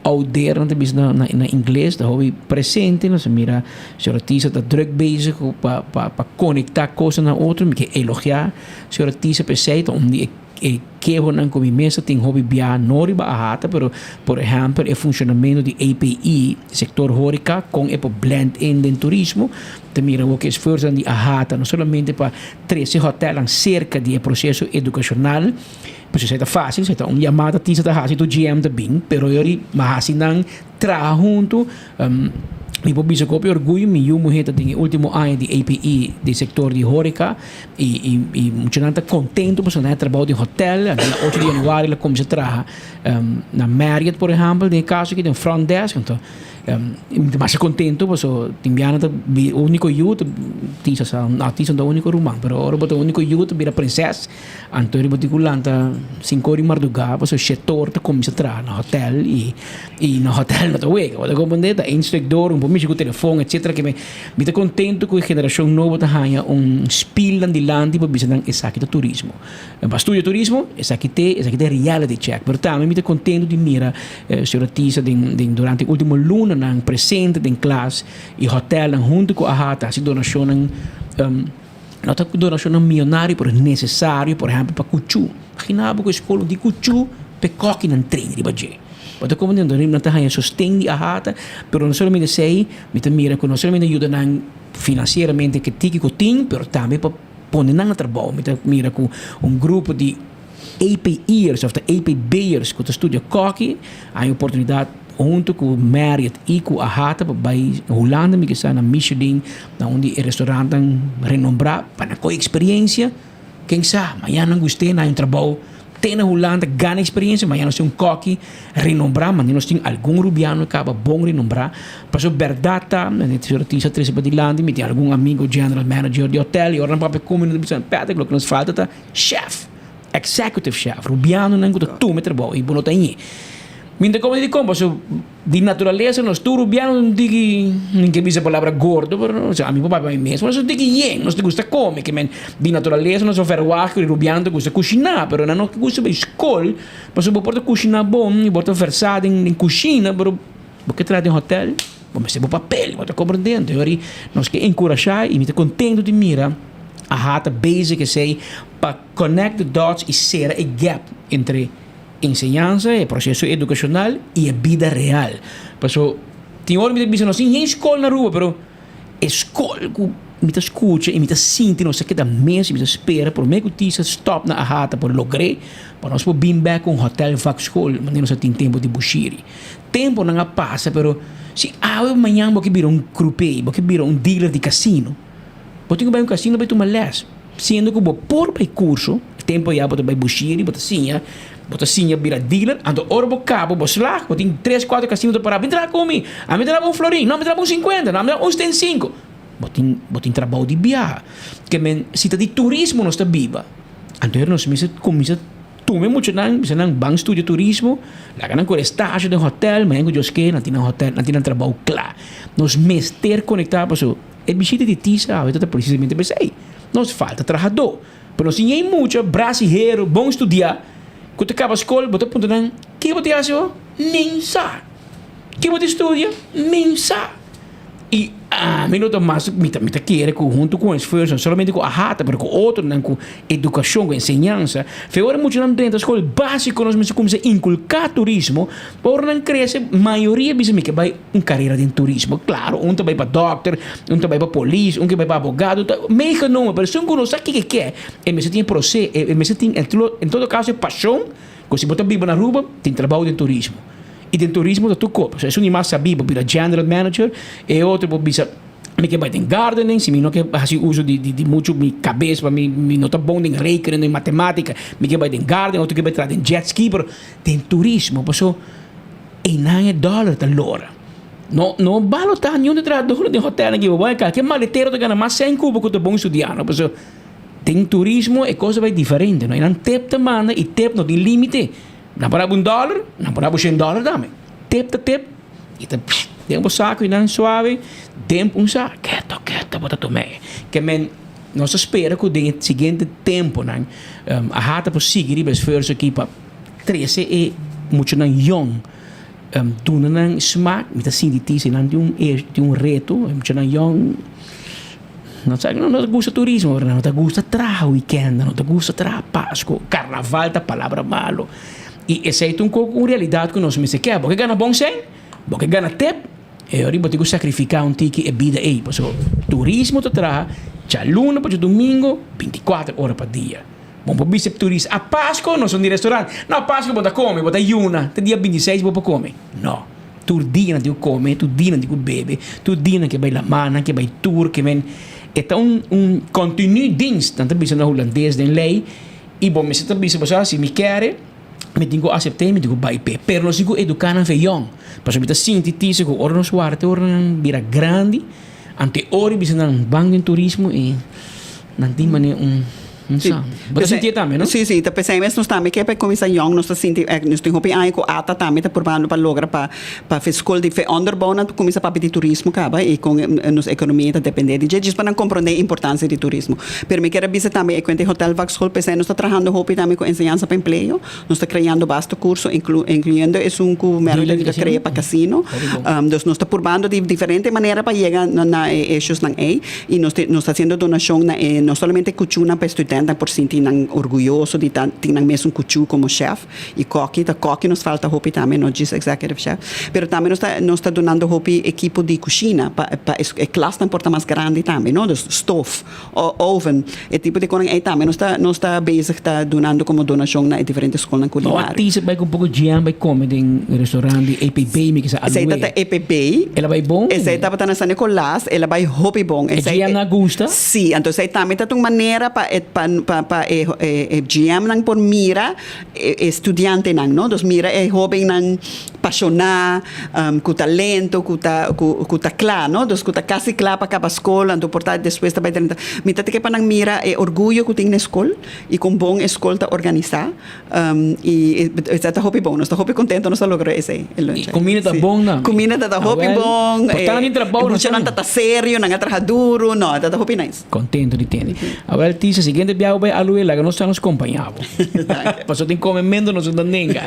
Ouder nan ta bisa na na ingles ta hopi presente nos a mira señora Tisa ta druk bezig ku pa pa pa konektá kosnan na otro mi ke elogiá señora Tisa p'esei ta un di e e kehonan ku mi mes ta tin hopi bia no riba AHATA pero por ehèmpel e funshonamentu di API sektor horeka kon e por blend in den turismo ta mira wou ke esfuersonan di AHATA no solamente pa trese hòtelnan serka di e proseso edukashonal. Pues esei ta fácil, esei ta un yamada tisa ta hasi tur GM ta bin, pero yori ma hasi nan traha huntu. Mi por bisa ku hopi orguyo mi yu muhé ta den e último aña di APE den sektor di horeca i i i muchanan ta kontentu pasobra nan a trabou den hotel. Dia ocho di januari el a kuminsá traha na Marriott por ehèmpel den e kaso aki den front desk. Anto Mi ta masha contento paso tin biaha ta mi unico yu ta Tisa sa no Tisa no ta unico ruman pero ora bo ta unico yu ta bira prinses anto riba tin cu lanta cinco ora di marduga paso shetor ta cuminsa traha na hotel y y na hotel no ta wega bo ta comprende ta instructor un por mishi cu telefon etcetera ke mi ta contento cu e generacion nobo ta haya un spiel nan dilanti pa bisa nan esaki ta turismo. Pa studia turismo, esaki te, esaki ta reality check. Pero tambe mi ta contento di mira señora Tisa den, den durante e ultimo lunanan presente den klas y hotelnan hunto cu AHA ta haci donacionnan, no ta donacionnan miyonario pero necesario, por ehempel pa cuchu. Imagina bo cu e scol no tin cuchu pa e kokinan train riba dje. Bo ta comprende? Anto nan ta haña sosten di AHA ta, pero no solamente esey, mi ta mira cu no solamente yuda nan financieramente ke tiki cu tin, pero tambe pa. Pone nan na trabou. Mi ta mira ku un grupo di API'ers òf ta APB'ers ku ta studia kòki haña oportunidat huntu ku Marriott i ku AHATA pa bai Hulanda, mi kisa na Michelin, na un di e restorantnan renombrá pa nan kohe eksperensia. Ken sa, mañana nan gust'é nan haña un trabou te na Hulanda, gana eksperensia, mañana nos tin un kòki renombrá, manera nos tin algun rubiano kaba bon renombrá. Pasobra bèrdat ta, e señor Tisa trese padilanti, mi tin algun amigo general manager di hotel i ora nan papia ku mi nan ta bisa, Patrick, loke nos falta ta chef, executive chef, rubianonan ku ta tuma e trabou i bo no ta ñe. Mi ta komo di kon, pasobra di naturalesa nos tur rubiano un tiki, mi ke bisa e palabra gordo, pero osea ami por papia mi mes, nos un tiki yen, nos ta gusta kome, ke men di naturalesa nos a verwagt ku e rubiano ta gusta kushiná, pero nan no gusta bai skol, pasobra bo por ta kushiná bon i bo ta versá den kushina, pero. Bo ke traha den hotel, bo mester bo papel, bo ta komprendé. Anto yori nos ke enkurashá i mi ta kontentu di mira AHA ta bezig esei pa connect the dots i sera e gap entre enseñansa, e proseso edukashonal i e bida real. Paso. Tin ora mi ta bisa nos tin geen skol na Aruba pero e skol ku mi ta skucha i mi ta sinti nos ta keda mes i mi ta spera prome ku tisa stop na Ahata por logr'é pa nos por bin bek ku un hotel vakschool manera nos a tin tempu di Bushiri. Tempunan a pasa pero si awe mañan bo ke bira un krupé bo ke bira un dealer di kasino bo tin ku bai un kasino bai tuma lès siendo ku bo por bai kurso e tempu ya bo ta bai Bushiri bo ta siña Bo ta siña bira dealer, anto ora bo kaba bo slag, bo tin tres kuater kasino ta pará, bin traha ku mi, ami ta daba un florin, no ami ta daba un sinkuenta, no ami ta daba un sten sinku. Bo tin bo tin trabou di biaha. Ke men si ta di turismo nos ta biba, anto nos mester kuminsá tuma e muchanan, bisa nan ban studia turismo, laga nan kore stasio den hotel, mañana ku Dios ke nan tin nan hotel, nan tin nan trabou kla. Nos mester konektá pasobra e bishita di Tisa awe ta precisamente p'esei. Nos falta trahadó. Pero si ñei mucha brasihero bon studiá ku ta kaba skol bo ta puntra nan, Ke bo ta hasi ho? Nin sa. Ke bo ta studia? Nin sa. I ami lo ta mas, mi ta mi ta kere ku huntu ku esfuerso, no solamente ku AHATA pero ku otronan ku edukashon, ku enseñansa, fe ora muchanan drenta skol básiko nos mester kuminsá inkulká turismo pa ora nan krese mayoria bisa mi ke bai un karera den turismo. Klaro, un ta bai pa dòkter, un ta bai pa polis, un ke bai pa abogado, ta meegenomen, pero esun ku no sa kiko e ke, e mester tin e prose, e mester tin en todo kaso e pashon ku si bo ta biba na Aruba, tin trabou den turismo. I den turismo ta tur kos. Pasobra esun di mas sabí bo bira general manager, e otro bo bisa mi ke bai den gardening, si mi no ke hasi uso di di muchu mi kabes pa mi mi no ta bon den rekenen, den matematika, mi ke bai den gardening, otro ke bai traha den jet ski, pero den turismo pasobra Einan e dòler ta lora. No no balotá niun di trahadónan den hotèlnan aki bo bai kalke maletero ta gana mas sèn kubo ku ta bon studiano pasobra den turismo e kos ta bai diferente no einan tep ta manda i tep no tin límite nan por dabo un dòler nan por dabo shen dòler tambe tep ta tep i ta den bo saku einan suave den un sa keto keto bo ta tum'é ke men nos ta spera ku den e siguiente temponan AHATA por sigui riba esfuerso aki pa Trese e muchanan yong, duna nan smak, mi ta sinti tisi nan tin un tin un reto, e muchanan yong no sa no ta gusta turismo pero nan no ta gusta traha weekend, nan no ta gusta traha pasco, carnaval ta palabra malo y esey ta un poco un realidad cu nos mester ke, bo ke gana bon sèn, bo ke gana tep, e ora bo tin cu sacrifica un tiki e bida ey, pasobra turismo ta traha djaluna pa djadomingo binticuater ora pa dia. Bo por bisa turista, a Pasco nos un di restaurant. No, Pasco bo ta come, bo ta yuna. Te dia bintiseis bo por come. No. Tur dia nan tin ku come, tur dia nan tin ku bebe, tur dia nan ke bai lamá, nan ke bai tur, ke men. E ta un un continu dienst, nan ta bisa na hulandes den lei. I bo mester ta bisa bo sa, si mi kere, mi tin ku asept'é, mi tin ku bai p'e. Pero nos tin ku eduká nan fe yòn. Pasobra mi ta sinti tise ku ora nos warda te ora nan bira grandi, ante ora i bisa nan ban den turismo i nan tin manera un. Sí. Bo ta sintié tambe, no? Sí, sí. Ta p'esei mes nos tambe ke pa kuminsá yòn. Nos ta sinti, nos tin hopi aña ku ata tambe ta purbando pa logra pa pa fe skol di fe ònderbounan ta kuminsá papia di turismo kaba i kon nos ekonomia ta dependé di dje, djis pa nan komprondé e importansia di turismo. Pero mi kier a bisa tambe e kuenta e hotel vakschool, p'esei nos ta trahando hopi tambe ku enseñansa pa empleo. Nos ta kreando basta kurso, inkluyendo esun ku Marilyn ta krea pa kasino. Dus nos ta purbando di diferente manera pa yega na e eshosnan ei. I nos nos ta hasiendo donashon na e no solamente kuchunan pa e studentenan por sinti nan orguyoso di ta tin nan mesun kuchu komo shèf i kòki. Ta kòki nos falta hopi tambe, no djis executive chef. Pero tambe nos ta nos ta donando hopi ekipo di kushina pa pa e klasnan por ta mas grandi tambe, no. Dus stof. Oven, e tipo di konan ei tambe nos ta nos ta bezig ta dunando komo donashon na e diferente skolnan kulinario. Bo a tisa bai ku un poko djian bai kome den restaurant di EPB mi kisa Esei Aloe. ta ta EPB. El a bai bon? Esei tabata na San Nicolas, el a bai hopi bon. E Esei GM nan a gusta? Sí, anto esei tambe ta ta un manera pa e pa pa pa e e GM nan por mira e e studiantenan no, dus mira e hobennan pashoná, ku talento, ku ta ku ku ta kla no, dus ku ta kasi kla pa kaba skol, anto por ta despues ta bai drenta. Mi ta ke pa nan mira e orguyo ku tin na e skol i kon bon e skol ta organisá i esei ta hopi bon, nos ta hopi kontento nos a logra esei, e lunch ei. Kuminda ta bon nan. Kuminda ta ta hopi bon, Por ta nan tin trabou e muchanan ta ta serio, nan a traha duru, no, ta ta hopi nice. Contento di tende. Awel Tisa, siguiente biaha bo bai Aloe laga nos ta nos compaña bo. Pasobra tin comemento nos no ta nenga.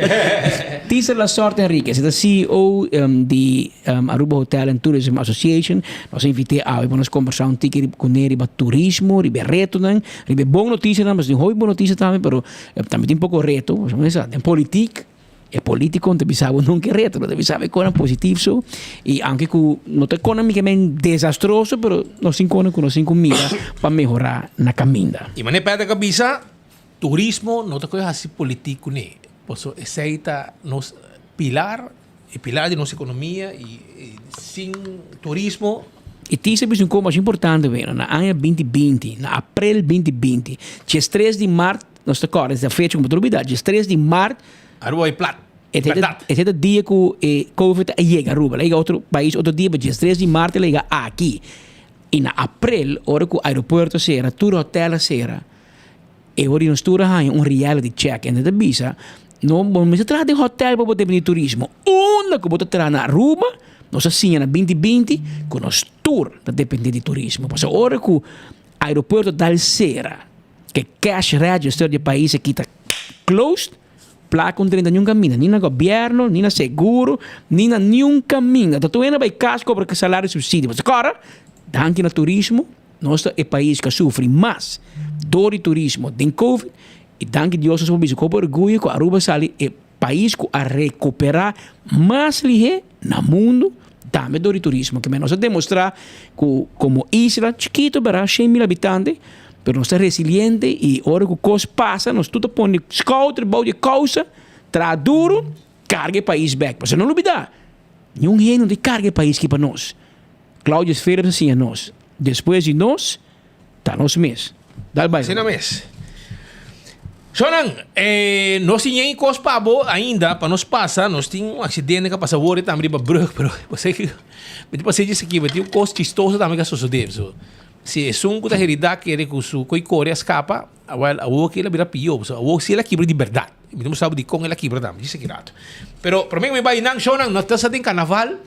Tisa Lasorte Henriquez, e ta CEO di Aruba Hotel and Tourism Association. Nos a invit'é awe pa nos combersa un tiki kuné riba turismo, riba e retonan, riba e bon noticianan, pasobra tin hopi bon noticia tambe, pero tambe tin poco reto. Den politic. E politico ta bisa bo nunca e reto, ta bisa bo e konan positief so. Y aunke ku no ta economicamente desastroso, pero nos tin konan ku nos tin ku mira pa mehora na kaminda. Y manera Patrick a bisa, turismo no ta koe hasi politic kuné. Pasobra esei ta nos pilar, e pilar di nos economia y sin turismo. Y tin esei bisa un kos mas importante weno, na aña 2020, na april 2020, diestres di mart, Nos ta kòrda esta fecha ku bo ta olbidá, diestres di mart. Aruba bai plat. E Bèrdat. E ta dia ku e covid a yega Aruba. El a yega otro pais otro dia, pero diestres di mart el a yega aki. I na aprel, ora ku aeropuerto a sera, tur hotel a sera, e ora di nos tur a haña un reality check. En ta bisa, no, bo no mester traha den hotel pa bo depende di turismo. Unda ku bo ta traha na Aruba, nos a siña na binti binti ku nos tur ta depende di turismo. Pasobra ora ku aeropuerto dal sera, Ke cash register di e pais aki ta closed, placa un drenta niun caminda, ni na gobierno, ni na seguro, ni na niun caminda. Ta tur hende bay cas cobra salario y subsidio. Pasobra cora, danki na turismo, nos ta e pais cu a sufri mas door di turismo den covid y danki Dios nos por bisa cu hopi orguyo cu Aruba sali e pais cu a recupera mas lihe na mundo tambe door di turismo. Kimen nos a demostra cu como isla chikito bera, shen mil habitante, pero nos ta resiliente y ora cu cos pasa nos tur ta pone schouder bou di e causa, traha duro, carga e pais bek. Pasobra no lubida, niun hende no ta carga e pais aki pa nos. Claudius Philips a siña nos, despues di nos, Ta nos mes. Dal bai. Asina mes. Shonnan, eh, nos tin yen kos pa bo ainda pa nos pasa. Nos tin un aksidente ka pasa wor tambe riba brug, pero bo sa ki mi ta pasa djis aki, bo tin un kos chistoso tambe ka sosode. So, si esun ku ta heridá kere ku su koi kore a skapa, awel awor ki el a bira pió. So, awor si el a kibra di bèrdat. Mi no sa dikon el a kibra tambe, djis aki rato. Pero promé ku mi bai nan, shonnan, nos ta sa den karnaval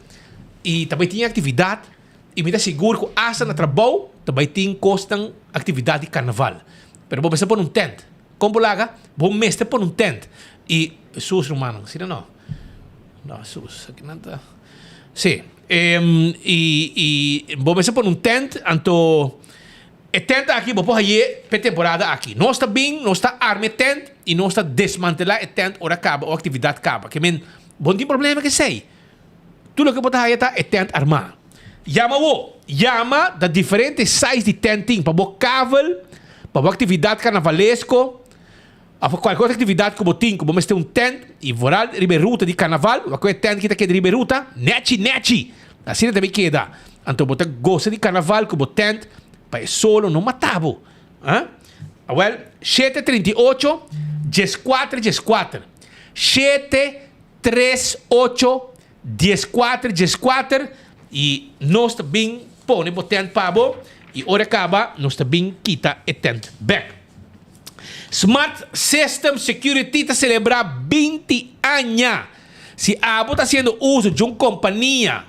i ta bai tin aktividat. I mi ta sigur ku asta na trabou ta bai tin kosnan aktividat di karnaval. Pero bo mester pone un tent. Kon bo laga? Bo mester pone un tent. I Hesus rumannan, asina no. No, Hesus, akinan ta. Sí. I i bo mester pone un tent, anto e tent aki bo por haye p'e temporada aki. Nos ta bin, nos ta arma e tent i nos ta desmantelá e tent ora kaba o aktividat kaba. Ke men, bo no tin problema ku esei. Tur loke bo ta haya ta e tent armá. Yama bo! Yama ta diferente size di tent tin pa bo kavel, pa bo aktividat karnavalesko òf pa kualke otro aktividat ku bo tin ku bo mester un tent i vooral riba e ruta di karnaval wak ku e tent ki ta keda riba e ruta nèchi nèchi asina ta bay keda. Anto bo ta gosa di karnaval ku bo tent pa e solo no mata bo. Ah awèl shete 38 dieskuater dieskuater shete Tres, ocho, dieskuater, dieskuater, i nos ta bin pone bo tent pa bo, i ora e kaba nos ta bin kita e tent bek. Smart System Security ta selebrá 20 aña! Si abo ta hasiendo uso di un kompania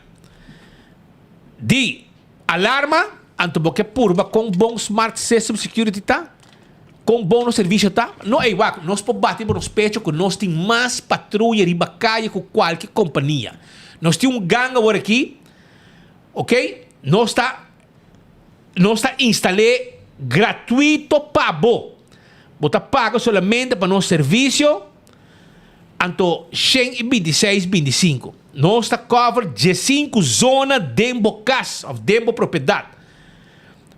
di alarma, anto bo ke purba kon bon Smart System Security ta? Kon bon nos servisio ta? No ey wak, nos por bati bo nos pecho ku nos tin mas patruya riba kaye ku kualke kompania. Nos tin un gang awor aki, ok, nos ta nos ta instal'é gratuito pa bo. Bo ta paga solamente pa nos servisio, anto 126 25. Nos ta cover 15 zona den bo kas of den bo propiedat.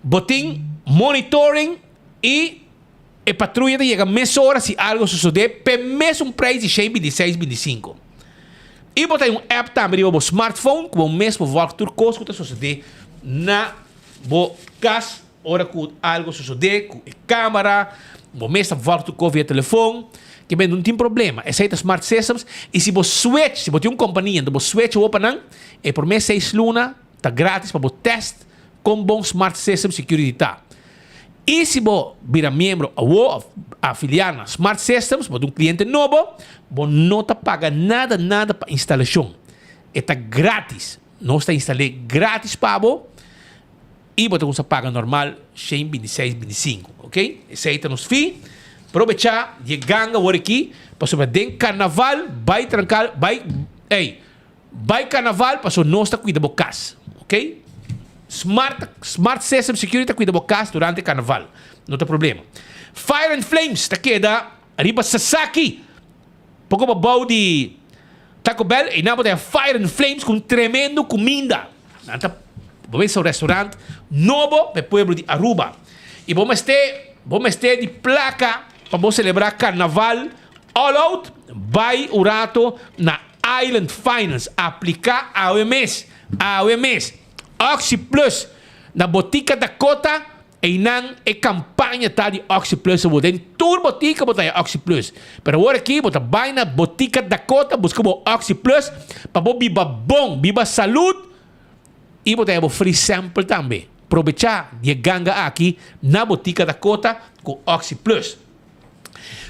Bo tin monitoring i e patruya ta yega mesora si algo sosodé p'e mesun preis di 126 25. I bo ta hay un app tambe riba bo smartphone ku bo mes por wòrk tur kos ku ta sosodé na bo kas ora ku algo sosodé ku e kamera, bo mes ta wòrk tur kos via telefon. Ke men no tin problema. Esei ta smart systems i si bo switch, si bo tin un kompania anto bo switch awor pa nan, e promé seis luna ta gratis pa bo test kon bon smart system security ta. I si bo bira miembro awo of afiliá na Smart Systems, bo ta un kliente nobo, bo no ta paga nada nada pa instalashon. E ta gratis. Nos ta instal'é gratis pa bo i bo ta kuminsá paga normal 126 25. Ok? Esei ta nos fee. Probechá di e ganga awor aki pasobra den karnaval bai trankal bai ey bai karnaval pasobra nos ta kuida bo kas. Ok? Smart Smart System Security ta cuida bo cas durante carnaval. No ta problema. Fire and Flames ta keda riba Sasaki. Poko pabou di Taco Bell, einan bo ta haña Fire and Flames ku un tremendo kuminda. Nan ta bo mester un restaurant nobo pa e pueblo di Aruba. I bo mester bo mester di plaka pa bo selebrá karnaval all out, bai un rato na Island Finance. Apliká awe mes, awe mes. Oxi Plus na Botica Dakota Einan e campaña ta di Oxi Plus awor. Den tur botica bo ta haya Oxi Plus. Pero awor aki bo ta bay na Botica Dakota busca bo Oxi Plus pa bo biba bon, biba salud y bo ta haya bo free sample tambe. Probecha di e ganga aki na Botica Dakota cu Oxi Plus.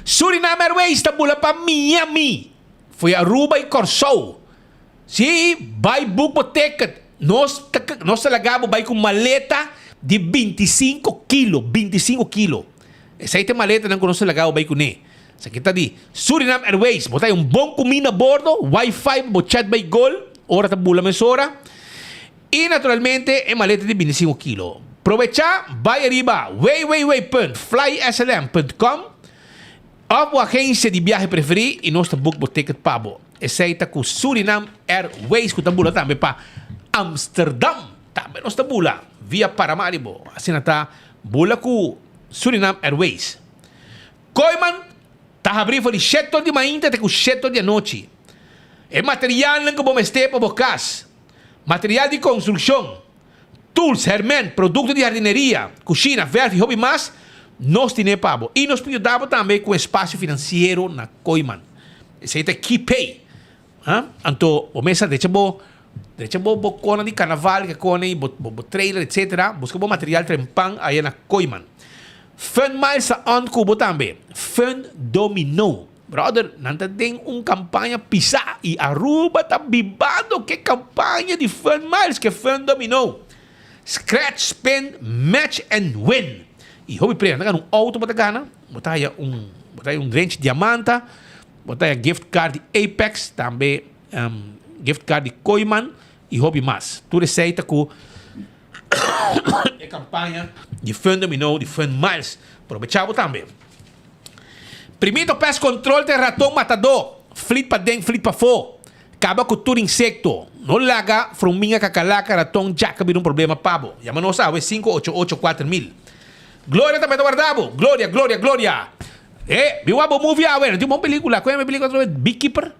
Suriname Airways ta bula pa Miami, fo'i Aruba y Corsou. Sí, bai book bo ticket. Nos ta nos ta laga bo bai ku maleta di bintisinko kilo, bintisinko kilo. Esei ta e maletanan ku nos ta laga bo bai kuné. Esaki ta di Suriname Airways. Bo ta haña un bon kuminda a bordo, wifi pa bo chat bai gol ora ta bula mesora. I naturalmente e maleta di bintisinko kilo. Probechá, bai ariba www.flyslm.com. Of bo agencia di biahe preferí y nos ta book bo ticket pa bo. Esey ta cu Surinam Airways cu ta bula tambe pa Amsterdam. Tambe nos ta bula via Paramaribo. Asina ta bula cu Surinam Airways. Kooiman ta habri for di shetor di mainta te cu shetor di anochi. E materialnan cu bo mester pa bo cas, material di construccion, Tools, herment, produkto di hardineria, kushina, verf i hopi mas, nos tine pa bo. I nos por yuda bo tambe ku espasio finansiero na Kooiman. Esei ta KeyPay. Ha? Anto bo mester drecha bo drecha bo bo kona di karnaval ke kone i bo bo trailer etsetera. Buska bo material trempan aya na Kooiman. Fun Miles ta on ku bo tambe. Fun Domino. Brother, nan ta den un campaña pisa y Aruba ta bibando ke campaña di Fun Miles, ke Fun Domino. Scratch, spin, match and win. Y hopi premio, nan ta gana un auto bo ta gana, bo ta haya un, bo ta haya un renchi diamanta, bo ta haya gift card di Apex, tambe gift card di Kooyman y hopi mas. Tur esey ta cu e campaña di Fun Domino, di Fun Miles. Probecha bo tambe. Primito pest control ta e raton matadó, flit paden flit pafó, kaba ku tur insekto, no laga fruminga kakalaka raton djaka bira un problema pa bo. Yama nos awe 588 4000. Gloria tambe ta warda bo, Gloria, Gloria, Gloria. E, mi wak bo movie awe, no tin bon pelikula, ku yama e pelikula otra vez? Beekeeper?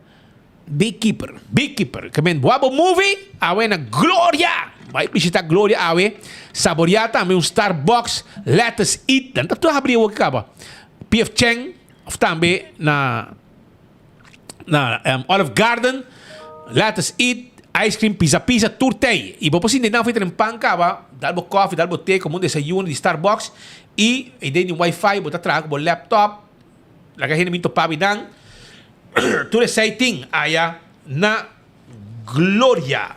Beekeeper. Beekeeper. Ke men bo movie awe na Gloria. Bai bishita Gloria awe. Saborea tambe un Starbucks. Let us eat. Dan ta tur habri awo kaba. PF Chang of tambe na na um, Olive Garden. Let us eat. Ice cream, pizza pizza, tur tei. I bo por sinti nan fita den pan kaba. Dal bo koffie, dal bo te, como un desayuno di Starbucks. I e den di wifi bo ta traha ku bo laptop. Laga hende bin topa binan. Tur esei tin aya na gloria.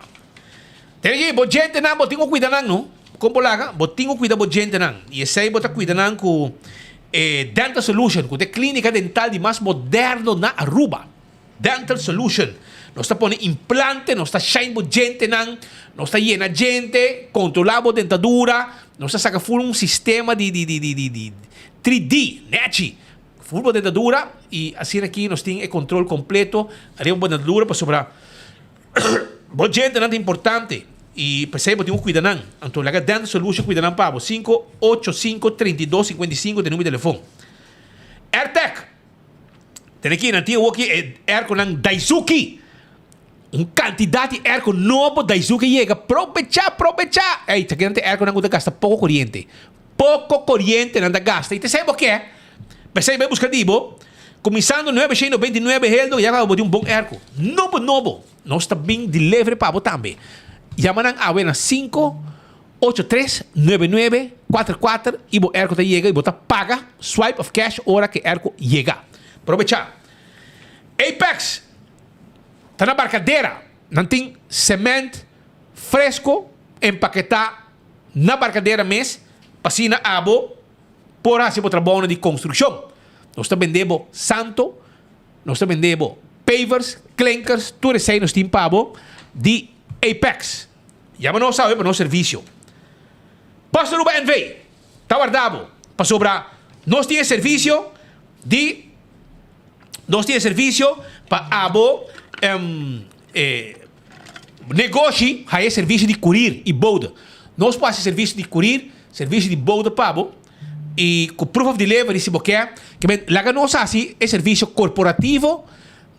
Tene ki bo djentenan bo tin ku kuida nan no. Kon bo laga? Bo tin ku kuida bo djentenan. I esei bo ta kuida nan ku e Dental Solution, ku ta e klinika dental di mas moderno na Aruba. Dental Solution. Nos ta pone implante, nos ta shine bo djentenan, nos ta yena djente, kontrolá bo dentadura, nos ta saka ful un sistema di di di di di di 3D, nechi. Ful bo dentadura y asina aki nos tin e control completo ariba bo dentadura pasobra bo djentenan ta importante y p'esey bo tin cu cuida nan. Anto laga Dental Solution cuida nan pa bo. Cinco ocho cinco 32 55 ta e numero di telefon. Airtec Tene aki nan tin awoki e airconan Daizuki. Un cantidad di airco nobo Daizuki yega. Probecha, probecha! Ey, ta kinan ta e airconan cu ta gasta poco coriente. Poco coriente nan ta gasta. Y ta esey bo ke. P'esey bai busca di bo. Cuminsando nuebe shen noventa y nuebe heldo ya caba bo tin un bon airco. Nobo nobo. Nos ta bin delivery pa bo tambe. Yama nan awe na cinco ocho tres nuebe nuebe cuater cuater y bo airco ta yega y bo ta paga swipe of cash ora cu e airco yega. Probecha. Apex ta na Barcadera. Nan tin cement fresco empaketa na Barcadera mes pa asina abo por haci bo trabounan di construccion. Nos ta bende bo santo, nos ta bende bo pavers, klinkers, tur esey nos tin pa bo di Apex. Yama nos awe pa nos servicio. Post Aruba NV ta warda bo pasobra nos tin e servicio di. Nos tin e servisio pa abo negoshi haya e servisio di kurir i bode. Nos por hasi servisio di kurir, servisio di bode pa bo i ku proof of delivery si bo ke. Ke men laga nos hasi e servisio korporativo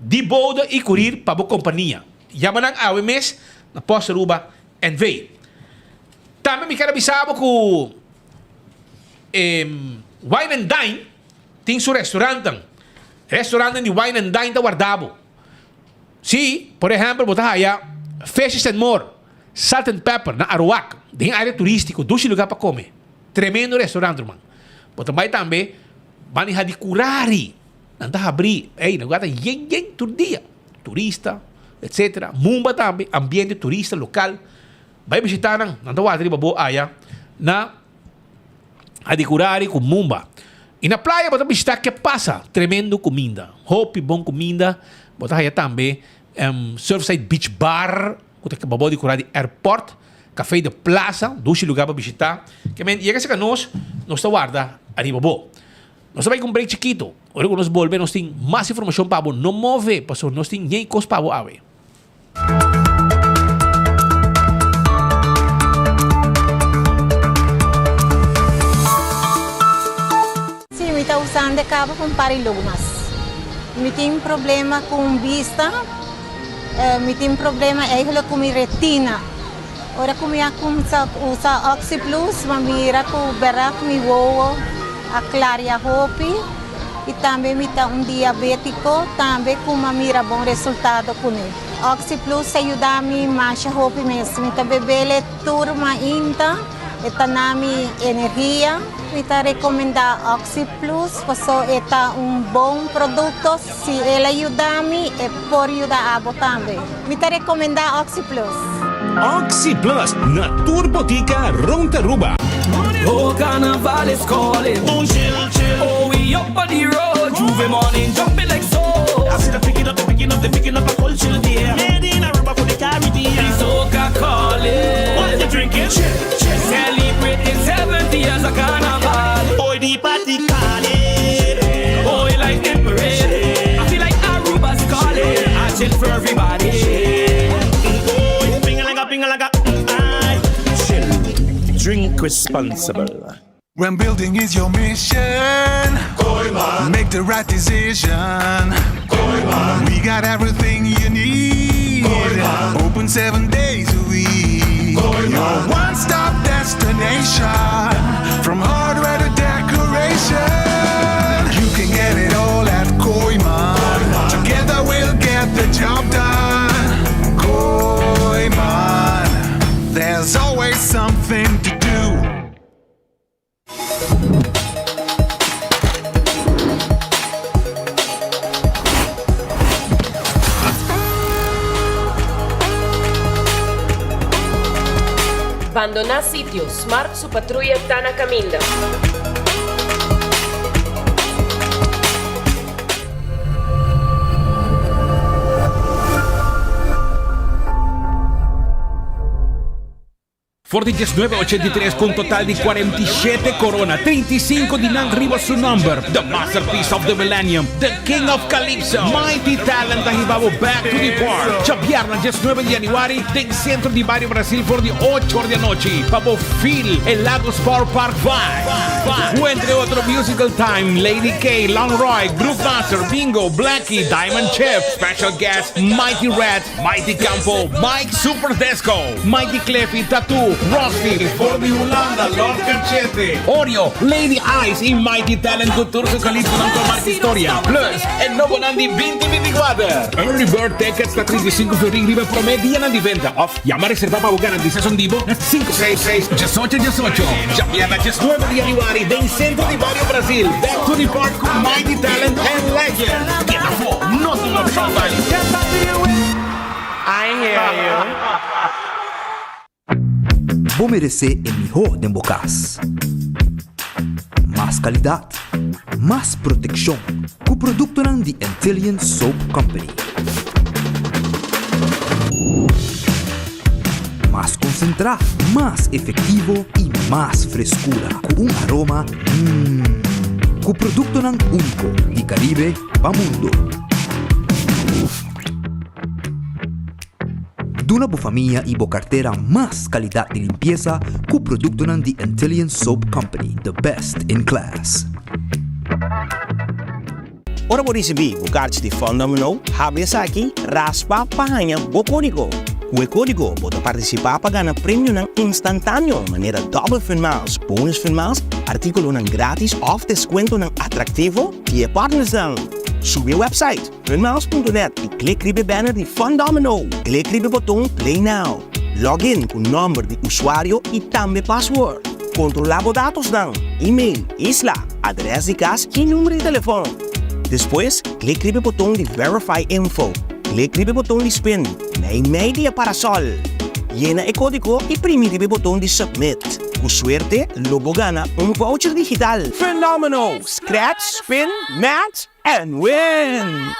di bode i kurir pa bo kompania. Yama nan awe mes na Post Aruba NV. Tambe mi ker a bisa bo ku e Wine and Dine tin su restaurantnan. Restaurantnan di Wine and Dine ta warda bo. Si, por ehempel, bo ta haya Fishes and More, Salt and Pepper na Aruac, den area turistico, dushi lugar pa come. Tremendo restaurant, ruman. Bo ta bay tambe bani ha di Curari. Nan ta habri, ey, nan lugar ta yen yen tur dia. Turista, etcetera. Mumba tambe, ambiente turista local. Bay bishita nan, nan ta warda riba bo aya na Hadicurari ku Mumba. I na playa bo ta bishita Ke Pasa, tremendo kuminda. Hopi bon kuminda. Bo ta haya tambe Surfside Beach Bar ku ta kaba bou di kura di airport. Café de Plaza, dushi lugar pa bishita. Ke men yega serka nos, nos ta warda ariba bo. Nos ta bai ku un break chikito. Ora ku nos bolbe nos tin mas informashon pa bo. No move pasobra nos tin ñei kos pa bo awe. Sí, mi ta usando e caba pa un par di lugmas. Mi tin problema cu bista, mi tin problema eigenlijk cu mi retina. Ora cu mi a cuminsa usa Oxyplus, mi a mira cu berdad mi wowo a claria hopi y tambe mi ta un diabetico tambe cu mi a mira bon resultado cune. Oxyplus a yuda mi masha hopi mes. Mi ta bebele tur mainta, e ta na mi energia. Mi ta recomenda Oxyplus paso e ta un bon producto. Si el a yuda mi, e por yuda abo tambe. Mi ta recomenda Oxyplus. Oxyplus na tur botica rond Aruba. Oh carnaval is calling Oh chill chill Oh we up on the road J'ouvert morning jumping like so I see the picking up the picking up the picking up a culture there Made in Aruba for the Caribbean The soca calling What you drinking? Chill chill Celebrating 70 years of carnaval Oh the party calling Oh we like the parade I feel like Aruba's calling I chill for everybody Oh pinga pinga I chill Drink responsible. When building is your mission, make the right decision. We got everything you need. Open seven days a week. Your one stop destination. From hardware to decoration. You can get it all at Koiman. Together we'll get the job done. Koiman. There's always something to do. Bandoná sitio, Smart su patruya ta na kaminda. For di 1983 cu un total di 47 corona, 35 di nan riba su nomber, The Masterpiece of the Millennium, The King of Calypso, Mighty Talent ta hiba bo back to the park, djabièrnè 19 di januari den Centro di Bario Brasil for di ocho or di anochi pa bo feel e Lago Sport Park vibe. Cu entre otro Musical Time, Lady K, Long Roy, Groove Master, Bingo, Blackie, Diamond Chef, Special Guest, Mighty Red, Mighty Campo, Mike Super Desco, Mighty Cleffy, Tattoo, Rusty, for di Hulanda, Lord Cachete, Oreo, Lady Ice y Mighty Talent cu tur su calypsonan cu a marca historia. Plus, e nobonan di binti binticuater. Early Bird Tickets ta 35 florin riba e prome dianan di venta of yama reserva pa bo garantisa son di bo na 566 18 18. Djabièrnè 19 di januari den Centro di Bario Brasil, Back to the Park cu Mighty Talent and Legends. Keda afó, no tin opshon pa I hear you. Bo meresé e mihó den bo kas. Mas kalidat, mas protekshon ku produktonan di Antillian Soap Company. Mas konsentrá, mas efektivo i mas freskura ku un aroma mmm. Ku produktonan úniko di Karibe pa mundu. Duna bo famia i bo kartera mas kalidat di limpiesa ku produktonan di Antillian Soap Company, the best in class. Ora bo risibí bo karchi di Fun Domino, habri esaki, raspa pa haña bo kódigo. Ku e kódigo bo ta partisipá pa gana premionan instantáneo manera Double Fun Miles, Bonus Fun Miles, artíkulonan grátis òf deskuentonan atraktivo di e partnersnan. Subi e wèpsait funmiles.net i klik riba e banner di Fun Domino. Klik riba e boton Play Now. Log in ku nòmber di usuario i tambe pasword. Kontrolá bo datosnan, email, isla, adrès di kas i number di telefòn. Despues, klik riba e boton di Verify Info. Klik riba e boton di Spin, meimei di e parasòl. Yena e kódigo i primi riba e boton di Submit. Ku suerte, lo bo gana un voucher digital! Fenómeno! Scratch, spin, match and win!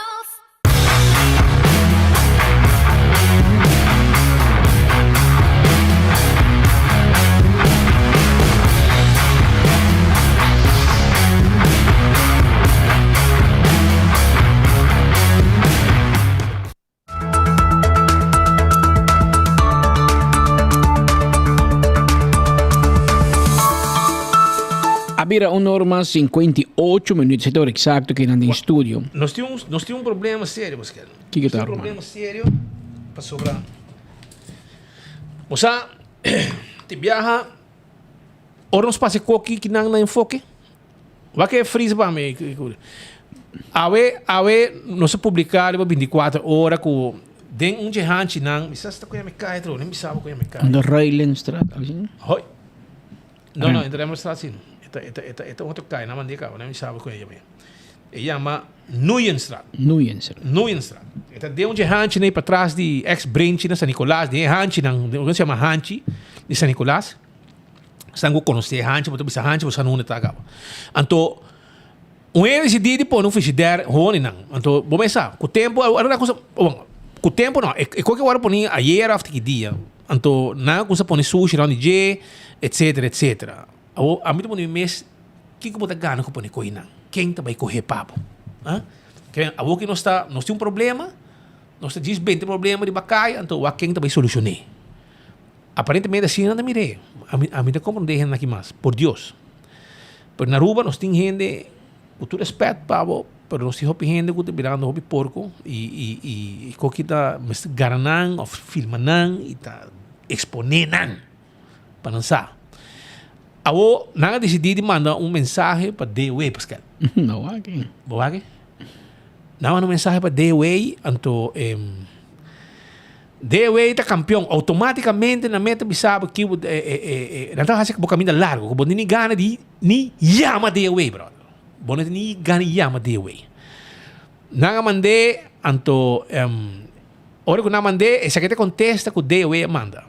A bira un ora mas 58 minuut, esei ta ora exacto cu nan den studio. Nos tin un, nos tin un problema serio, Pascal. Kiko ta, Nos tin un ruman? problema serio pasobra bo sa tin biaha ora nos pasa e koki ki nan na enfoke, wak e freeze pa mi. Awe, awe nos a publica riba 24 ora cu den un dje hanchinan, mi sa si ta cu yama e caya tro, ni mi sa cu yama e caya. De Ruilenstraat, algo así? Hoi. No, no, entre Remmerstraat sí. E ta, e ta, e ta, e ta otro kaya, nan mand'é kaba, nan mi sabi kon e yama. E yama Nuyenstraat. Nuyenstraat. Nuyenstraat. E ta den un dje hanchi nei patras di ex Brenchi na San Nicolas, den e hanchinan, den loke se yama hanchi di San Nicolas. Esnan ku konosé e hanchi, bo ta bisa hanchi, bo sa unda ta kaba. Anto, un hende disidí di pone un frigidaire honi nan. Anto, bo mes sa, ku tempu, awor nan kusa, bon, ku tempu no, e koki a wòrdu poni ayera òf tiki dia. Anto nan a kuminsá pone sushi rònt di dje, etsetera, etsetera. Awor, ami ta pone mi mes, kiko bo ta gana ku pone kohe nan? Ken ta bai kohe pa bo? Ha? Ke awor ku nos ta, nos tin un problema, nos ta djis bente problema riba kaya, anto wak ken ta bai solushoné. Aparentemente asina nan ta mir'é. Ami, ami ta komprondé hende aki mas, por Dios. Pero na Aruba nos tin hende Ku tur respet pa bo, pero nos tin hopi hende ku ta birando hopi porko i i i i koki ta mester gara nan of filma nan i ta eksponé nan pa nan sa. Awo nan a disidí di manda un mensahe pa DOW, Pascal. No wak. Bo wak? Nan a manda un mensahe pa DOW anto DOW ta kampion outomátikamente nan mester bisa bo ki bo nan ta hasi bo kaminda largo ku bo no tin ni gana di Ni yama DOW, brother. Bo no tin ni gana di yama DOW. Nan a mand'é, anto em, ora ku nan a mand'é, esaki ta e kontesta ku DOW a manda.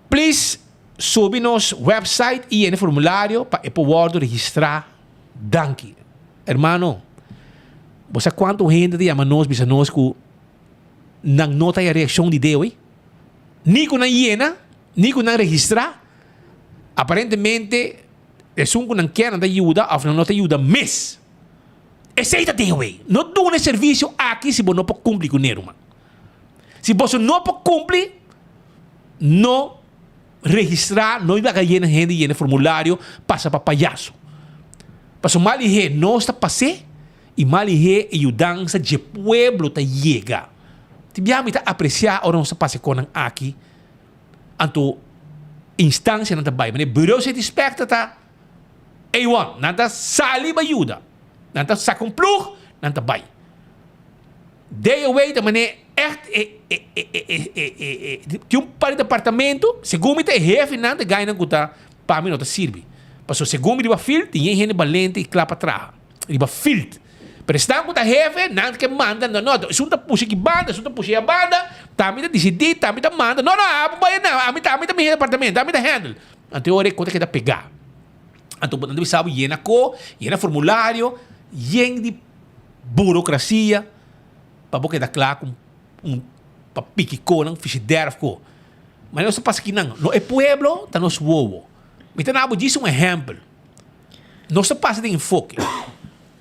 Please subi nos website i yena e formulario pa e por wòrdu registrá. Danki. Hermano, bo sa kuantu hende ta yama nos bisa nos ku nan no ta haña reakshon di DOW? Ni ku nan yena, ni ku nan registrá. Aparentemente esun ku nan kier nan ta yuda òf nan no ta yuda mes. Esei ta den wey. No duna e servisio aki si bo no por kumpli kuné ruman. Si boso no por kumpli, no registrá, no laga yena hende yena formulario pasa pa payaso. Pasobra mal lihé nos ta pas'é i mal lihé e yudansa dje pueblo ta yega. Tin biaha mi ta apresiá ora nos ta pasa e konan aki. Anto instancianan ta bay. Manera Bureau City Inspector ta A1. Nan ta sali bay yuda. Nan ta saca un ploeg, nan ta bay. DOW ta manera echt e e e e e e e e tin un par di departamento, segun mi ta e hefenan ta gainan cu ta pa mi no ta sirbi. Pasobra segun mi riba field tin yen hende balente y cla pa traha. Riba field. Pero esnan ku ta hefe, nan ke manda, no, no, esun ta pusha ki banda, esun ta pusha ya banda, ta ami ta disidí, ta ami ta manda, no, no, abo bai nan, ami ta, ami ta mi departamento, ami ta handle. Anto e ora e kos ta keda pegá. Anto bo nan ta bisa bo yena ko, yena formulario, yen di burokrasia pa bo keda kla ku un, pa piki konan, fishidèr òf ko. Ma nos ta pasa kinan, no e pueblo ta nos wowo. Mi ta na bo djis un ehèmpel. Nos ta pasa den enfoke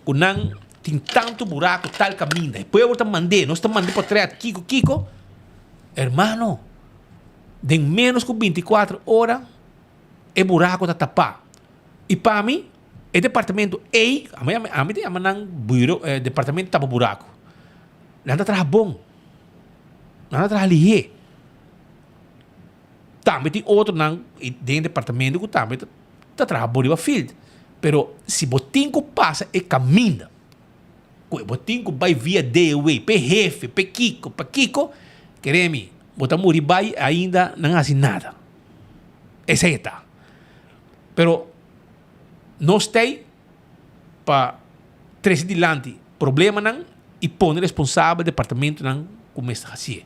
ku nan tin tantu buraku tal kaminda. E pueblo ta mand'é, nos ta mand'é potret kiko kiko. Hermano, den ménos ku bintikuater ora e buraku ta tapá. I pa mi, e departamento ei, ami ami ta yama nan buro, departamento tapa buraku. Nan ta traha bon. Nan ta traha lihé. Tambe tin otronan den e departamento ku tambe ta traha bo riba field. Pero si bo tin ku pasa e kaminda ku bo tin ku bai via DOW p'e hefe, p'e kiko, pa kiko, kere mi, bo ta muri bai ainda nan hasi nada. Esei e ta. Pero nos t'ei pa trese dilanti problemanan i pone responsabel departamentonan ku mester hasié.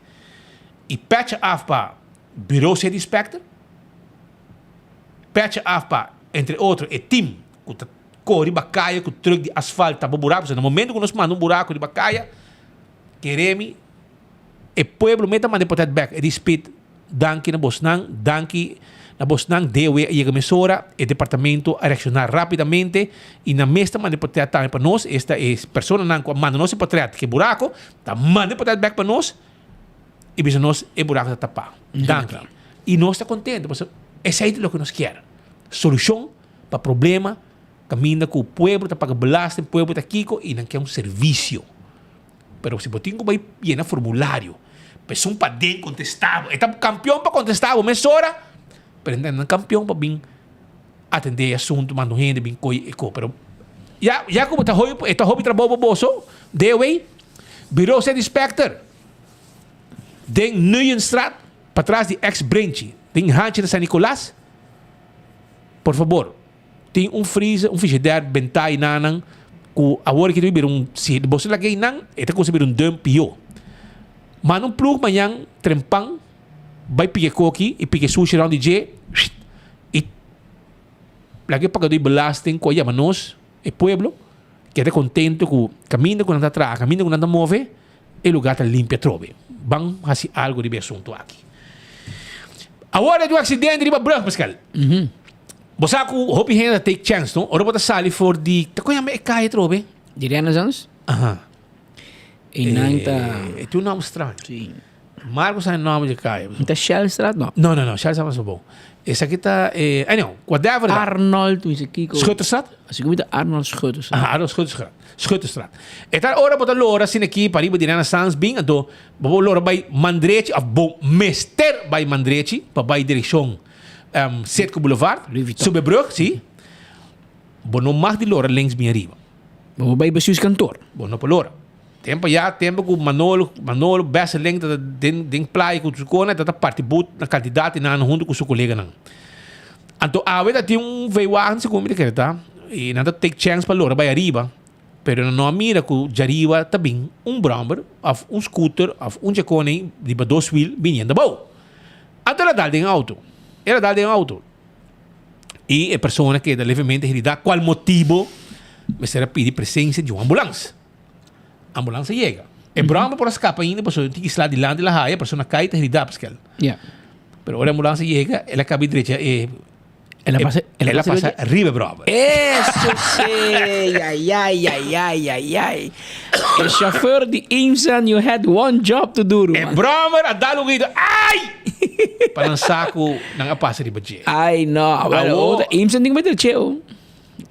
I pècha af pa Bureau City Inspector, pècha af pa entre otro e team ku ta kore riba kaya ku trùk di asfalt tapa buraku. Pasobra na momento ku nos manda un buraku riba kaya, kere mi e pueblo mes ta manda e potèt bèk. E di Speed, danki na bosnan, danki na bosnan. DOW a yega mesora, e departamento a reakshoná rápidamente i nan mes ta manda e potèt tambe pa nos. Esta e personanan ku a manda nos e potèt ku e buraku ta manda e potèt bèk pa nos. I bisa nos e buraku ta tapá. Danki. I nos ta kontento pasobra esei ta loke nos kier. Solushon pa problema kaminda ku pueblo ta paga belasting, pueblo ta kiko i nan ke un servisio. Pero si bo tin ku bai yena formulario, esun paden kontestá bo. E ta kampion pa kontestá bo mesora, pero e no ta kampion pa bin atendé e asuntu, manda un hende bin koy e ko. Pero ya ya ku bo ta hopi e ta hopi trabou pa boso, DOW, Bureau City Inspector. Den Nuyenstraat, patras di ex Brenchi, den hanchi na San Nicolas. Por fabor, tin un freezer, un frigidaire bentá enanan ku awor aki ta bira un, si boso laga einan, e ta kuminsá bira un dump pió. Manda un plug mañan trempan bai pika e koki i pika e sushi rònt di dje i laga e pagadó di belasting ku a yama nos, e pueblo, keda kontento ku kaminda ku nan ta traha, kaminda ku nan ta move. E lugar ta limpia atrobe. Ban hasi algo riba e asunto aki. Awor e tin un accidente riba brug, Pascal. Bo sa cu hopi hende ta take chance, no? Ora bo ta sali for di, ta con yama e calle atrobe? Di Renaissance? Aha. E nan ta. E tin un nomber straño. Si. Marco sa e nomber di e calle. Ta Shellstraat? No. No, no, no. Shellstraat mas abou. Esaki ta e, anyhow, whatever. Arnold, mi sa kiko. Schutterstraat? Así como ta Arnold Schutterstraat. Aha, Arnold Schutterstraat. Schutterstraat. E ta ora bo ta lora asina aki pariba di Renaissance bin, anto bo por lora bai Mandrechi of bo mester bai Mandrechi pa bai direccion um, Citgo Boulevard, subi e brug, si. Bo no mag di lora links bin ariba. Bo por bai bestuurskantoor. Bo no por lora. Tempo ya, tempo ku Manolo, Manolo Besseling ta den, den playa ku su kona, ta ta parti boot na kantidat di nan huntu ku su koleganan. Anto awe ta tin un veiwagen segun mi ta kere ta, i nan ta take chance pa lora bai ariba, pero nan no a mira ku djariba ta bin un brommer of un scooter of un djekon ei riba dos wiel biniendo abou. Anto el a dal den auto, el a dal den auto i e persona keda levemente herida kual motibo mester a pidi presencia di un ambulans. Ambulans a yega. E brommer por a scapa ainda pasobra tin ki sla dilanti la haya, persona cay ta herida paskel. Yeah. Pero ora e ambulans a yega, el a caba di drecha e El a pasa, el a pasa riba e brommer. Eso sí! Ay, ay, ay, ay, ay, ay. E chauffeur di IMSA, you had one job to do, E ruman. brommer a dal un grito, Ay! Pa nan sa cu nan a pasa riba dje. Ay, no. Bueno, Awo- IMSA tin cu meter cheu.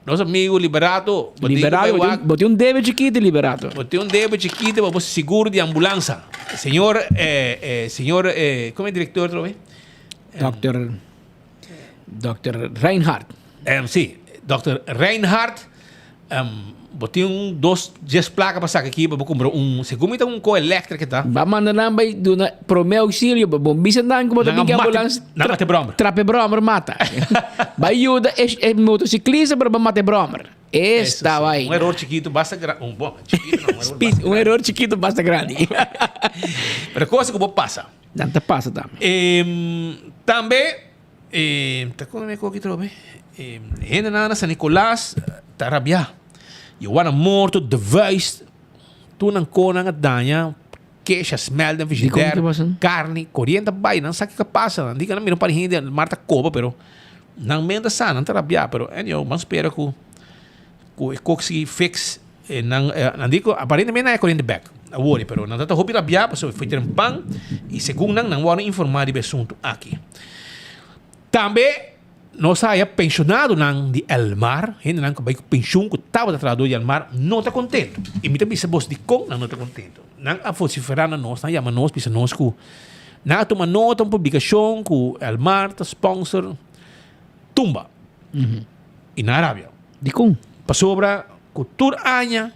Nos amigo Liberato, bo tin Liberato, ku bai wak. bo tin un debe chikito, Liberato. Bo tin un debe chikito pa bo seguro di ambulansa. Señor, eh, eh, señor, eh, como e director otra vez? Dokter, Dokter Reinhard. Em, sí, Dokter Reinhard. Em, bo tin un dos djes plaka pa saka aki pa bo kumpra un, segun mi ta un ko elektriko ta. Ba manda nan bai duna prome auxilio, bo bisa nan ku bo ta Nan bin a ke mata, ambulans. nan mata e brommer. Trape brommer mata. Ba yuda e, e motociclista pero ba mata e brommer. Esta Eso sí. vaina. Un error chiquito basta grandi. Un bon, chiquito no, un error Speed, basta un grandi. error chiquito basta grandi. Pero cosa ku bo pasa. Nan ta pasa tambe. Em, tambe E ta come me koki trobe. E hendenan na San Nicolas ta rabia. Johan a morto, de vuist. Tur nan konan a daña. Kesha smell den frigidaire. Carni, corriente a bai. Nan sa kiko a pasa. Nan di ku nan mira un par di hende mar ta koba pero nan men ta sa, nan ta rabia. Pero anyhow, ban spera ku. Ku e kok sigui fix e nan nan di ku aparentemente nan a koriente bek awor pero nan ta hopi rabiá pasobra e foi trempan i segun nan nan wòrdu informá riba e asuntu aki. Tambe nos a haya penshonadonan di Elmar, hendenan ku bai ku penshun ku tabata trahadó di Elmar no ta kontentu. I mi ta bisa bos dikon nan no ta kontentu. Nan a vosiferá na nos, nan a yama nos bisa nos ku nan a tuma nota un publikashon ku Elmar ta sponsor tumba. I nan a rabia. Dikon? Pasobra ku tur aña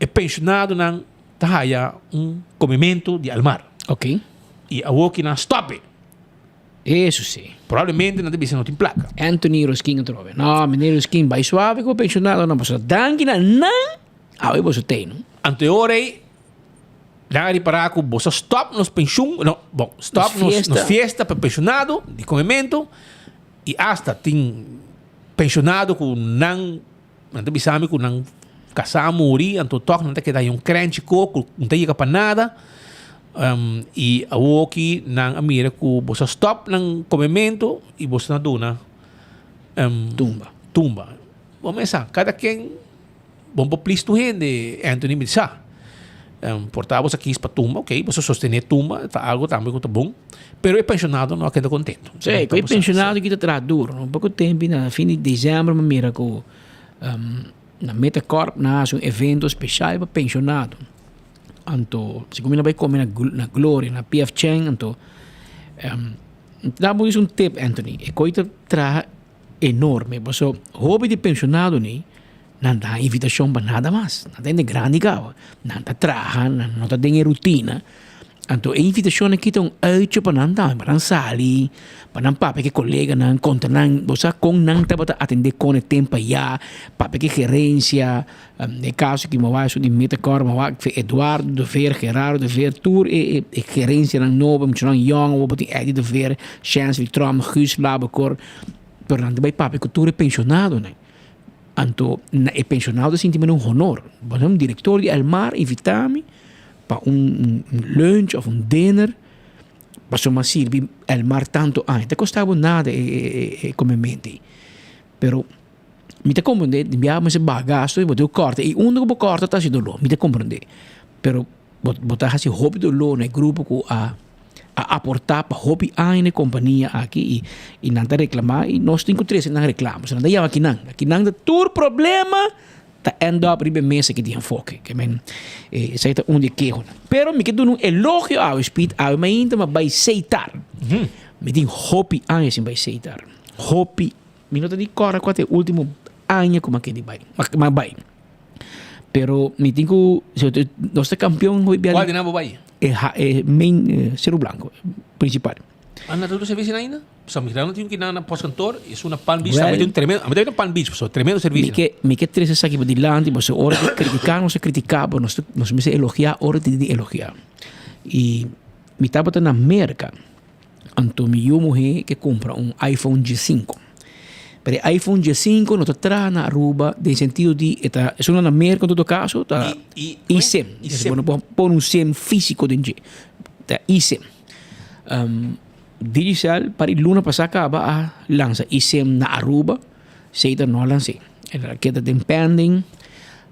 e penshonadonan ta haya un komementu di Elmar. Ok. I awor ki nan stòp e. Eso si. Probablemente nan ta bisa no tin plaka. Anthony Roskin atrobe. No, meneer Roskin, bai suave ku pensionado no, pasobra danki na nan awe boso tei no. Anto e ora ei nan a ripará ku boso a stòp nos penshun, no, bon, stòp nos nos fiesta pa pensionado di komementu i asta tin pensionado ku nan nan ta bisa mi ku nan kasá a muri anto tòg nan ta keda haña un krenchi koko ku no ta yega pa nada. I awoki nan a mira ku boso a stòp nan komementu i boso na duna Tumba. Tumba. Bo mesa, kada ken bon por plis tur hende, Anthony mi sa. Por ta boso a kis pa tumba, ok, boso sostené tumba, ta algu tambe ku ta bon, pero e penshonado no a keda kontentu. Sí, ku e penshonado ki ta traha duro, no? Poko tempu na fin di desèmber mi a mira ku na Metacorp nan a hasi un evento speshal pa penshonado. Anto si ku mi no bai kome na na Gloria na PF Chang anto ta bo un tip Anthony e koi ta traha enorme paso hopi di pensionado ni nan ta haña invitashon pa nada mas nan ta hende grandi kaba nan ta traha nan no ta den e rutina Anto e invitashon aki ta un uitje pa nan tambe, pa nan sali, pa nan papia ku e koleganan, konta nan bo sa kon nan tabata atendé kon e tempu ayá, papia ku e gerensia. Den e kaso ki mi a wak esun di Metakor, mi a wak Eduardo de Veer, Gerardo de Veer, tur e e gerensianan nobo, muchanan yòn, awor bo tin Eddie de Veer, Chansley Tromp, Guus Labekor, pero nan ta bai papia ku tur e penshonadonan. Anto na e pensionado ta sinti manera un honor. Bo un director di Elmar invita mi pa un lunch of un dinner pasobra mi a sirbi Elmar tanto aña. Ta costa bo nada e comemento ei. Pero mi ta comprende di biaha mester baha gasto y bo tin cu corta y unda cu bo corta ta haci dolor, mi ta comprende. Pero bo ta haci hopi dolor na e grupo cu a. a aportá pa hopi aña na e kompania aki i i nan ta reklamá i nos tin ku trese nan reklamo. So nan ta yama akinan. Akinan ta tur problema ta end up riba e mesa ki di enfoke. Ke men esei ta un di e kehonan. Pero mi ke duna un elogio awe Speed, awe mainta mi a bai Seitar. Mi tin hopi aña sin bai Seitar. Hopi. Mi no ta di kòrda kua ta e último aña ku mi a kende bai. Mi a bai. Pero mi tin ku nos ta kampion hopi bia. Kual di nan bo bai? E e main Cerro Blanco principal. Anda ta duna servicio nan ainda? Pasobra mi no tin ki nan na postkantoor y esun na Palm Beach tambe tin un tremendo, ami ta na Palm Beach pasobra tremendo servicio. Mi ke mi ke trese esaki pa dilanti pasobra ora di critica nos a critica pero nos nos mester elogia ora tin di elogia. Y mi tabata na Merca Anto mi yu muhé ke kumpra un iPhone diesinko. Pero e iPhone diesinko no ta traha na Aruba den sentido di e ta esun na Merka en todo kaso ta eSIM. Bo no por pone un sim físiko den dje. Ta eSIM. Digicel par di luna pasá kaba a lansa eSIM na Aruba, Seita no a lans'é. El a keda den pending.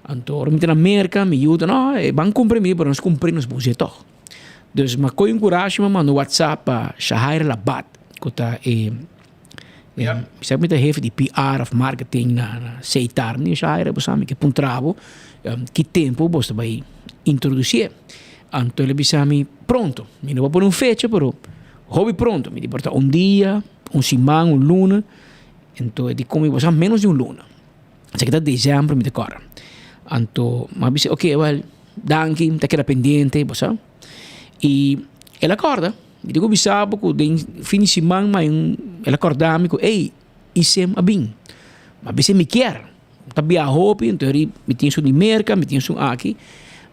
Anto ora mi ta na Merka mi yu ta no e ban kumpra mi pero nos kumpr'é nos bus'é tòg. Dus m'a koy un kurashi m'a manda un whatsapp pa Shahaira Labat ku ta e mi sa ku mi ta hefe di PR of marketing na na Seitar. Mi di Shahaira bo sa mi ke puntra bo ki tempu bo ta bai introdusié. Anto el a bisa mi pronto. Mi no por pone un fecha pero hopi pronto. Mi di por ta un dia, un siman, un luna. Anto e di komo bo sa menos di un luna. Esaki ta desèmber mi ta kòrda. Anto mi a bisa oke wèl danki mi ta keda pendiente bo sa. I el a kòrda, mi tin ku bisa bo ku den fin di siman mai un el a kòrda mi ku ey Isem a bin. Mi a bisa mi kier, mi ta biaha hopi anto eri mi tin esun di Merka mi tin esun aki.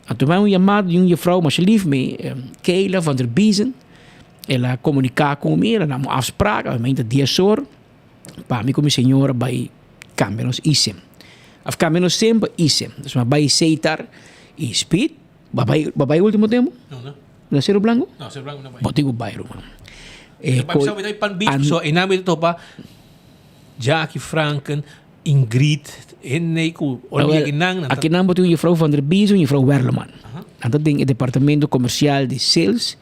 Anto mi a un yamada di un jufrou masha lif mi Keila van der Biezen el a komuniká ku mi el a dam un afsprak a mi ta dies or. Pa mi ku mi señora bai kambia nos isem. Of kambia nos sem pa isem. Dus mi a bai Seitar i Speed. Bo a bai, bo a bai ultimo tempo? No, no. Na Cerro Blanco? No, Cerro Blanco no bai. Bo tin ku bai, ruman. E koi. Papi sa mi ta bai Palm Beach, so einan mi ta topa Jackie Franken. Ingrid, hende ku ora mi yega nan, nan ta. Aki nan bo tin un juffrouw Van der Bies, un juffrouw Werleman. Nan ta den e departamento comercial di sales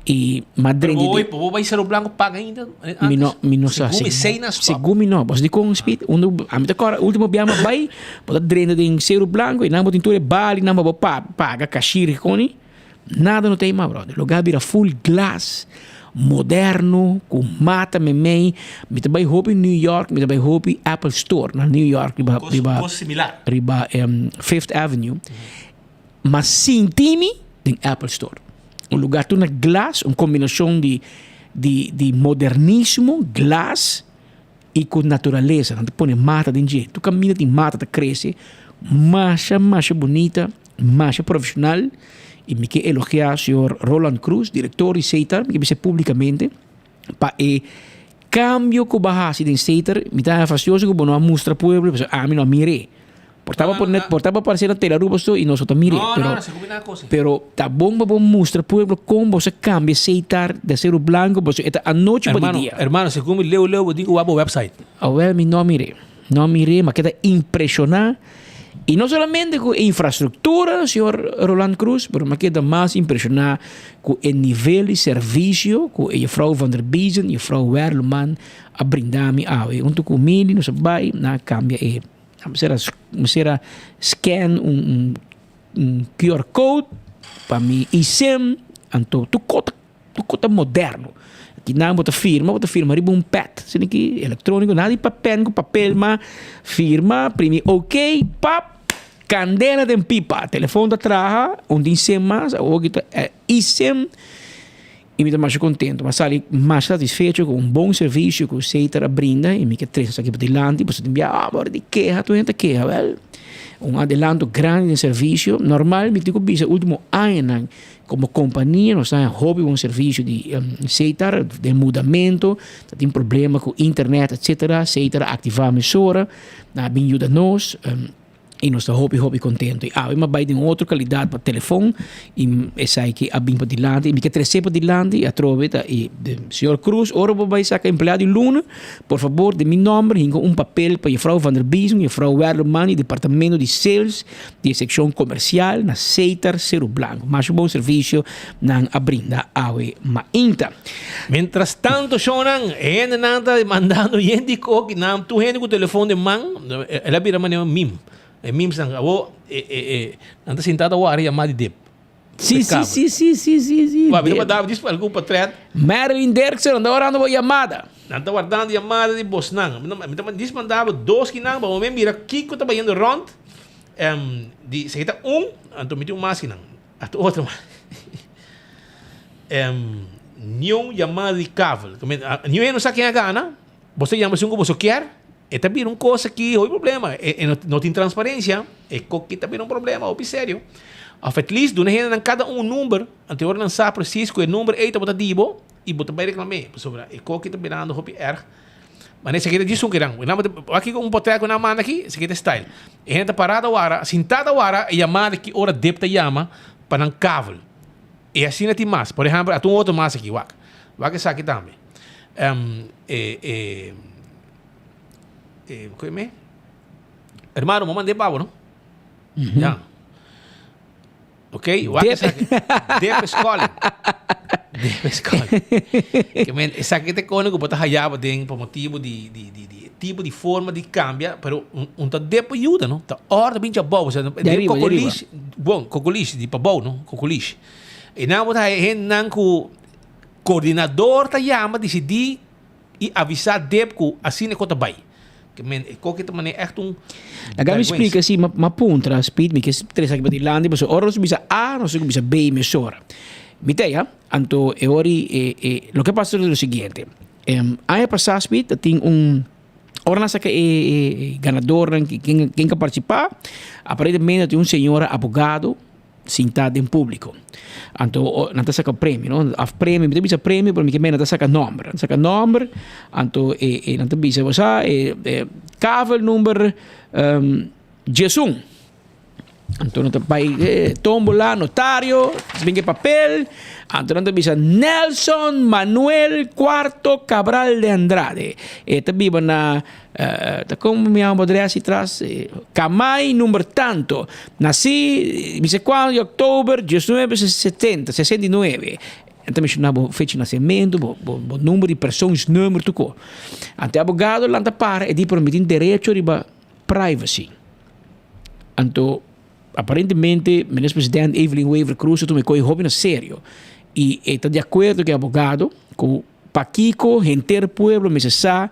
y ma Pero drenta bo di. bo bai Cerro Blanco paga ainda antes? Mi no, mi no sa. Segun mi sei nan stop. Segun mi no. Pasobra dikon Speed? Unda ami ta kòrda ultimo bia mi a bai, bo ta drenta den Cerro Blanco y nan bo tin tur e balinan pa bo paga cashier kikoni. Nada no ta ei mas brother. Lugar bira full glas, moderno, cu mata memey. Mi ta bay hopi New York, mi ta bay hopi Apple Store na New York riba riba Cos similar. riba Fifth Avenue. Ma sinti mi den Apple Store. Un lugar tur na glas, un combinacion di di di modernismo, glas y cu naturaleza. Nan ta pone mata den dje. Tur caminda tin mata ta crece. Masha masha bunita, masha profesional y mi ke elogia señor Roland Cruz, director di Setar, mi ke bisa publicamente pa e cambio cu bo a haci den Setar. Mi ta fastioso cu bo no a mustra pueblo pasobra ami no a mir'e. Por taba por net, por taba parece na tele Aruba so y nos no ta mir'e, pero pero ta bon pa bo mustra pueblo con bo sa cambia Setar di acero blanco pasobra e ta anochi pa di dia. Hermano, segun mi leu leu bo tin cu wak bo website. Awel mi no a mir'e. No mir'é, ma keda impreshoná. I no solamente ku e infrastruktura, señor Roland Cruz, pero mi a keda mas impreshoná ku e nivel di servisio ku e jefrouw Van der Biezen, jefrouw Werleman a brinda mi awe. Huntu ku Mili nos a bai, nan a kambia e, nan mester a mester a scan un un QR code pa mi eSIM, anto tur kos ta Tur kos ta moderno. Aki nan bo ta firma, bo ta firma riba un pad, asina ki electronico, nada di pa pen ku papel, ma firma, primi ok, pap, kandela den pipa. Telefon ta traha, un tin sim mas, awor ki ta eSIM, i mi ta masha kontento. Mi a sali masha satisfecho ku un bon servisio ku Setar a brinda i mi ke trese esaki padilanti, pasobra tin bia, ah, ora di keha, tur hende ta keha. Wèl, un adelanto grandi den servisio. Normal mi tin ku bisa ultimo añanan Como compania nos ta hopi bon servicio di Setar den mudamento, ta tin problema cu internet etcetera, Setar a activa mesora, nan a bin yuda nos y nos ta hopi hopi contento. Y awe mi a bay den otro calidad pa telefon y esaki a bin padilanti y mi ke trece padilanti y atrobe ta e señor Cruz ora bo bay saca empleado di luna por fabor den mi nomber hinca un papel pa juffrouw Van der Biesen, juffrouw Werleman di departamento di sales di e sekshon komersial na Setar Seru Blanco. Masha bon servisio nan a brinda awe mainta. Mientras tanto shownan, e hendenan ta mandando yen di koki, nan tur hende ku telefon den man, el a bira manera un meme. E memesnan awor e e e nan ta sinta ta wara yama di dip. Sí, sí, sí, sí, sí, sí, sí. Wa, mi ta mandaba djis algun potret. Marilyn Derksen, nan ta warando bo yamada. Nan ta wardando yamada di bosnan. Mi ta djis mandaba dos kinan pa bo men mira kiko ta bayendo rond. Di esaki ta un, anto mi tin un mas kinan. Anto otro mas. Niun yamada di kavel. Niun hende no sa ken a gana. Bo ta yama esun ku boso kier, e ta bira un kos aki hopi problema. E no tin transparensia, e koki ta bira un problema hopi serio. Of at least duna hendenan kada un un number, anto e ora nan sa presis ku e number ei tabata di bo i bo ta bai reklam'é. Pasobra e koki ta birando hopi erg. Ma esaki ta djis un kiran. Wak un potrèt ku nan a manda aki, esaki ta e style. E hende ta pará ta wara, sintá ta wara e yamada ki ora dip ta yama pa nan kavel. E asina tin mas. Por ehèmpel, ata un otro mas aki, wak. Wak esaki tambe. E, e, e, koe me? Hermano, mo mand'é pa bo, no? Ya. Ok, wak esaki. Dip is calling. Dip is calling. Ke men, esaki ta kone ku bo ta haya bo den pa motibu di, di, di, di tipo di forma di kambia, pero un, un ta dip pa yuda, no? Ta ora ta bin abou, osea, Di arriba, di arriba. kokolish, bon, kokolish, di pabou, no? Kokolish. E nan bo ta haya hendenan ku Coordinador ta yama disidí i avisá dep ku asina e ko ta bai. Ke men e koki ta manera ègt un Laga mi bèrgwensa. splika si m'a puntra Speed mi ke trese aki padilanti pasobra ora nos bisa A nos tin ku bisa B mesora. Mi ta ya, anto e ora e e loke a pasa ta lo siguiente, aña pasá Speed ta tin un ora nan saka e e ganadornan ken ken a partisipá aparentemente tin un señora abogado sintá den públiko. Anto nan ta saka premio, no? Af premio, mi ta bisa premio, pero mi ke meen nan ta saka nòmber. Nan ta saka nòmber, anto e e nan ta bisa bo sa e e kavel number diesun. Anto nan ta bai e tómbola, notario, bin ku e papel, Anto nan ta bisa Nelson Manuel Cuarto Cabral de Andrade. E ta biba na ta kon mi amo adres si tras Kamay number tanto. Nasi bisa kuando di oktober diesnuebe setenta, sesenta i nuebe. Nan ta menshona bo fecha di nasementu, bo bo bo number di persoonsnummer tur ko. Anto e abogado lanta para e di pero mi tin derecho riba privacy. Anto Aparentemente Minister President Evelyn Wever Croes a tuma e koe hopi na serio y e ta di acuerdo cu e abogado cu pakico henter pueblo mester sa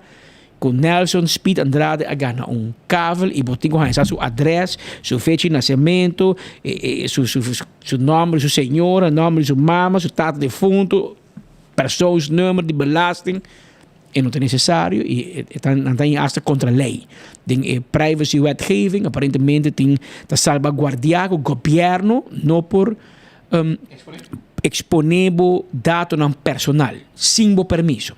cu Nelson Speed Andrade a gana un kavel y bo tin cu haña sa su adres, su fecha di nacemento, su su nomber di su señora, nomber di su mama, su tata defunto, persoonsnummer di belasting. E no ta necesario y e ta nan ta hasta contra ley. Den e privacy wetgeving aparentemente tin ta salvaguardia cu gobierno no por expone bo datonan personal sin bo permiso.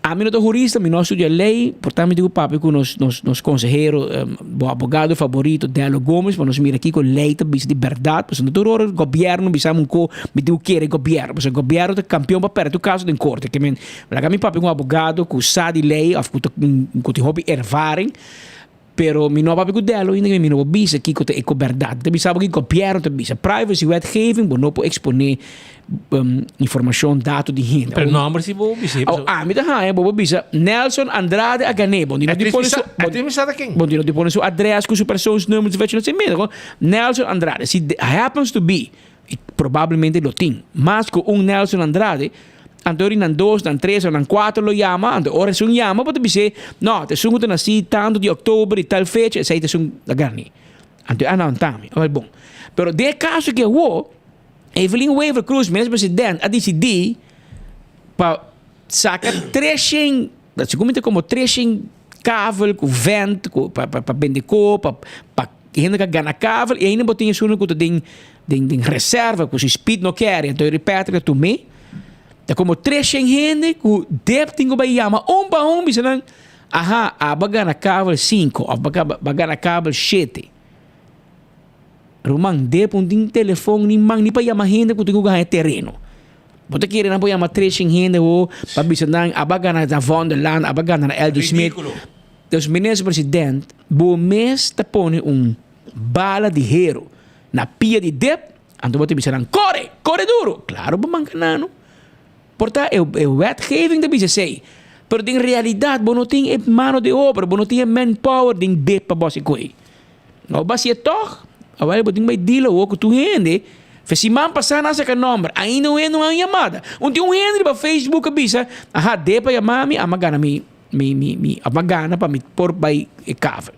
Ami no ta hurista, mi no a studia ley, por tanto mi tin cu papia cu nos nos nos consehero bo abogado favorito Dello Gomez pa nos mira kico ley ta bisa di berdad, pasobra no tur ora gobierno bisa un co Mi tin ku kere gobièrnu, pasobra gobièrnu ta kampion pa pèrdè tur kaso den korte. Ke men, laga mi papia ku un abogado ku sa di lei òf ku ta ku tin hopi ervaring, pero mi no a papia ku Dello ainda, mi no por bisa kiko ta e ku bèrdat. Mi ta bisa bo ki gobièrnu ta bisa. Privacy wetgeving, bo no por eksponé informashon, dato di hende. Pero nòmber si bo bisa. Awo ami ta haña bo por bisa Nelson Andrade a gané. Bo no tin pone su, bo no tin pone su adrès ku su persoonsnummer, su fecha di nasementu. Nelson Andrade, si happens to be I probablemente lo tin mas ku un Nelson Andrade, anto ori nan dos, nan tres o nan kuater lo yama, anto ora esun yama bo ta bis'é, no, ta esun ku ta nasí tantu di òktober di tal fecha, esei ta esun ta gani. Anto e ananta mi, awel bon. Pero den e kaso aki awor, Evelyn Wever Croes, minister president, a disidí pa saka treshen, segun mi ta komo treshen kavel ku vènt ku pa pa bende ko, pa pa. E hende ka gana kavel i ainda bo tin esun ku ta den den den reserva ku si Speed no kere anto Harry Patrick a tum'é. Ta komo treshen hende ku dep tin ku bai yama un pa un bisa nan aha abo a gana kavel sinku òf bo a gana kavel shete. Ruman dep no tin telefon ni man ni pa yama hende ku tin ku haña tereno. Bo ta kere nan por yama treshen hende ho pa bisa nan abo a gana na Vondelland abo a gana na LG Smith. Dus Minister President, bo mes ta pone un bala di hero na pia di dip, anto bo ta bisa nan, Kore! Kore duro! Klaro bo manka nano. Por ta e e wetgeving ta bisa esei, pero den realidat bo no tin e mano de obra, bo no tin e manpower den dip pa bo hasi koe. No bo hasié tòg, awel bo tin bai deal awor ku tur hende. Fe siman pasá nan a saka nòmber, ainda un hende no a un yamada. Un tin un hende riba Facebook a bisa, Aha, dip a yama mi, ama gana mi. Mi, mi, mi a gana pa mi por bai e kavel.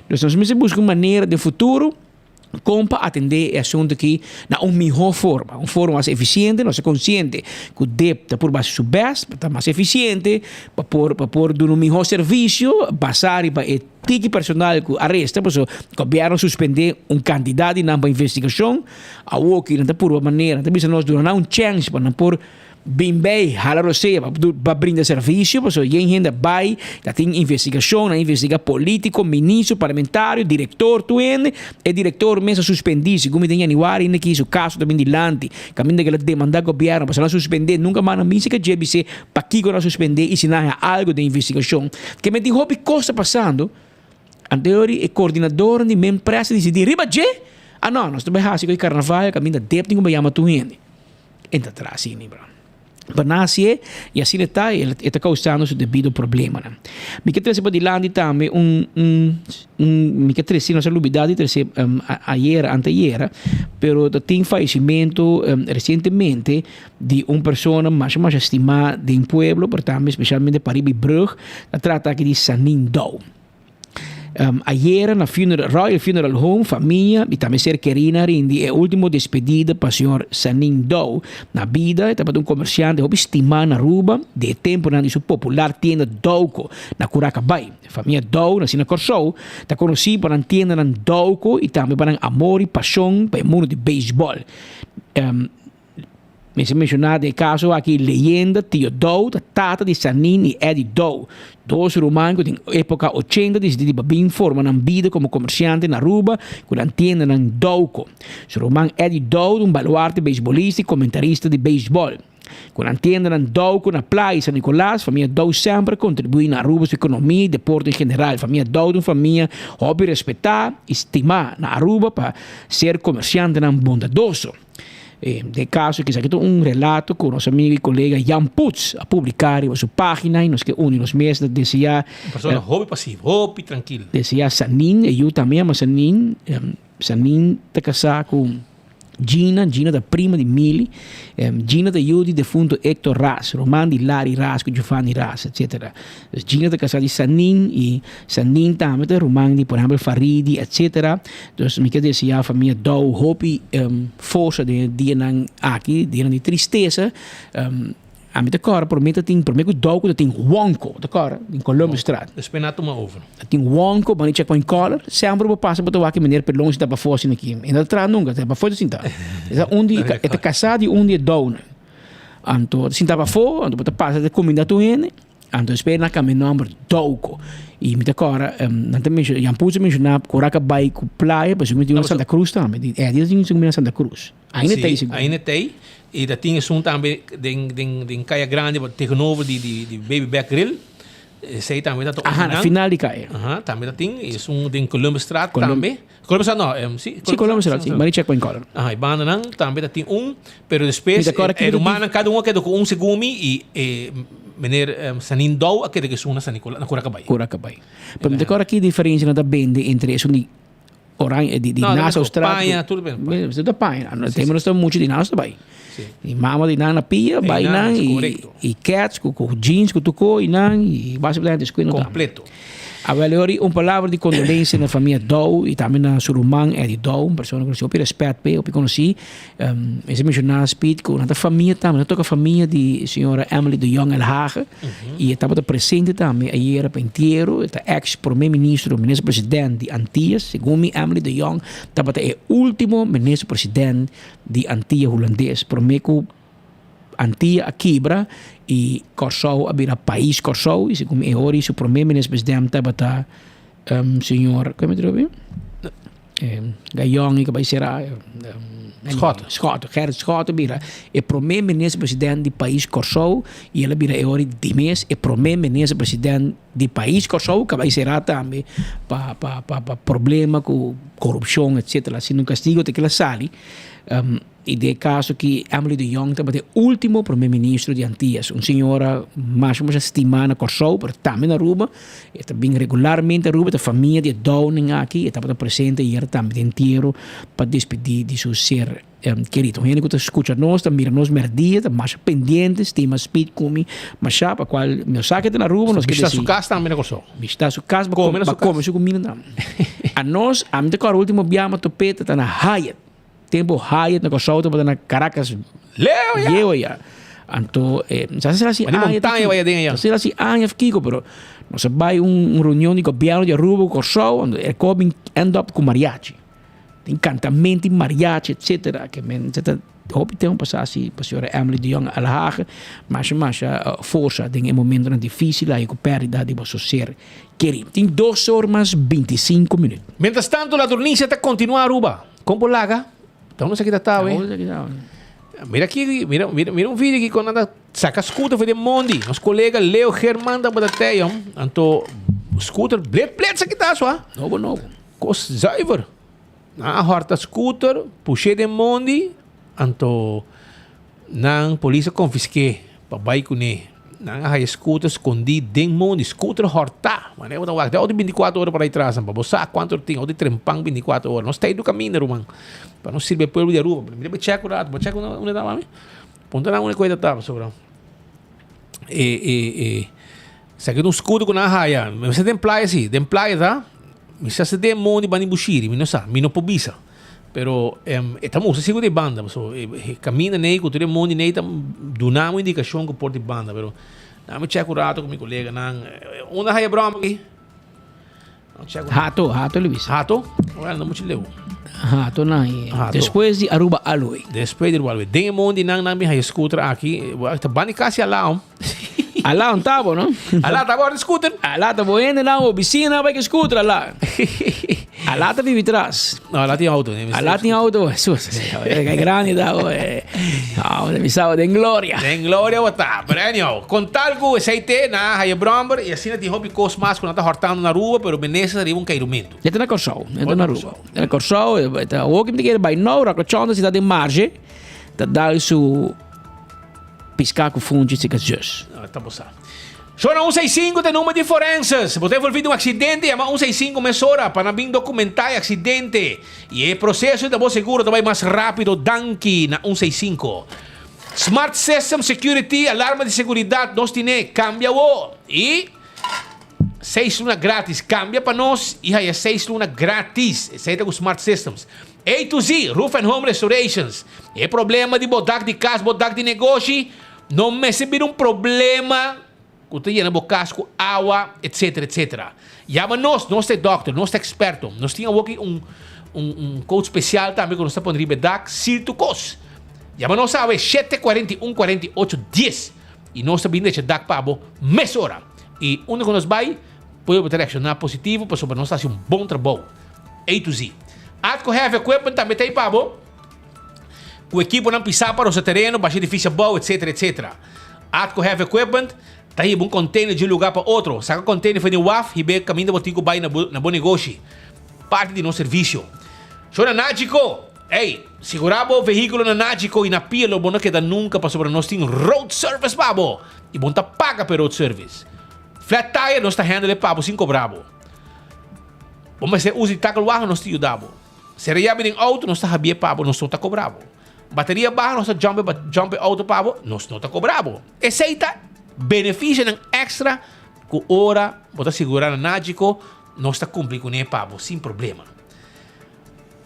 Dus nos mester buska un manera den futuro kon pa atendé e asuntu aki na un mihó forma, un forma mas efisiente. Nos ta konsiente ku dip ta purba hasi su bèst pa ta mas efisiente, pa por pa por duna un mihó servisio basá riba e tiki personal ku a resta, pasobra gobièrnu a suspendé un kantidat di nan pa investigashon. Awor ki nan ta purba manera, nan ta bisa nos duna nan un chèns pa nan por. Bin bay hala rosea pa pa brinda servicio pasobra yen hende a bay ta tin investigacion nan a investiga politico, ministro, parlamentario, director tur hende e director mes a suspendi segun mi den januari hende ki su caso ta bin dilanti caminda ke el a demanda gobierno pasobra nan a suspende nunca mas nan bin si ke dje bis'e pakico nan a suspende y si nan a haña algo den investigacion ke men tin hopi cos ta pasando anterior e coordinadornan di Mempress a dicidi riba dje a no nos ta bay haci cu e carnaval caminda dep tin cu bay yama tur hende. E ta traha asina, bro. Pa nan hasié, i asina e ta, e ta kausando su debido problemanan. Mi ke trese padilanti tambe un, un, un, mi ke trese, nos a lubidá di trese ayer, anteayer, pero ta tin fayesimentu resientemente di un persona masha masha stimá den pueblo, pero tambe spesialmente pariba i brug, ta trata aki di Sanin Dou. Ayera na funeral, Royal Funeral Home, famia y tambe ser kerina rindi e ultimo despedida pa señor Sanin Dow. Na bida e tabata un comerciante hopi stima na Aruba di e temponan di su popular tienda Dowco na Curacabay. Famia Dow naci na Corsou ta conoci pa nan tiendanan Dowco y tambe pa nan amor y pasion pa e mundo di baseball. Mester menshoná den e kaso aki leyenda Tio Dow ta tata di Sanin i Eddie Dow, dos ruman ku den époka ochenta disidí di babin forma nan bida komo komersiante na Aruba ku nan tiendanan Dowco. Su ruman Eddie Dow ta un baluarte beisbolista i komentarista di beisbòl. Ku nan tiendanan Dowco na Playa i San Nicolas, famia Dow semper a kontribuí na Aruba su ekonomia i deporte en general. Famia Dow ta un famia hopi respetá i stimá na Aruba pa ser komersiantenan bondadoso. Den kaso ki esaki ta un relato ku nos amigo i kolega Jan Puts a publiká riba su página i nos ke uni nos mes ta deseá. Un persona hopi pasivo, hopi trankil. Deseá Sanin, e yu tambe yama Sanin. Sanin ta kasá ku Gina, Gina ta prima di Mili. Gina ta yu di defunto Hector Ras, ruman di Larry Ras ku Giovanni Ras, etcetera. Dus Gina ta kasá di Sanin i Sanin tambe ta ruman di por ehèmpel Faridi, etcetera. Dus mi ke deseá famia Dow hopi forsa den e dianan aki, dianan di tristesa. Ami ta kòrda promé ta tin, promé ku Dow ku ta tin Wonko, ta kòrda? Den Columbusstraat. Despues nan a tuma over. Ta tin Wonko, banda di Checkpoint Color. Semper bo pasa bo ta wak e meneer Pelon sinta pafó asina aki. E no ta traha nunka, ta pafó ta sinta. E ta un di, e ta kasá di un di e Downan. Anto ta sinta pafó, anto bo ta pasa ta kuminda tur hende. Anto despues nan a kambia e nòmber Dowco. I mi ta kòrda, nan ta menshoná, Jan Putz a menshoná ku ora a bai ku playa, pasobra mi tin un na Santa Cruz tambe. Eddie ta tin un na Santa Cruz. Ainda Sí, tei sigur. ainda tei. I ta tin esun tambe den, den, den Kaya Grande, tegenover di, di, di Baby Back Grill. Esei tambe ta Aha, na final di kaya. Aha, tambe ta tin. I esun den Columbusstraat Colum- tambe. Columbusstraat no, em, sí. Sí, Columbusstraat, sí. Mari Checkpoint Color. Aha, i bandanan tambe ta tin un. Pero despues, Mi ta kòrda e, ki e mi ta tin- rumannan kada un a keda ku un segun mi i e meneer em, Sanin Dow a keda ku esun na San Nicolas, na Curacabai. Curacabai. Pero mi ta kòrda ki diferensia nan ta bende entre esun di Oranje, di, di No, Nassaustraat. paña, tur ben paña. Tur ta paña. No, tem no mucho di Nassau bai. I mama di nan na pia, bai nan, i, i cats ku, ku jeans ku tuko i nan, i básicamente escuela no Completo. Awel ori un palabra di condolencia na famia Dow i tambe na su ruman Eddie Dow, un persona ku nos hopi respet p'e, hopi konosí. Um, mester menshoná Speed ku nan ta famia tambe, nan toka famia di señora Emily de Jong Elhage i e tabata presente tambe ayera pa entiero. E ta ex prome ministro, minister president di Antillas. Segun mi Emily de Jong tabata e ultimo minister president di Antilla Hulandes prome ku Antilla a kibra i Kòrsou a bira pais Kòrsou i segun mi e ora su prome minister president tabata um, señor, kon mi ta riba? Gayong i ku bai sera Schotte. Schotte, Gerrit Schotte bira e prome minister president di pais Kòrsou i el a bira e ora di mes e prome minister president di pais Kòrsou ku a bai sera tambe pa pa pa problema ku korupshon etsetera asina un kastigo te kila sali. I den e kaso ki Emily de Jong tabata e ultimo prome ministro di Antillas, un señora masha masha stima na Kòrsou pero tambe na Aruba, e ta bin regularmente Aruba, ta famia di e Downing aki, e tabata presente ayer tambe den entiero pa despidi di su ser kerido. Un hende ku ta skucha nos, ta mira nos mèrdia, ta masha pendiente, stima Speed ku mi masha, pa kual mi no sa ke ta na Aruba, nos ke Bishita desi. su kas tambe na Kòrsou. Bishita su kas, Kome na su ba kome kas. su kumida tambe. Anos, ami ta kòrda ultimo biaha mi a top'é ta na Hyatt. Tempo Hyatt na Kòrsou tabata na Caracas. Leu ya! Leu ya. Anto, eh, sa sera si Mani aña montaña bai aden ya. Sera si aña of kiko, pero nos a bai un, un reunion di gobierno di Aruba ku Kòrsou, anto e kos bin end up ku mariachi. Tin kantamento di mariachi, etcetera. Ke men sa ta hopi tempo pasá si pa señora Emily de Jong Alhage masha masha forsa den e momentonan difícil ahi ku pèrdida di boso ser kerí. Tin dos or mas 25 minüt. Mientras tanto ladronisia ta kontinuá Aruba. Kon por laga? Ta uno sa kita tawe. Mira aki, mira, mira, mira un video aki kon anda saka scooter for den mondi. Nos kolega Leo German tabata tei, hom. Anto scooter blet blet sa kita so. Nobo nobo. Kos zuiver. Nan a horta scooter, pushe den mondi, anto Nan polis a konfisk'é pa bai kuné. Nan a haya scooter skondí den mondi. Scooter hòrtá. Manera bo ta wak den outo bintikuater ora por ai tras nan pa bo sa kuantu ora tin outo trempan bintikuater ora. Nos ta ei kaminda ruman pa nos sirbi e pueblo di Aruba. Mi ta bai chèk un ratu. Bo chèk unda ta mami? Puntra nan unda ku e ta ta pasobra e e e esaki ta un scooter ku nan a haya. Mi sa den playa si. Den playa ta. Mi sa si den mondi banda di Bushiri. Mi no sa. Mi no por bisa. Pero e ta mustra si ku ta e banda pasobra e kaminda nei ku tur e mondi nei ta duna un indikashon ku por ta e banda pero nan mi chek un rato ku mi koleganan unda haya broma aki? Hato, Hato le bisa. Hato? Well, no mucho leu. Hato na. Hato. Despues di Aruba Aloe. Despues di Aruba Aloe. Den e mondi nan nan mi haya scooter aki. Ta bani casi ala. Ala un tabo, no? Ala ta bordo scooter. Ala ta bo hende nan oficina bai ke scooter ala. Ala ta bibi tras. No, ala tin auto. Ala tin auto. Jesus, kay grandi ta. Ah, mi sabe den gloria. Den gloria bo ta. Pero anyhow, con tal cu esey te na haya bromber y asina tin hopi cos mas cu nan ta hortando na Aruba, pero minister riba un keirumento. E ta na Corsou, e ta na Aruba. E na Corsou, e ta awor ki mi ta kere bai nou, Rakochon ta sinta den marge, ta dal su pisca cu funchi sika zus. No, ta bo sa. Shona 165 ta e number di forenses. Bo ta envolvi den un accidente, yama 165 mesora pa nan bin documenta e accidente. Y e proceso ta bo seguro ta bay mas rapido danki na 165. Smart System Security, alarma di seguridad nos tine, cambia awo. Y seis luna gratis, cambia pa nos y haya seis luna gratis. Esey ta cu Smart Systems. A to Z, Roof and Home Restorations. E problema di bo dak di cas, bo dak di negoshi, No mester bira un problema ku ta yena bo kas ku awa, etsetera, etsetera. Yama nos, nos ta e dòkter, nos ta eksperto. Nos tin awoki un un un coat spesial tambe ku nos ta pone riba e dak, sirtu kos. Yama nos awe 7 41 48 10 i nos ta bini drecha dak pa bo mesora. I unda ku nos bai, pueblo ta reakshoná positivo pasobra nos ta hasi un bon trabou. A to Z. Atco Heavy Equipment tambe ta ei pa bo. Ku ekiponan pisá pa rosa tereno, basha edifisio abou, etsetera, etsetera. Atco Heavy Equipment ta hiba un container di un lugá pa otro. Saka container for di waf, hib'é kaminda bo tin ku bai na bo na bo negoshi. Parti di nos servisio. Shor na Nagico! Ey, sigurá bo vehíkulo na Nagico i na pia lo bo no keda nunka pasobra nos tin road service pa bo i bo no ta paga pa e road service. Flat tire nos ta handle e pa bo sin kobra bo. Bo mester usa di takelwagen nos ta yuda bo. Sera yabi den auto nos ta habie pa bo, nos no ta cobra bo. Bateria baha nos ta jump e jump e auto pa bo, nos no ta cobra bo. Esey ta beneficionan extra cu ora bo ta sigura na Nagico nos ta cumpli cune pa bo sin problema.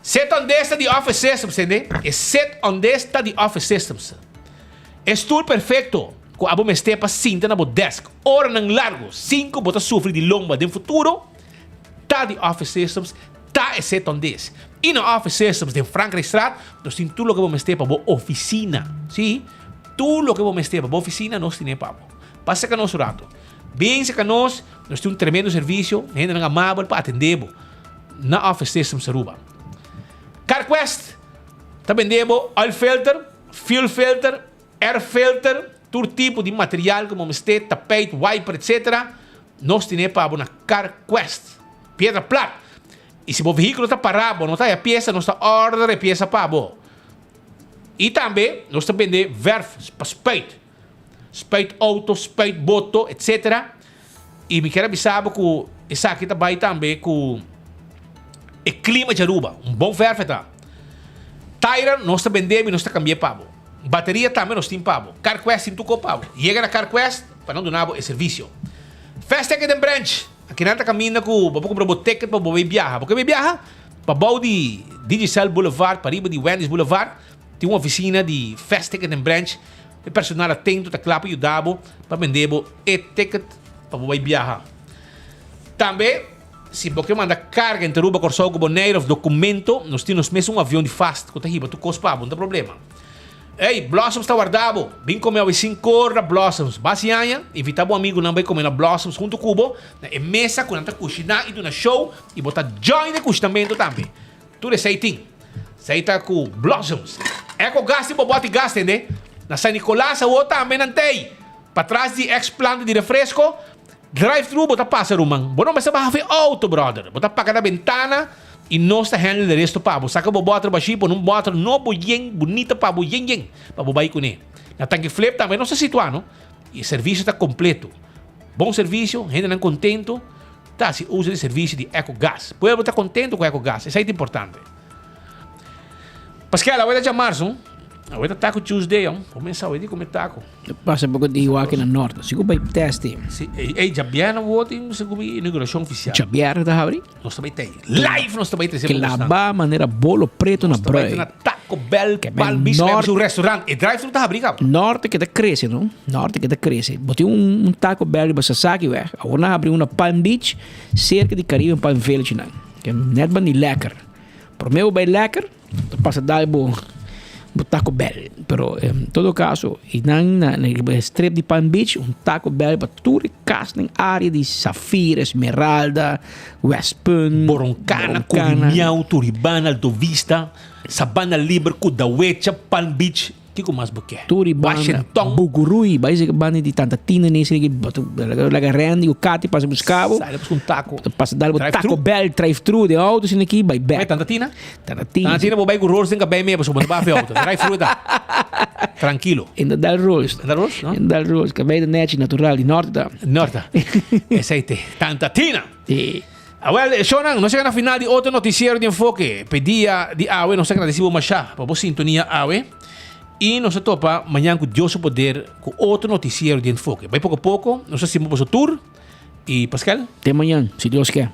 Set on this ta di Office Systems, tende? E set on this ta di Office Systems. E stoel perfecto cu abo mester pa sinta na bo desk oranan largo sin cu bo ta sufri di lomba den futuro ta di Office Systems. Ta e set on this. I na Office Systems den Frankrijkstraat nos tin tur loke bo mester pa bo oficina. Sí, tur loke bo mester pa bo oficina nos tine pa bo. Pasa ka nos un rato. Bin serka nos, nos tin un tremendo servicio, hendenan amabel pa atende bo na Office Systems Aruba. CarQuest ta bende bo oil filter, fuel filter, air filter, tur tipo di material ku bo mester, tapijt, wiper, etc. Nos tine pa bo na CarQuest. Piedra plat. I si bo vehíkulo ta pará, bo no ta haya piesa, nos ta order e piesa pa bo. I tambe nos ta bende verf pa spuit. Spuit outo, spuit boto, etcetera. I mi kier a bisa bo ku esaki ta bai tambe ku e klima di Aruba. Un bon verf e ta. Taira nos ta bende i nos ta kambi'é pa bo. Bateria tambe nos tin pa bo. CarQuest tin tuko pa bo. Yega na CarQuest pa nan duna bo e servisio. Fast Ticket and Branch. Akinan ta kaminda ku bo por kumpra bo ticket pa bo bai biaha. Bo ke bai biaha? Pa bou di Digicel Boulevard, pariba di Wendy's Boulevard, tin un ofisina di Fast Ticket and Branch. E personal atento ta kla pa yuda bo pa bende bo e ticket pa bo bai biaha. Tambe, si bo ke manda karga entre Aruba, Kòrsou ku Bonaire òf dokumento, nos tin nos mes un avion di Fast ku ta hiba tur kos pa bo, no ta problema. Ey, Blossoms ta warda bo. Bin come awe sin cor na Blossoms. Basi aña, invita bo amigunan bay come na Blossoms hunto cu bo na e mesa cu nan ta cushina y duna show y bo ta join e cushinamento tambe. Tur esey tin. Esey ta cu Blossoms. Eco gas tin bo boti gas tende. Na San Nicolas awo tambe nan t'ey. Patras di ex planta di refresco, drive thru bo ta pasa ruman. Bo no mester baha fe auto brother. Bo ta paga na bentana y nos ta handle e resto pa bo. Saca bo boter bashi pone un boter nobo yen bunita pa bo yen yen pa bo bay cune. Na Tanki Flip tambe nos ta situa no y e servicio ta completo. Bon servicio, hendenan contento ta haci uso di servicio di Eco Gas. Pueblo ta contento cu Eco Gas, esey ta importante. Paskel, awe ta djamarzo, awe ta Taco Tuesday, bo mester awe di come taco. Pasa poko di wak na norte. Si ku bai testi. Si, ey, ey, djabièrnè wo tin segun mi inauguracion oficial. Djabièrnè ta habri? Nos ta bai tei. Live nos ta bai trese Ke pa bosnan. laba manera bolo preto na Nos ta bai brui. na taco. Taco Bell, Palm Beach, Norte- su restaurant. E drive-thru ta habri kaba. Norte que ta crece, no? Norte que ta crece. Bo tin un, un Taco Bell riba Sasaki weg. Awor nan habri un na Palm Beach, cerca di Caribbean Palm Village nan. Ke net ban di lekker. Prome bo bai lekker, ta pasa dal bo bo Taco Bell. Pero en todo caso, y nan na, na riba e strip di Palm Beach, un Taco Bell pa tur e kas den area di Safir, Esmeralda, Westpunt, Boroncana, Curimiao, Turibana, Alto Vista, Sabana Liber, Kudawecha, Palm Beach, kiko mas bo ke? Turibana, Washington. Bucurui, bai sega banda di Tanta Tina ni sega batu laga Randy o Katy pasa busca bo. Sali busca un taco. Pasa dal bo Drive-thru. Taco Bell drive-thru de auto sin aki bai back. Tanta Tina? Tanta Tina. Tanta Tina bo bai ku Rolls den kabei mee pasobra bo no bafi auto. Drive-thru ta. Tranquilo. En da dal Rolls. En da Rolls, no? En dal Rolls, kabei ta nechi natural di norte ta. Norte. Esei te. Tanta Tina. Sí. Awel, shownan, nos a yega na final di otro noticiero di Enfoke. P'e dia di awe nos ta agradeci bo masha pa bo sintonia awe. Y nos ta topa mañan cu Dios su poder cu otro noticiero di Enfoke. Bai poco poco, nos ta stima boso tur. Y Pascal? Te mañan, si Dios ke.